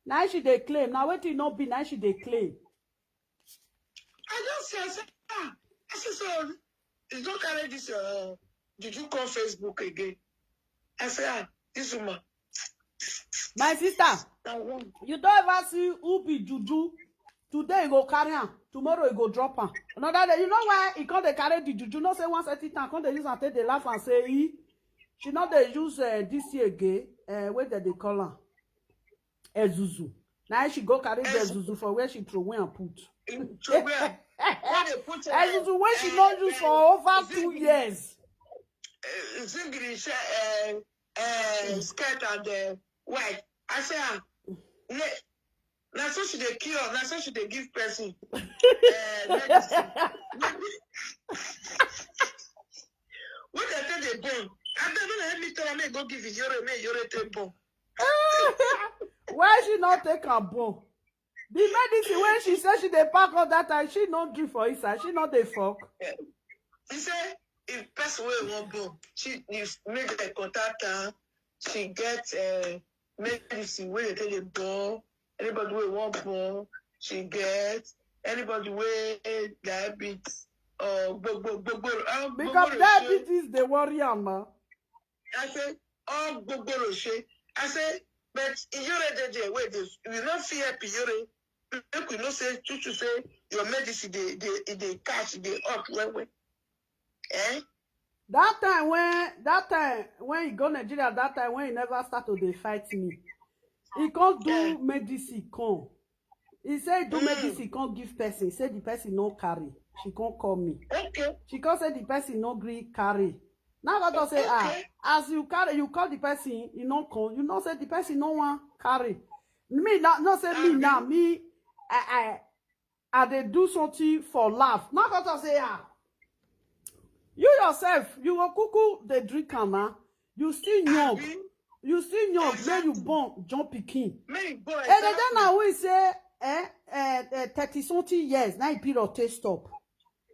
Na she dey claim. Na wetin no be, na she dey claim. I just say, I say, ah, I say, so you don't carry this, uh, did you call Facebook again? I say, ah, this woman. My sister, I want. You don't ever see who be juju. Today you go carry am, tomorrow you go drop am. Another day, you know why he come dey carry the juju? No say one certain time, come dey use am take dey laugh and say he. She no dey use uh, this thing again. Uh, wey dem dey call am? Ezuzu. Na she go carry the Ezuzu. Ezuzu for where she throw away and put. In- to where? Where they put, uh, Ezuzu wey she uh, no use uh, for over Zingiri. Two years. Uh, Zingiri, uh, uh, skirt and uh, white. I say, ah, ne- na so she dey cure, na so she dey give person. Uh, medicine. When they say they born, I beg, no let me tell her, make go give it Yore, make Yore take born. Why she not take her born? The medicine when she said she dey pack all that time, she no drink for inside, she no dey fuck. He say, if person wey wan born, she if make the contact her, she get uh, medicine wey dey take dey born. Anybody wey wan born, she get. Anybody wey diabetes or gbogbo gbogbo uh, Because gbogbo diabetes dey worry am now. I say all gbogboro shey. I say, but Iyore dey there wey dey we no fit help Iyore. Make we know say true true say your medicine dey dey e dey catch, e dey hot well well. Eh? That time when that time when he go Nigeria, that time when he never start to dey fight me, he come do Eh. medicine come. He say do Mm. medicine come give person. Say the person no carry. She come call me. Okay. She come say the person no gree carry. Now God don say, ah, Okay. As you carry, you call the person, he no come. You know say the person no wan carry. Me now, no say me Abi. Now me, I I I dey do something for laugh. Now God don say, ah, you yourself, you go cuckoo dey drink am now. You still young. Abi. You still young. Make you Exactly. Born John pikin. Make you go And then exactly. Now we say, eh, eh, eh, thirty something years. Now him period take stop.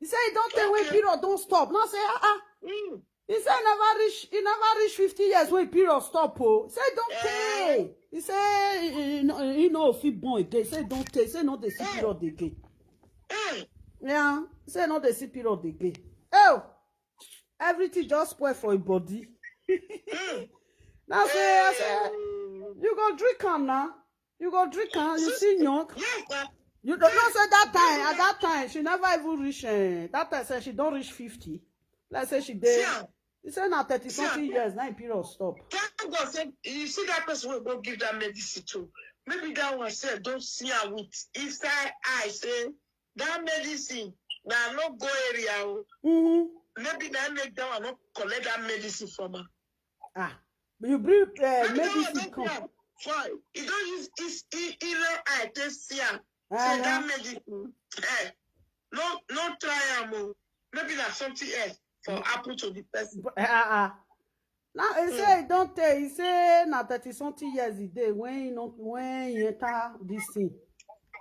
He say he don tell when Okay. Period don stop. Now say, ah, ah. Mm. He say he never reach, he never reach fifty years when period stop. Oh, he say he don Eh. Tey. He say he, he, no- he no fit born again. He say he don tey. He say he no dey see Eh. Period again. Eh. Yeah, he say he no dey see Period again. Oh, everything just spoil for him body. Mm. Now say, I say, Eh. you go drink am now. You go drink am. You So- still young. Yes, sir. You don't know say that time, at that time, she never even reach. Uh, that time say she don reach fifty. Let's say she See dey. am. He say na thirty See am. Something years, now him period stop. Thank God say you see that person wey go give that medicine to. Maybe that one sef don see am with inside eye say that medicine na no go area o. Mm-hmm. Maybe na make that one no collect that medicine from am. Ah, but you bring uh, Maybe that one medicine don come. see am. Fine. You don use his e- inner eye take see am. Say Uh-huh. That medicine. Eh, no, no try am o. Maybe na something else for happen to the person. But, uh, uh, now he Hmm. say he don tey. He say na thirty something years he dey when he no when he enter this thing.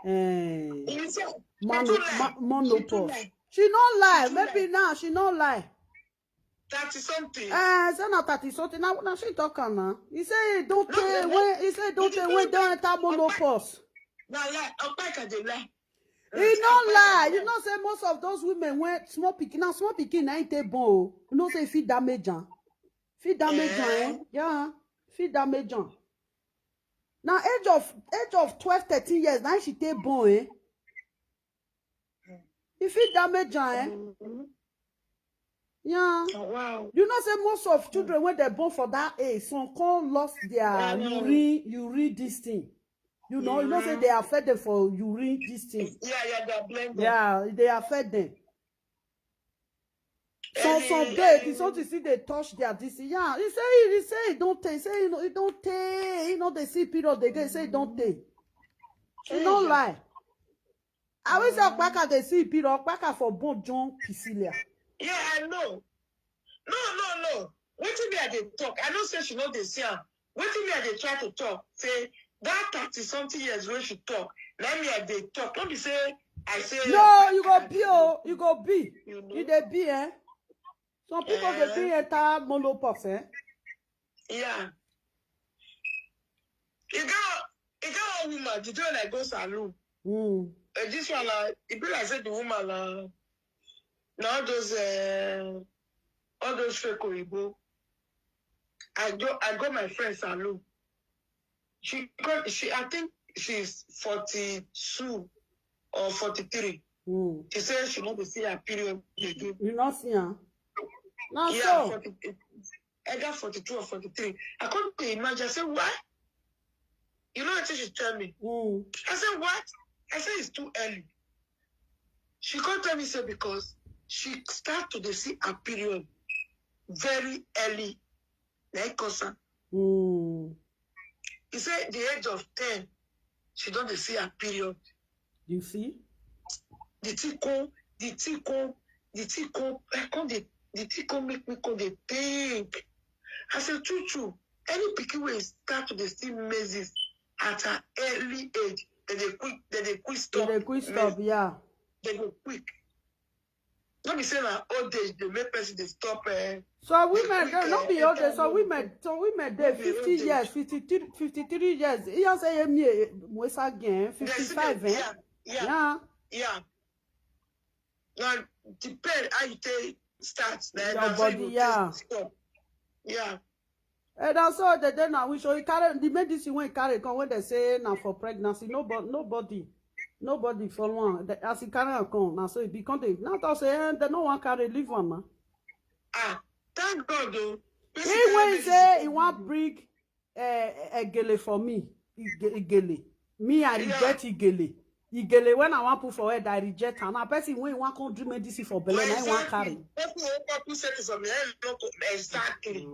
Eh, He say, man, he too lie. ma, man no He too pause. lie. She no lie. She too Maybe lie. Now she no lie. Thirty something. Eh, say na thirty something. Now, now she talk am now. He say he don No, tey no, when he say he don he tey don when tey. Don enter menopause. Na lie. Opeka dey lie. He no lie. You know say most of those women when small pikin, now small pikin na him take born o. You know say e fit damage am. Fit damage am, eh? Eh. Yeah. Fit damage am. Now age of age of twelve, thirteen years, now she take born, eh? E fit damage am, eh? Mhm. Yeah. Oh, wow. You know say most of children when they born for that age, some come lost their Mm. urine, urine this thing. You know, you know say Mm. They affect them for urine this thing. Yeah, yeah, they are blended. Yeah, they affect them. So Early, some day, early. The something see they touch their this thing. Yeah, he say he say he don tey. He say he no, he don tey. He no dey see period again. He say he don tey. He no Mm. lie. I will say Opeka dey see period. Opeka for born John Pisilia. Yeah, I know. No, no, no. Wetin me I dey talk? I know say she no dey see am. Wetin me I dey try to talk? Say that thirty something years wey she talk, na me I dey talk. No be say I say No, you go be oh, you go be. You know? You dey be, eh? Some people dey be Eh. Enter menopause, eh? Yeah. You got you got one woman the day when I go salon. Mm. Uh, this one, uh, it be like say the woman, uh, now those uh, all those fake oyibo. I go I go my friend salon. She got she I think she's forty-two or forty-three. Mm. She said she no dey see her period again. You not see her. Now Yeah, so. forty, either forty-two or forty-three. I come dey imagine. I say, "Why?" You know what she tell me? Mm. I said, "What?" I said, "It's too early." She come tell me say because she start to dey see her period very early. Na im cause am. Mm. He said the age of ten, she don dey see her period. You see? The thing come, the thing come, the thing come, I come dey, the thing come make me come dey think. I say, "True, true, any pikin wey start to dey see menses at her early age, dem dey quick, dem dey quick You stop. dey quick stop, yeah. Dem go quick." No be say na old age dey make person dey stop. Eh. So women, quick, no eh, be old age. enter So no women, so women dey no be old fifty age. Years, fifty-three, fifty-three years. You say, "Hey, me, eh, Mwesa again, Dem see fifty-five, dem- eh?" Yeah, yeah, Yeah. Yeah. Now, depend how you take start. Na, Your na so you body, go yeah. Take stop. Yeah. And that's all the day now. We show you carry the medicine when you carry come when they say now for pregnancy. Nobody, nobody, nobody follow on. The- As you carry am come, now so it become the now to say, eh, they no one carry leave one now. Ah, thank God o. He when he say he wan bring uh, egele for me, Ige- igele. Me, I reject igele. Igele, when I wan put for head, I reject am. Na person wey wan come drink medicine for belle, na him wan carry. Person wey come put setting for me, eh, no go exactly.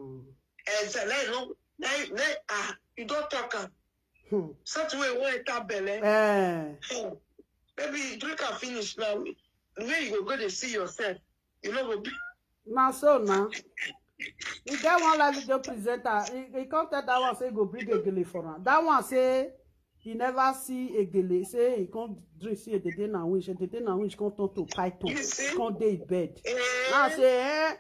Exactly. No, no, no, ah, you don talk am. Hmm. Such way wey enter belle. Eh. Hmm. Maybe you drink am finish now. The way you go go dey see yourself, you no go be. Na so na. E get one live video presenter. He, he come tell that one say he go bring egele for am. That one say he never see egele. Say he come drink see egele na winch. Egele na winch come turn to python. You see? Come dey him bed. Eh, Now say eh.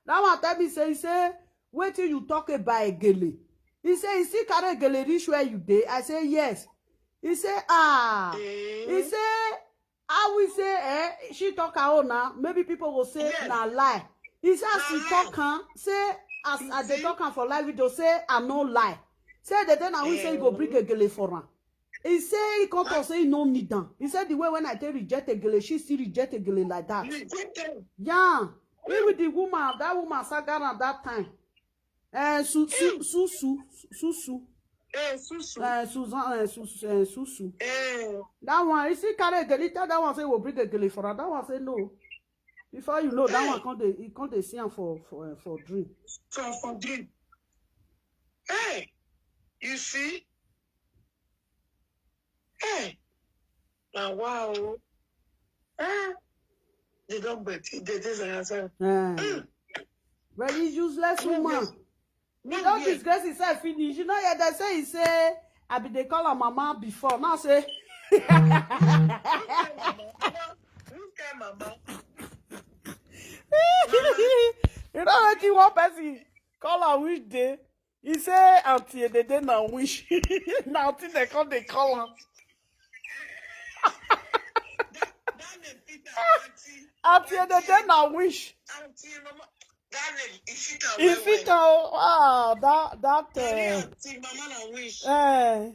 That one tell me say he say wetin you talk about egele. He say he still carry egele reach where you dey. I say yes. He say ah. He eh, say how we say eh she talk her own na maybe people go say Yes. Na lie. He say as Na he lie. Talk am say as You I dey see? Talk am for live video say I no lie. Say the day na we say he go bring Eh. Egele for am. He say he come talk say he no need am. He say the way when I take reject Egele, she still reject Egele like that. You get them. Yeah. Me with the woman, that woman saga am that time. Eh, su, su, su, su, su, su. Eh, Susu. Eh, Susan, eh, su, eh, su, su. Eh, That one, you see, carry Egele, tell that one say we bring Egele for her. That one say no. Before you know, that Eh. One come dey, he come dey see am for for eh, for dream. for for dream. Hey, you see? Hey, now wow. Eh, they don't bet. They this and that. Eh. Very useless woman. He No, don yeah. Disgrace himself finish. You know, yeah, they say he say I be dey call her mama before. Now say Which kind mama? Mama? You know wetin one person call her which day? He say auntie Edede na wish. Na auntie they come dey call am. That name fit am, auntie. Auntie Edede na wish. Auntie mama. That name, e fit am He well fit well. Am. Wow, that that Tori uh, auntie mama na wish. Eh,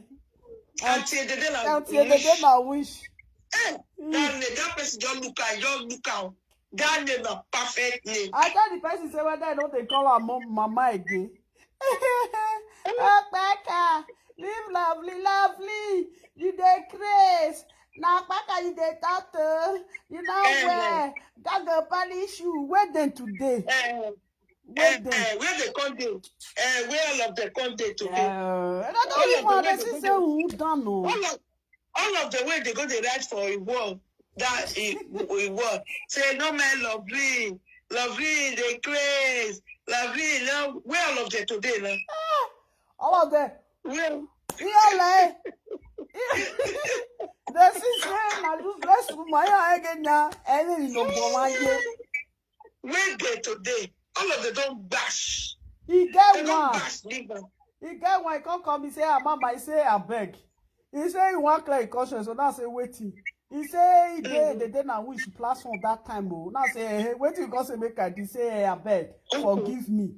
Auntie Edede na Auntie Edede wish. Na wish. Eh, that name, that person just look am, just look am. That name na perfect name. I tell the person say whether I no dey call her mom, mama again. Okpaka, live lovely, lovely. You dey craze. Na Okpaka you dey talk to. You know Eh. Where? God go punish you. Where dem today? Eh, Where eh, dem? Eh, where they come dey? Eh, where all of them come dey today? Yeah. I don't All of know. Them They wey see dey say go who done no. All of all of the way they go dey write for a wall. That a, a wall. Say no man lovely, lovely dey craze, lovely love. Where all of them today now? All of them. Where? Iyale. They see say na useless woman ya egenya. Any no go one year. Where they today? All of them don bash. He They get don one. Bash leave am. He get one. He come call me say, "Ah, mama," he say, "Abeg." He say he wan clear him conscience. So now say wetin? He say he dey the day na which platform that time o. Now say, "Eh, wetin you come say make I do?" Say, "Eh, abeg, forgive me."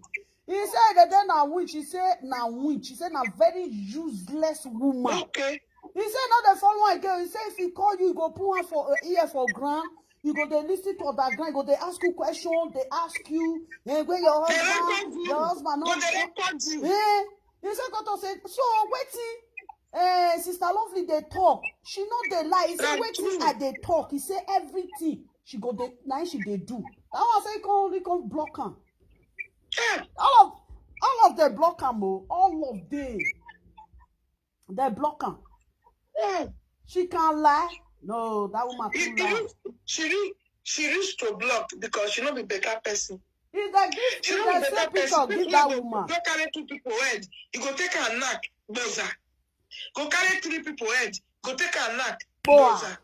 He say the day na which. He say na which. He say na very useless woman. Okay. He say no dey follow am again. He say if he call you, he go put am for uh, ear for ground. You go dey listen to underground. He go dey ask you question. Dey ask you, eh, where your They husband? record you. Your husband Go not. dey record you. Eh? He say, "Koto say, so wetin? Eh, Sister Lovely dey talk. She no dey lie." He say, "Wetin I dey talk?" He say, "Everything she go dey, na she dey do." That one say, "Come, come block am." All of all of them block am o. All of them. They block am. She can lie. No, that woman too lie. She reach she reach to block because she no be better person. If they give, if they say picture, give that woman. Go carry two people head. You go take her knack, buzzer. Go carry three people head. Go take her knack, buzzer.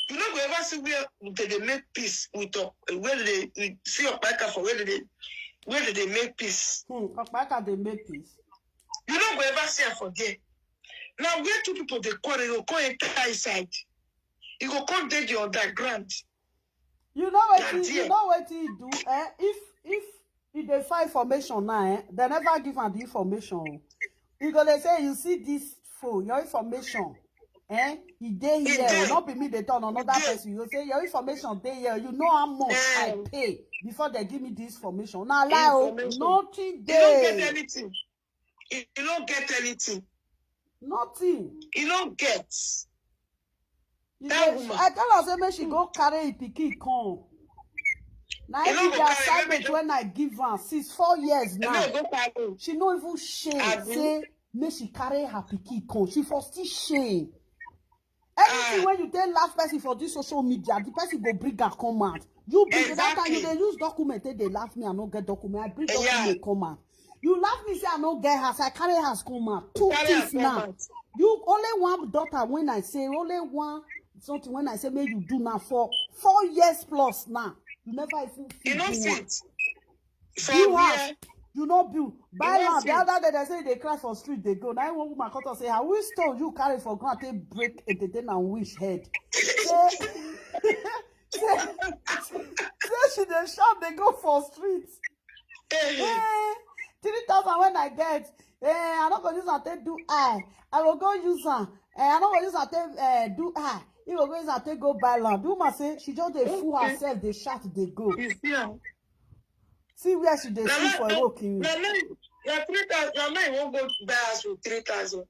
You no go ever see where they dey make peace with up where they see your packer for where they dey where they dey make peace. Hmm, Okpaka dey make peace. You no go ever see am for there. Now where two people dey quarrel, you go come enter inside. You go come dey the underground. You know what you know what he do? Eh? If if he dey find information now, eh? They never give am the information. He go dey say, "You see this phone, your information." Eh? E dey here. No be me dey turn another person. You say your information dey here. You know how much I pay before they give me this information. Na lie o. Nothing dey. Anything. You don't get anything. Nothing. You don't get. I tell her say make she go carry a pikin come. Na even the assignment when I give her since four years now. She no even shame say make she carry her pikin come. She for still shame. Anything when you tell last person for this social media, the person go bring her come out. You bring that time you dey use document take dey laugh me, I no get document. I bring document come out. You laugh me say I no get house, I carry house come out. Two things now. You only one daughter when I say only one something when I say make you do now for four years plus now. You never even fit do one. For where? You no build. Buy land. The other day they say they cry for street they go. Now one woman come talk say, "How we stone you carry for ground take break a dede na wish head?" Say, say, say she dey shout dey go for street. Eh, three thousand when I get, eh, I no go use am take do eye. I go go use am. Eh, I no go use am take eh, do eye. He go go use am take go buy land. The woman say she just dey fool herself, dey shout, dey go. You see am? See where she dey sleep for Ewo Kiri. Na now, na three thousand. Na now you wan go buy house with three thousand.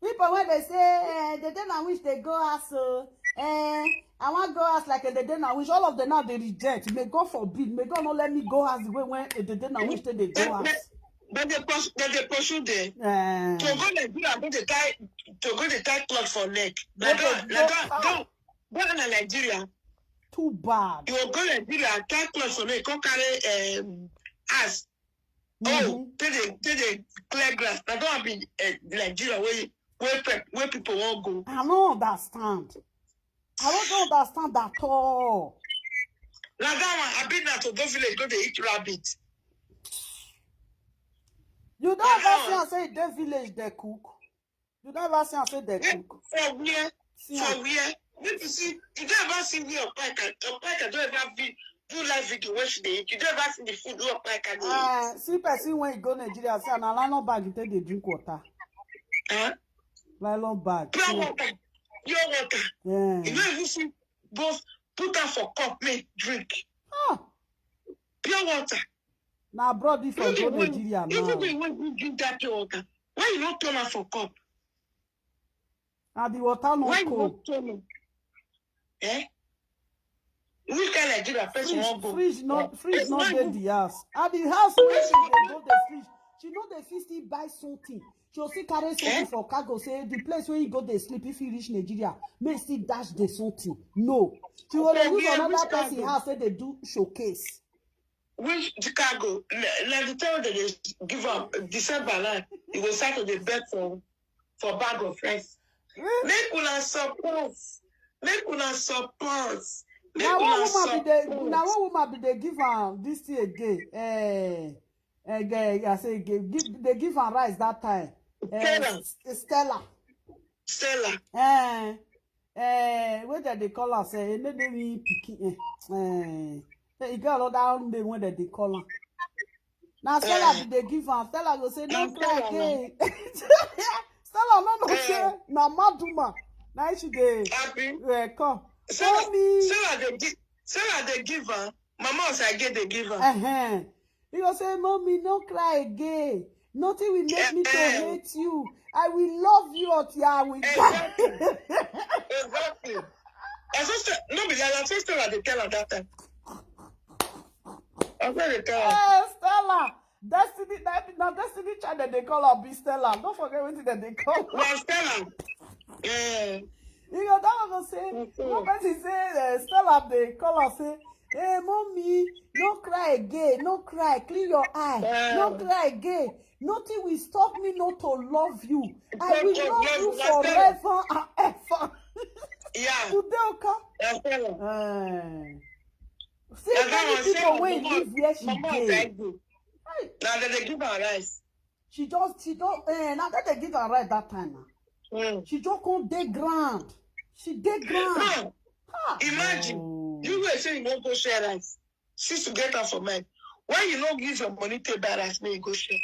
People when they say eh, they dey na wish they go house, so eh, I wan go house like a they dey na wish. All of them now they reject. May God forbid. May God not let me go house the way when a they dey na wish they dey go house. But they pursue, but they pursue there. Eh, To go Nigeria, go dey tie, to go dey tie cloth for neck. Na don, na don, don, don na Nigeria. Too bad. You go Nigeria, tie cloth for neck, come carry um, ass. Oh, take the take the clear grass. Na don be uh, Nigeria where where pe- where people wan go. I no understand. I no dey understand at all. Na that one, I been na to go village go dey eat rabbit. You don ever see am say e dey village dey cook? You don ever see am say dey cook? For where? See For am. Where? Make you see, you don ever see where Opaika, Opaika don ever vi- do live video when she dey eat? You don ever see the food wey Opaika dey eat? Ah, see person when you go Nigeria, see na nylon bag you take dey drink water. Huh? Nylon bag. Pure water. Pure water. Yeah. You no even see both put am for cup make drink. Ah, Pure water. na abroad this one go Nigeria Even now. When you drink that pure water, why you no turn am for cup? And the water no Why you cold. No turn am? Eh? Which kind of Nigeria person Fridge, wan go? fridge no, fridge It's no not dey even- the house. And the house where she dey go dey sleep, she no dey fit still buy something. She go still carry something Eh? For cargo say the place where you go dey sleep if you reach Nigeria, may still dash the something. No, she go dey Okay, use yeah, another which person cargo? House say they do showcase. Which Chicago? Na na the time that they give am December like you go start to dey beg for for bag of rice. Make una support. Make una support. Make Na una one woman be dey, support. Na one woman be dey give am this thing again. Eh, again, I say again, give, they give am rice that time. Eh, Stella. S- Stella. Stella. Eh, eh, what did they call her? Say, eh, maybe we pick eh, eh. Say, e get another name when they call her. Now Stella Eh. Be dey give am. Stella go say no Na cry Stella na. Again. Stella no no Eh. Say na maduma. Now she dey Abi. Eh, come. Stella, Mommy. Stella dey give Stella dey give am. Mama Osage dey give am. Uh-huh. He go say, "Mommy, no cry again. Nothing will make me to Eh, eh. Hate you. I will love you until I will die." Exactly. Exactly. I just say no be that. I just tell her dey tell her that time. I said dey tell her. Eh, Stella. Destiny, that, now Destiny Child that they call her be Stella. Don't forget what that they call her. Na Stella. Eh. You know, that one go say, Mm-hmm. One person say, uh, Stella, they call her, say, "Hey, mommy, no cry again, no cry, clean your eye, no Yeah. Cry again. Nothing will stop me not to love you. I Don't will you love love you yourself? Forever and ever." Yeah. Today, okay. Na Stella. Uh, see Na that many one people Stella when mama live where she mama dey. Osage. Hey, Na dem dey give her rice. She just, she don't, eh, now that they give her right that time. Now. Mm. She just come dey ground. She dey ground. No, Ha! imagine Oh. You wey say you wan go share rice since you get am for mind. Why you no use your money take buy rice make you go share?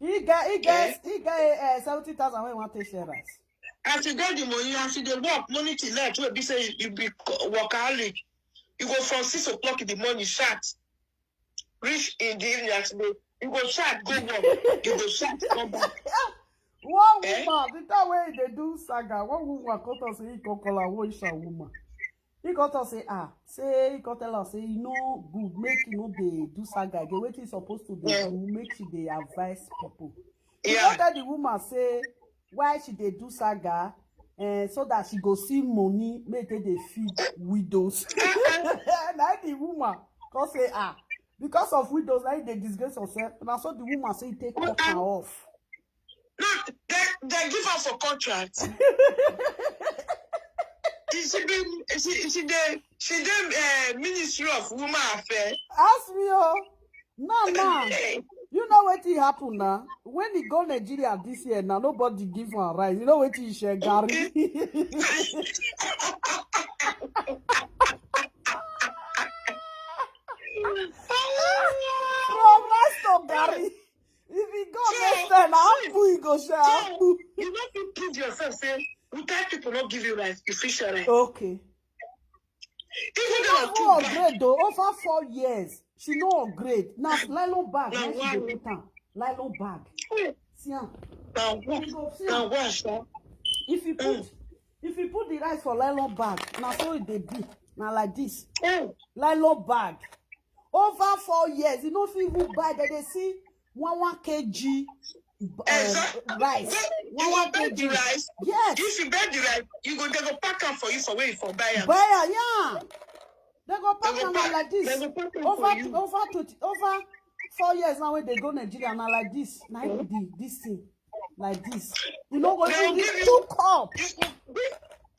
He get he get he get uh, seventy thousand wey he wan take share rice. As you get the money, as you dey work, money till night wey be say you be workaholic. You go from six o'clock in the morning, sharp. Reach in the evening, as you dey, you go sharp go work. You go sharp come back. One woman, the time wey he dey do saga, one woman come talk say he come call her one Isha woman. He come talk say ah, say he come tell her say e no good make e no dey do saga again. Wetin he suppose to dey do make she dey advise people. He come tell the woman say why she dey do saga, eh, so that she go see money make take dey feed widows. Na the woman come say ah, because of widows na im dey disgrace herself. Na so the woman say e take cut her off. No, they, they give her for contract. She be she she dey she dey uh, Ministry of Women Affairs. Ask me oh. Now now, you know wetin happen na? When he go Nigeria this year na nobody give am rice. You know wetin he share? Garri. From rice to garri. If he go next time, na akpu he go share. Akpu. You no fit prove yourself say without people no give you rice, you fit share rice. Okay. Even She though no two go bag, upgrade though. Over four years, she no upgrade. Na nylon bag na she dey put am. Nylon bag. See am. na one, You go see na am. One, sha. If you put if you put the rice for nylon bag, na so e dey be. Na like this. Mm. Nylon bag. Over four years, you no fit even buy. Dem dey see one one kg uh, Exactly. Rice. You One will one buy the kg. Rice. Yes. If you buy the rice, you go they go pack am for you for where you for buy am. Buy am, yeah. They go pack They go am pack. Like this. They go pack am Over for you. over twenty over four years now wey dey go Nigeria na like this. Na im be the this thing like this. You no go They even will give give two you- cup. You,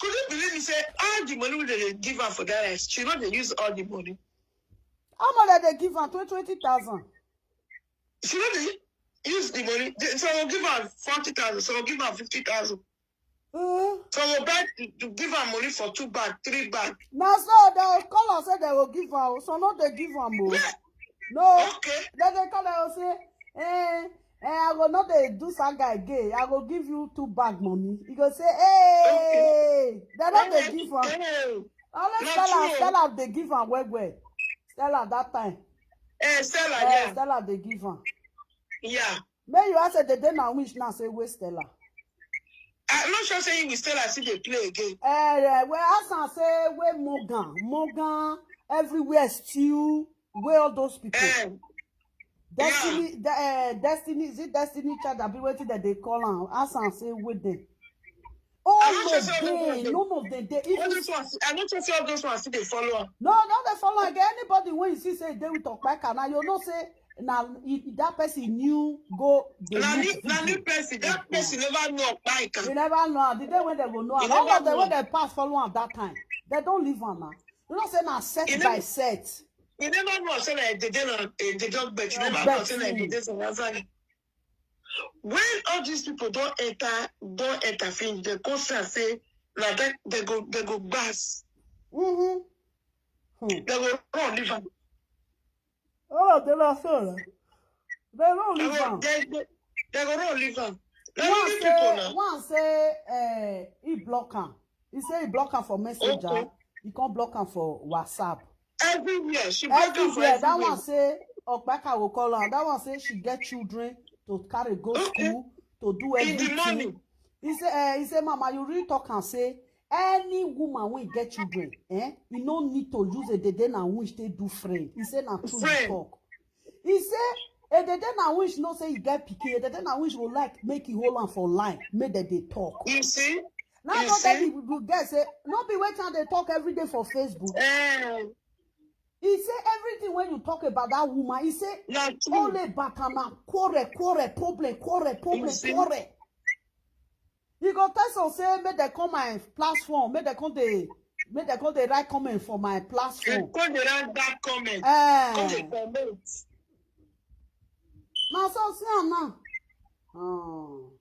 could you believe me? Say all the money wey they dey give her for that rice, she no dey use all the money. How much dem dey give am? Twenty twenty thousand. She no dey use the money. They- Some will give her forty thousand. Some will give her fifty thousand. Uh, Some will buy to give her money for two bag, three bag. na so dem call am say dem go give am o. Some no dey give am o. Yeah. No. Okay. Dem dey call am say eh eh I go no dey do saga again. I go give you two bag money. You go say hey. Dem no dey give am. Hey, Always na tell am true. Stella dey give am well well. Stella that time. Hey, Stella, Eh, yeah. Stella dey give am. Yeah. Make you ask say the day na which now say wey Stella. I'm not sure say we Stella still dey play again. Eh, eh, well, as I say, where Morgan, Morgan, everywhere still, where all those people. Eh, Destiny, de, eh, Destiny, is it Destiny Child? I be waiting that they call on. As I say, with them. I All don't of just say them, everyone. None of them. They All even those ones, I don't just say all those ones still dey follow am. No, no, they follow again. Anybody when you see say they will talk back and now you know say now that person new go. They Na meet new, na new people. person. That person never know Okpaika. You never know. The day when they will know, You and all never of them when know. They pass follow am that time. They don't leave am now. You know say now set You by never- set. You never know say like they dey na eh, they just bet. You Don't never bet know say like they you. dey some outside. When all these people don't enter, don't enter finish, they come say say na that they go they go gbas. Mm-hmm. Hmm. They go run leave am. All of them are so. They don't They leave go am. they, they, they go run leave am. Na One only people say, now. One say, uh, he block am. He say he block am for messenger. Okay. He can't block am for WhatsApp. Everywhere she block am for Everywhere. That everywhere. One say Okpaka will call her. That one say she get children to carry go Okay. School to do In the everything. Morning. He say, eh, he say, Mama, you really talk and say any woman when get children, eh, you no need to use a dede na which they do friend. He say na true you Friend. Talk. He say a dede na which no say you get pikin, a dede na which will like make you hold on for line, make that they talk. You see? Now You don't tell see? Me you get say no be wetin they talk every day for Facebook. Eh, He say everything when you talk about that woman, he say na true. Only back and quarrel, quarrel, problem, quarrel, problem, You see? Quarrel. He go tell some say make they come my platform, make they come they make they come they write comment for my They platform. come dey write bad comment. Come dey Eh, comment. Now so see am now. Oh,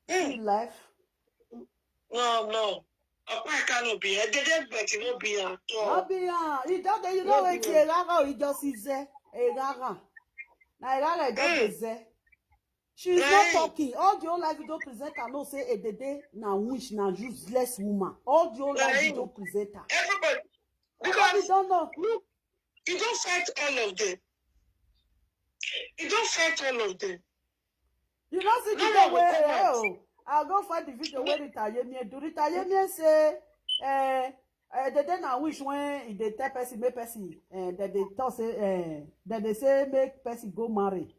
see Mm. Life. No, no. Okpaka no be here. They dey bet no be here at all. No be am. He don dey, you No know be wetin here. Erara o, he just is there. Erara. Na Erara he don dey Mm. there. She is not talking. All the whole live video presenter know say Edede na witch, na useless woman. All the whole live video presenter. Everybody, Because because don't know. Look, you don't fight all of them. You don't fight all of them. You know, see the No, video no, where no, no. Oh, I'll go find the video where Rita Yemie do. Rita Yemie say, eh, eh, the day now which when they tell person, make person, eh, that they talk say, eh, that they say make person go marry.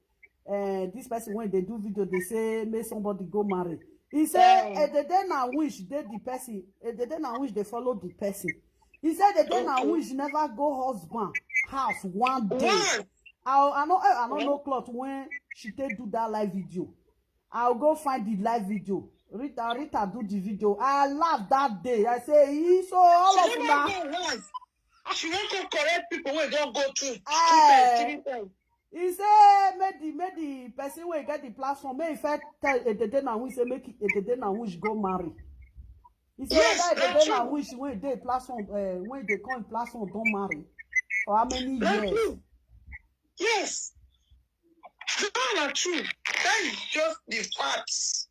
Eh, this person when they do video, they say make somebody go marry. He said, Eh. eh, the day now which they the person, eh, the day now which they follow the person. He said the day now Okay. Which never go husband house one day. One. I I know I, I don't Eh? know cloth when she take do that live video. I'll go find the live video. Rita Rita do the video. I laughed that day. I say, "Ee, so all of She una." Never go once. She want to correct people who don't go to two Eh. times, three times. He say make the make the person wey get the platform make he first tell Edede na Which say make Edede na Which go marry. He say Yes, whether that's Edede na true. Which wey dey platform uh, wey dey come platform don marry for how many That's years? True. Yes. That's not true. That is just the facts.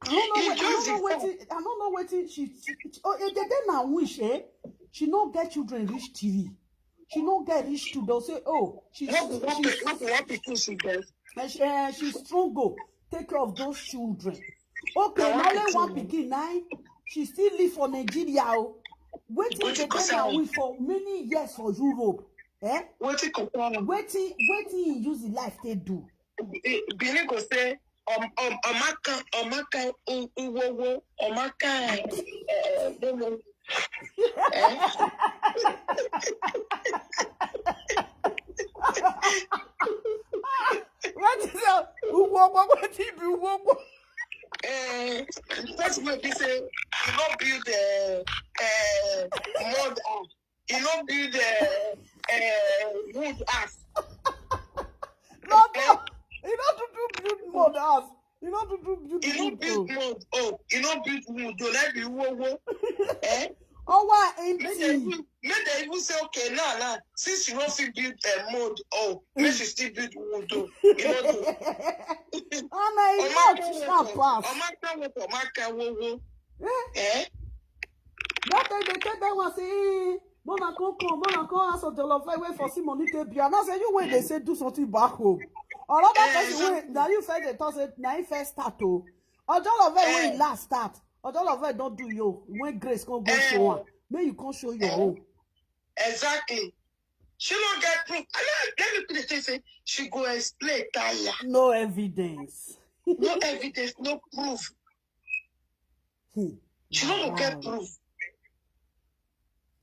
I don't know. He What, I just don't know the wetin I don't know wetin she, she, she oh Edede na Which eh? She no get children reach three. She no get reach two. They'll say oh she What what she's what what people she does? Eh, she, eh, she struggle take care of those children. Okay, Na na one only one pikin. Pikin na she still live for Nigeria o. Wetin Wetin dey concern na am? We for many years for Europe. Eh? Wetin concern am? Wetin wetin he use the life take do? Be- Benin go say um um Omaka Omaka u- uwowo Omaka uh, don't know. Eh? Wetin say ugwogwo wetin be ugwogwo? Eh, the person wey be say you no build uh, uh, mud house, you no build uh, uh, wood house. No no, you no do do build mud house. You no do do build You no wood build o. Mud, oh, you no build wood, oh, let me wo wo. Eh? Owa Make they empty. even, make they even say okay now now since you no fit build a mud, oh, make she still build wood, oh, you no do. Ana e Omaka not wo sharp wo, pass. Omaka wo wo, Omaka wo wo. Eh? Eh? That time they tell them one say, "Eh, mona come come, mona come ask for jollof rice wey for see money take beer." Now say you wey dey say do something back home. Another Eh, person wey exactly. Na you first dey talk say na him first start o. Or jollof rice wey Eh. He last start. Or jollof rice don do you when grace come go Eh. show am. Make you come show your Eh. Own. Exactly. She no get proof. I know, let me put it this way. She go explain tire. No evidence. No evidence, no proof. Hmm. She no go get Wow. Proof.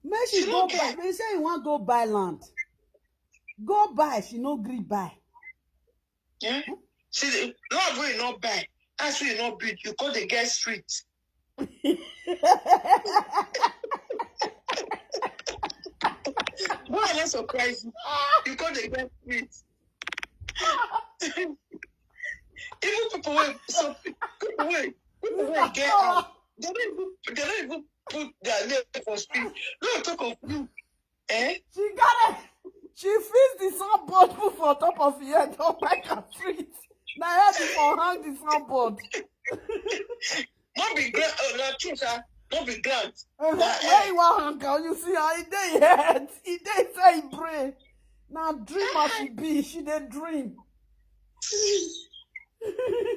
Make she She go no buy. Get. They say you wan go buy land. Go buy. She no gree buy. Eh? See, the love wey you no buy, as you no build, you go dey get street. Why I no surprise you? You go dey get street. Even people wey so people wey people wey get house, they don't even they don't even put their leg for street. No talk of you. Eh? She got it. She fix the soundboard put for top of her head up like a street. Na here she for hang the soundboard. No be ground. Uh, na true, sir. No be ground. Uh, Na where air. You wan hang am? You see how e dey head? E dey inside him brain. Na dream as she be. She dey dream.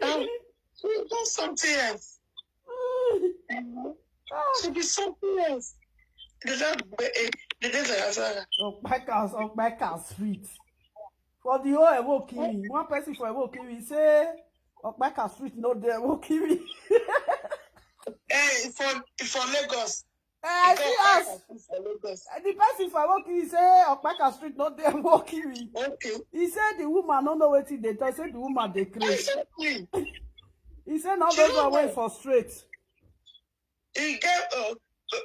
That, that's something else. She be something else. The that eh, the day Zara Zara. Okpaka, Okpaka street. For the whole Ewo Kiri, one person for Ewo Kiri say Okpaka street no dey Ewo Kiri. Eh, for for Lagos. Eh, I Because see I us. can see for Lagos. Eh, the person for Ewo Kiri say Okpaka street no dey Ewo Kiri. Okay. He say the woman no know wetin dey talk. Say the woman dey craze. Exactly. He say no She those no one wey know. For straight. He get uh,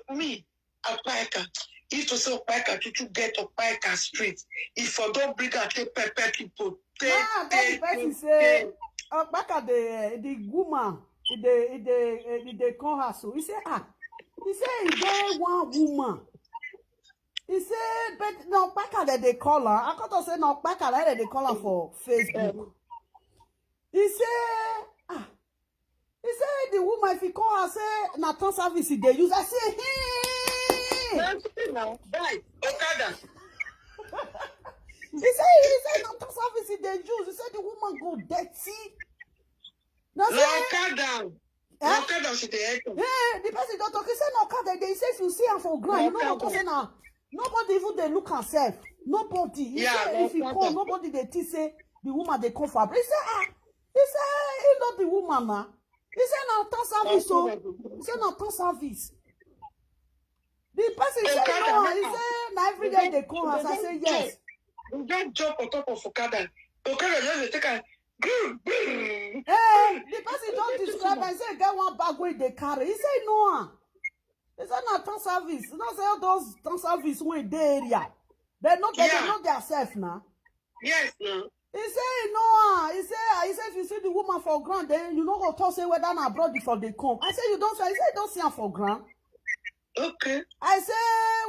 uh, me Okpaka. He to say Okpaka to to get Okpaka street. If for don't bring out take pepper people. Take, Ah, tell the take, person take, say take. Okpaka dey eh, the woman e dey e dey eh, e dey come house. So he say ah, he say e get one woman. He say but na Okpaka dem dey call am. I come talk say na Okpaka dem dey call am for Facebook. He say, ah, he say the woman, if he call her, say na town service he dey use. I say, hey. Nothing now. Guy, Okada. He say, he say na town service he dey use. He say the woman go dirty. No say, Okada. Eh? Okada she dey help. Hey, the person don talk. He say no car dey. He say if you see am for ground, you no go talk say na nobody even dey look herself. Nobody. He Yeah, say no if he call, problem. Nobody dey think say the woman dey come for. He say ah, he say he know the woman na. He say na town service o. He say na town service. The person say Okada, no. He no. Say na every day they call her. I say yes. You just jump on top of Okada. Okada just dey take her. Boom, boom. Hey, the person don describe am say e get one bag wey dey carry. He say no am. He say na town service. You know say all those town service wey dey area. They know they Yeah. Know their self na. Yes, no. He say he know am. He say ah, he say if you see the woman for ground, then you no go talk say whether na abroad you for dey come. I say you don see. He say you don see am for ground. Okay. I say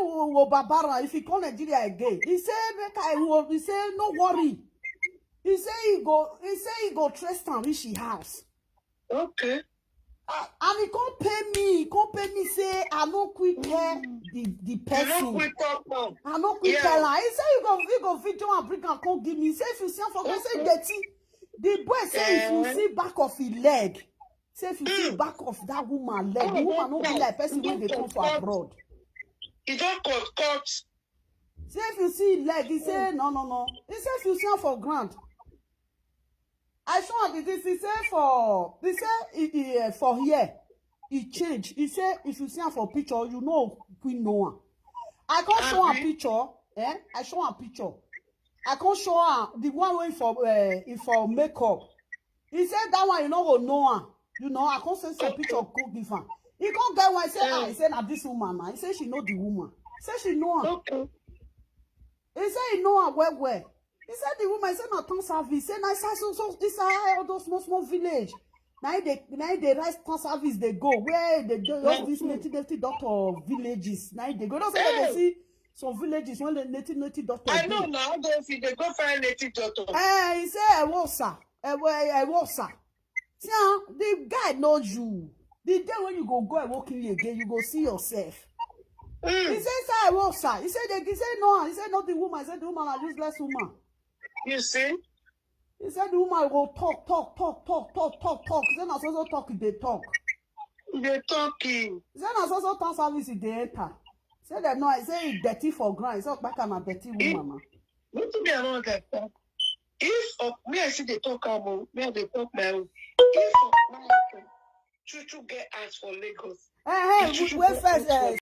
wo wo Barbara, if he come Nigeria again, he say make I wo. He say no worry. He say he go. He say he go trace am reach his house. Okay. Ah, and he come pay me. He come pay me say I no quick tell the the You no person. quick talk now. I no quick Yeah. Tell am. He say you go you go video and bring am come give me. He say if you see am for ground, say Okay. Dirty. The boy say if you Eh. See back of his leg, say if you see Mm. Back of that woman leg, the Oh, woman no be okay. Like person You wey dey don come for confirm. Abroad. You don cut cut. Say if you see his leg, he say no no no. He say if you see am for ground. I show am the this. He say for he say he, he, uh, for here. He change. He say if you see am for picture, you know we know am. I come show am Abi? Picture. Eh? I show am picture. I come show am the one wey for uh, he for makeup. He say that one you no go know am. You know, I come send some Okay. Picture go give am. He come get one. He say ah, Mm. He say na this woman na. He say she know the woman. Say she know am. Okay. He say he know am well well. He say the woman, he say na town service. Say na inside so so inside all those small small village. Na him dey na him dey rest town service dey go where they do all these native native doctor villages. Na him dey go. You know say they Hey. See some villages when the native native doctor I dey. Know now. How those if they go find native doctor? Eh, he say I will sir. I will I will sir. See ah, the guy know you. The day when you go go and work in again, you go see yourself. He Mm. Say sir, I will sir. He say they he say no. He say no. The woman. He say the woman a useless woman. You see? He say the woman go talk talk talk talk talk talk talk. He say na so so talk e dey talk. They talking. He say na so so town service e dey enter. Say dem no. He say e dirty for ground. He say Okpaka na dirty Eh? Woman na. Wetin me I no understand. If of me I see dey talk am o, me I dey talk my own. If of my Chuchu get house for Lagos, Eh, eh, Chuchu wait get first. house Eh, for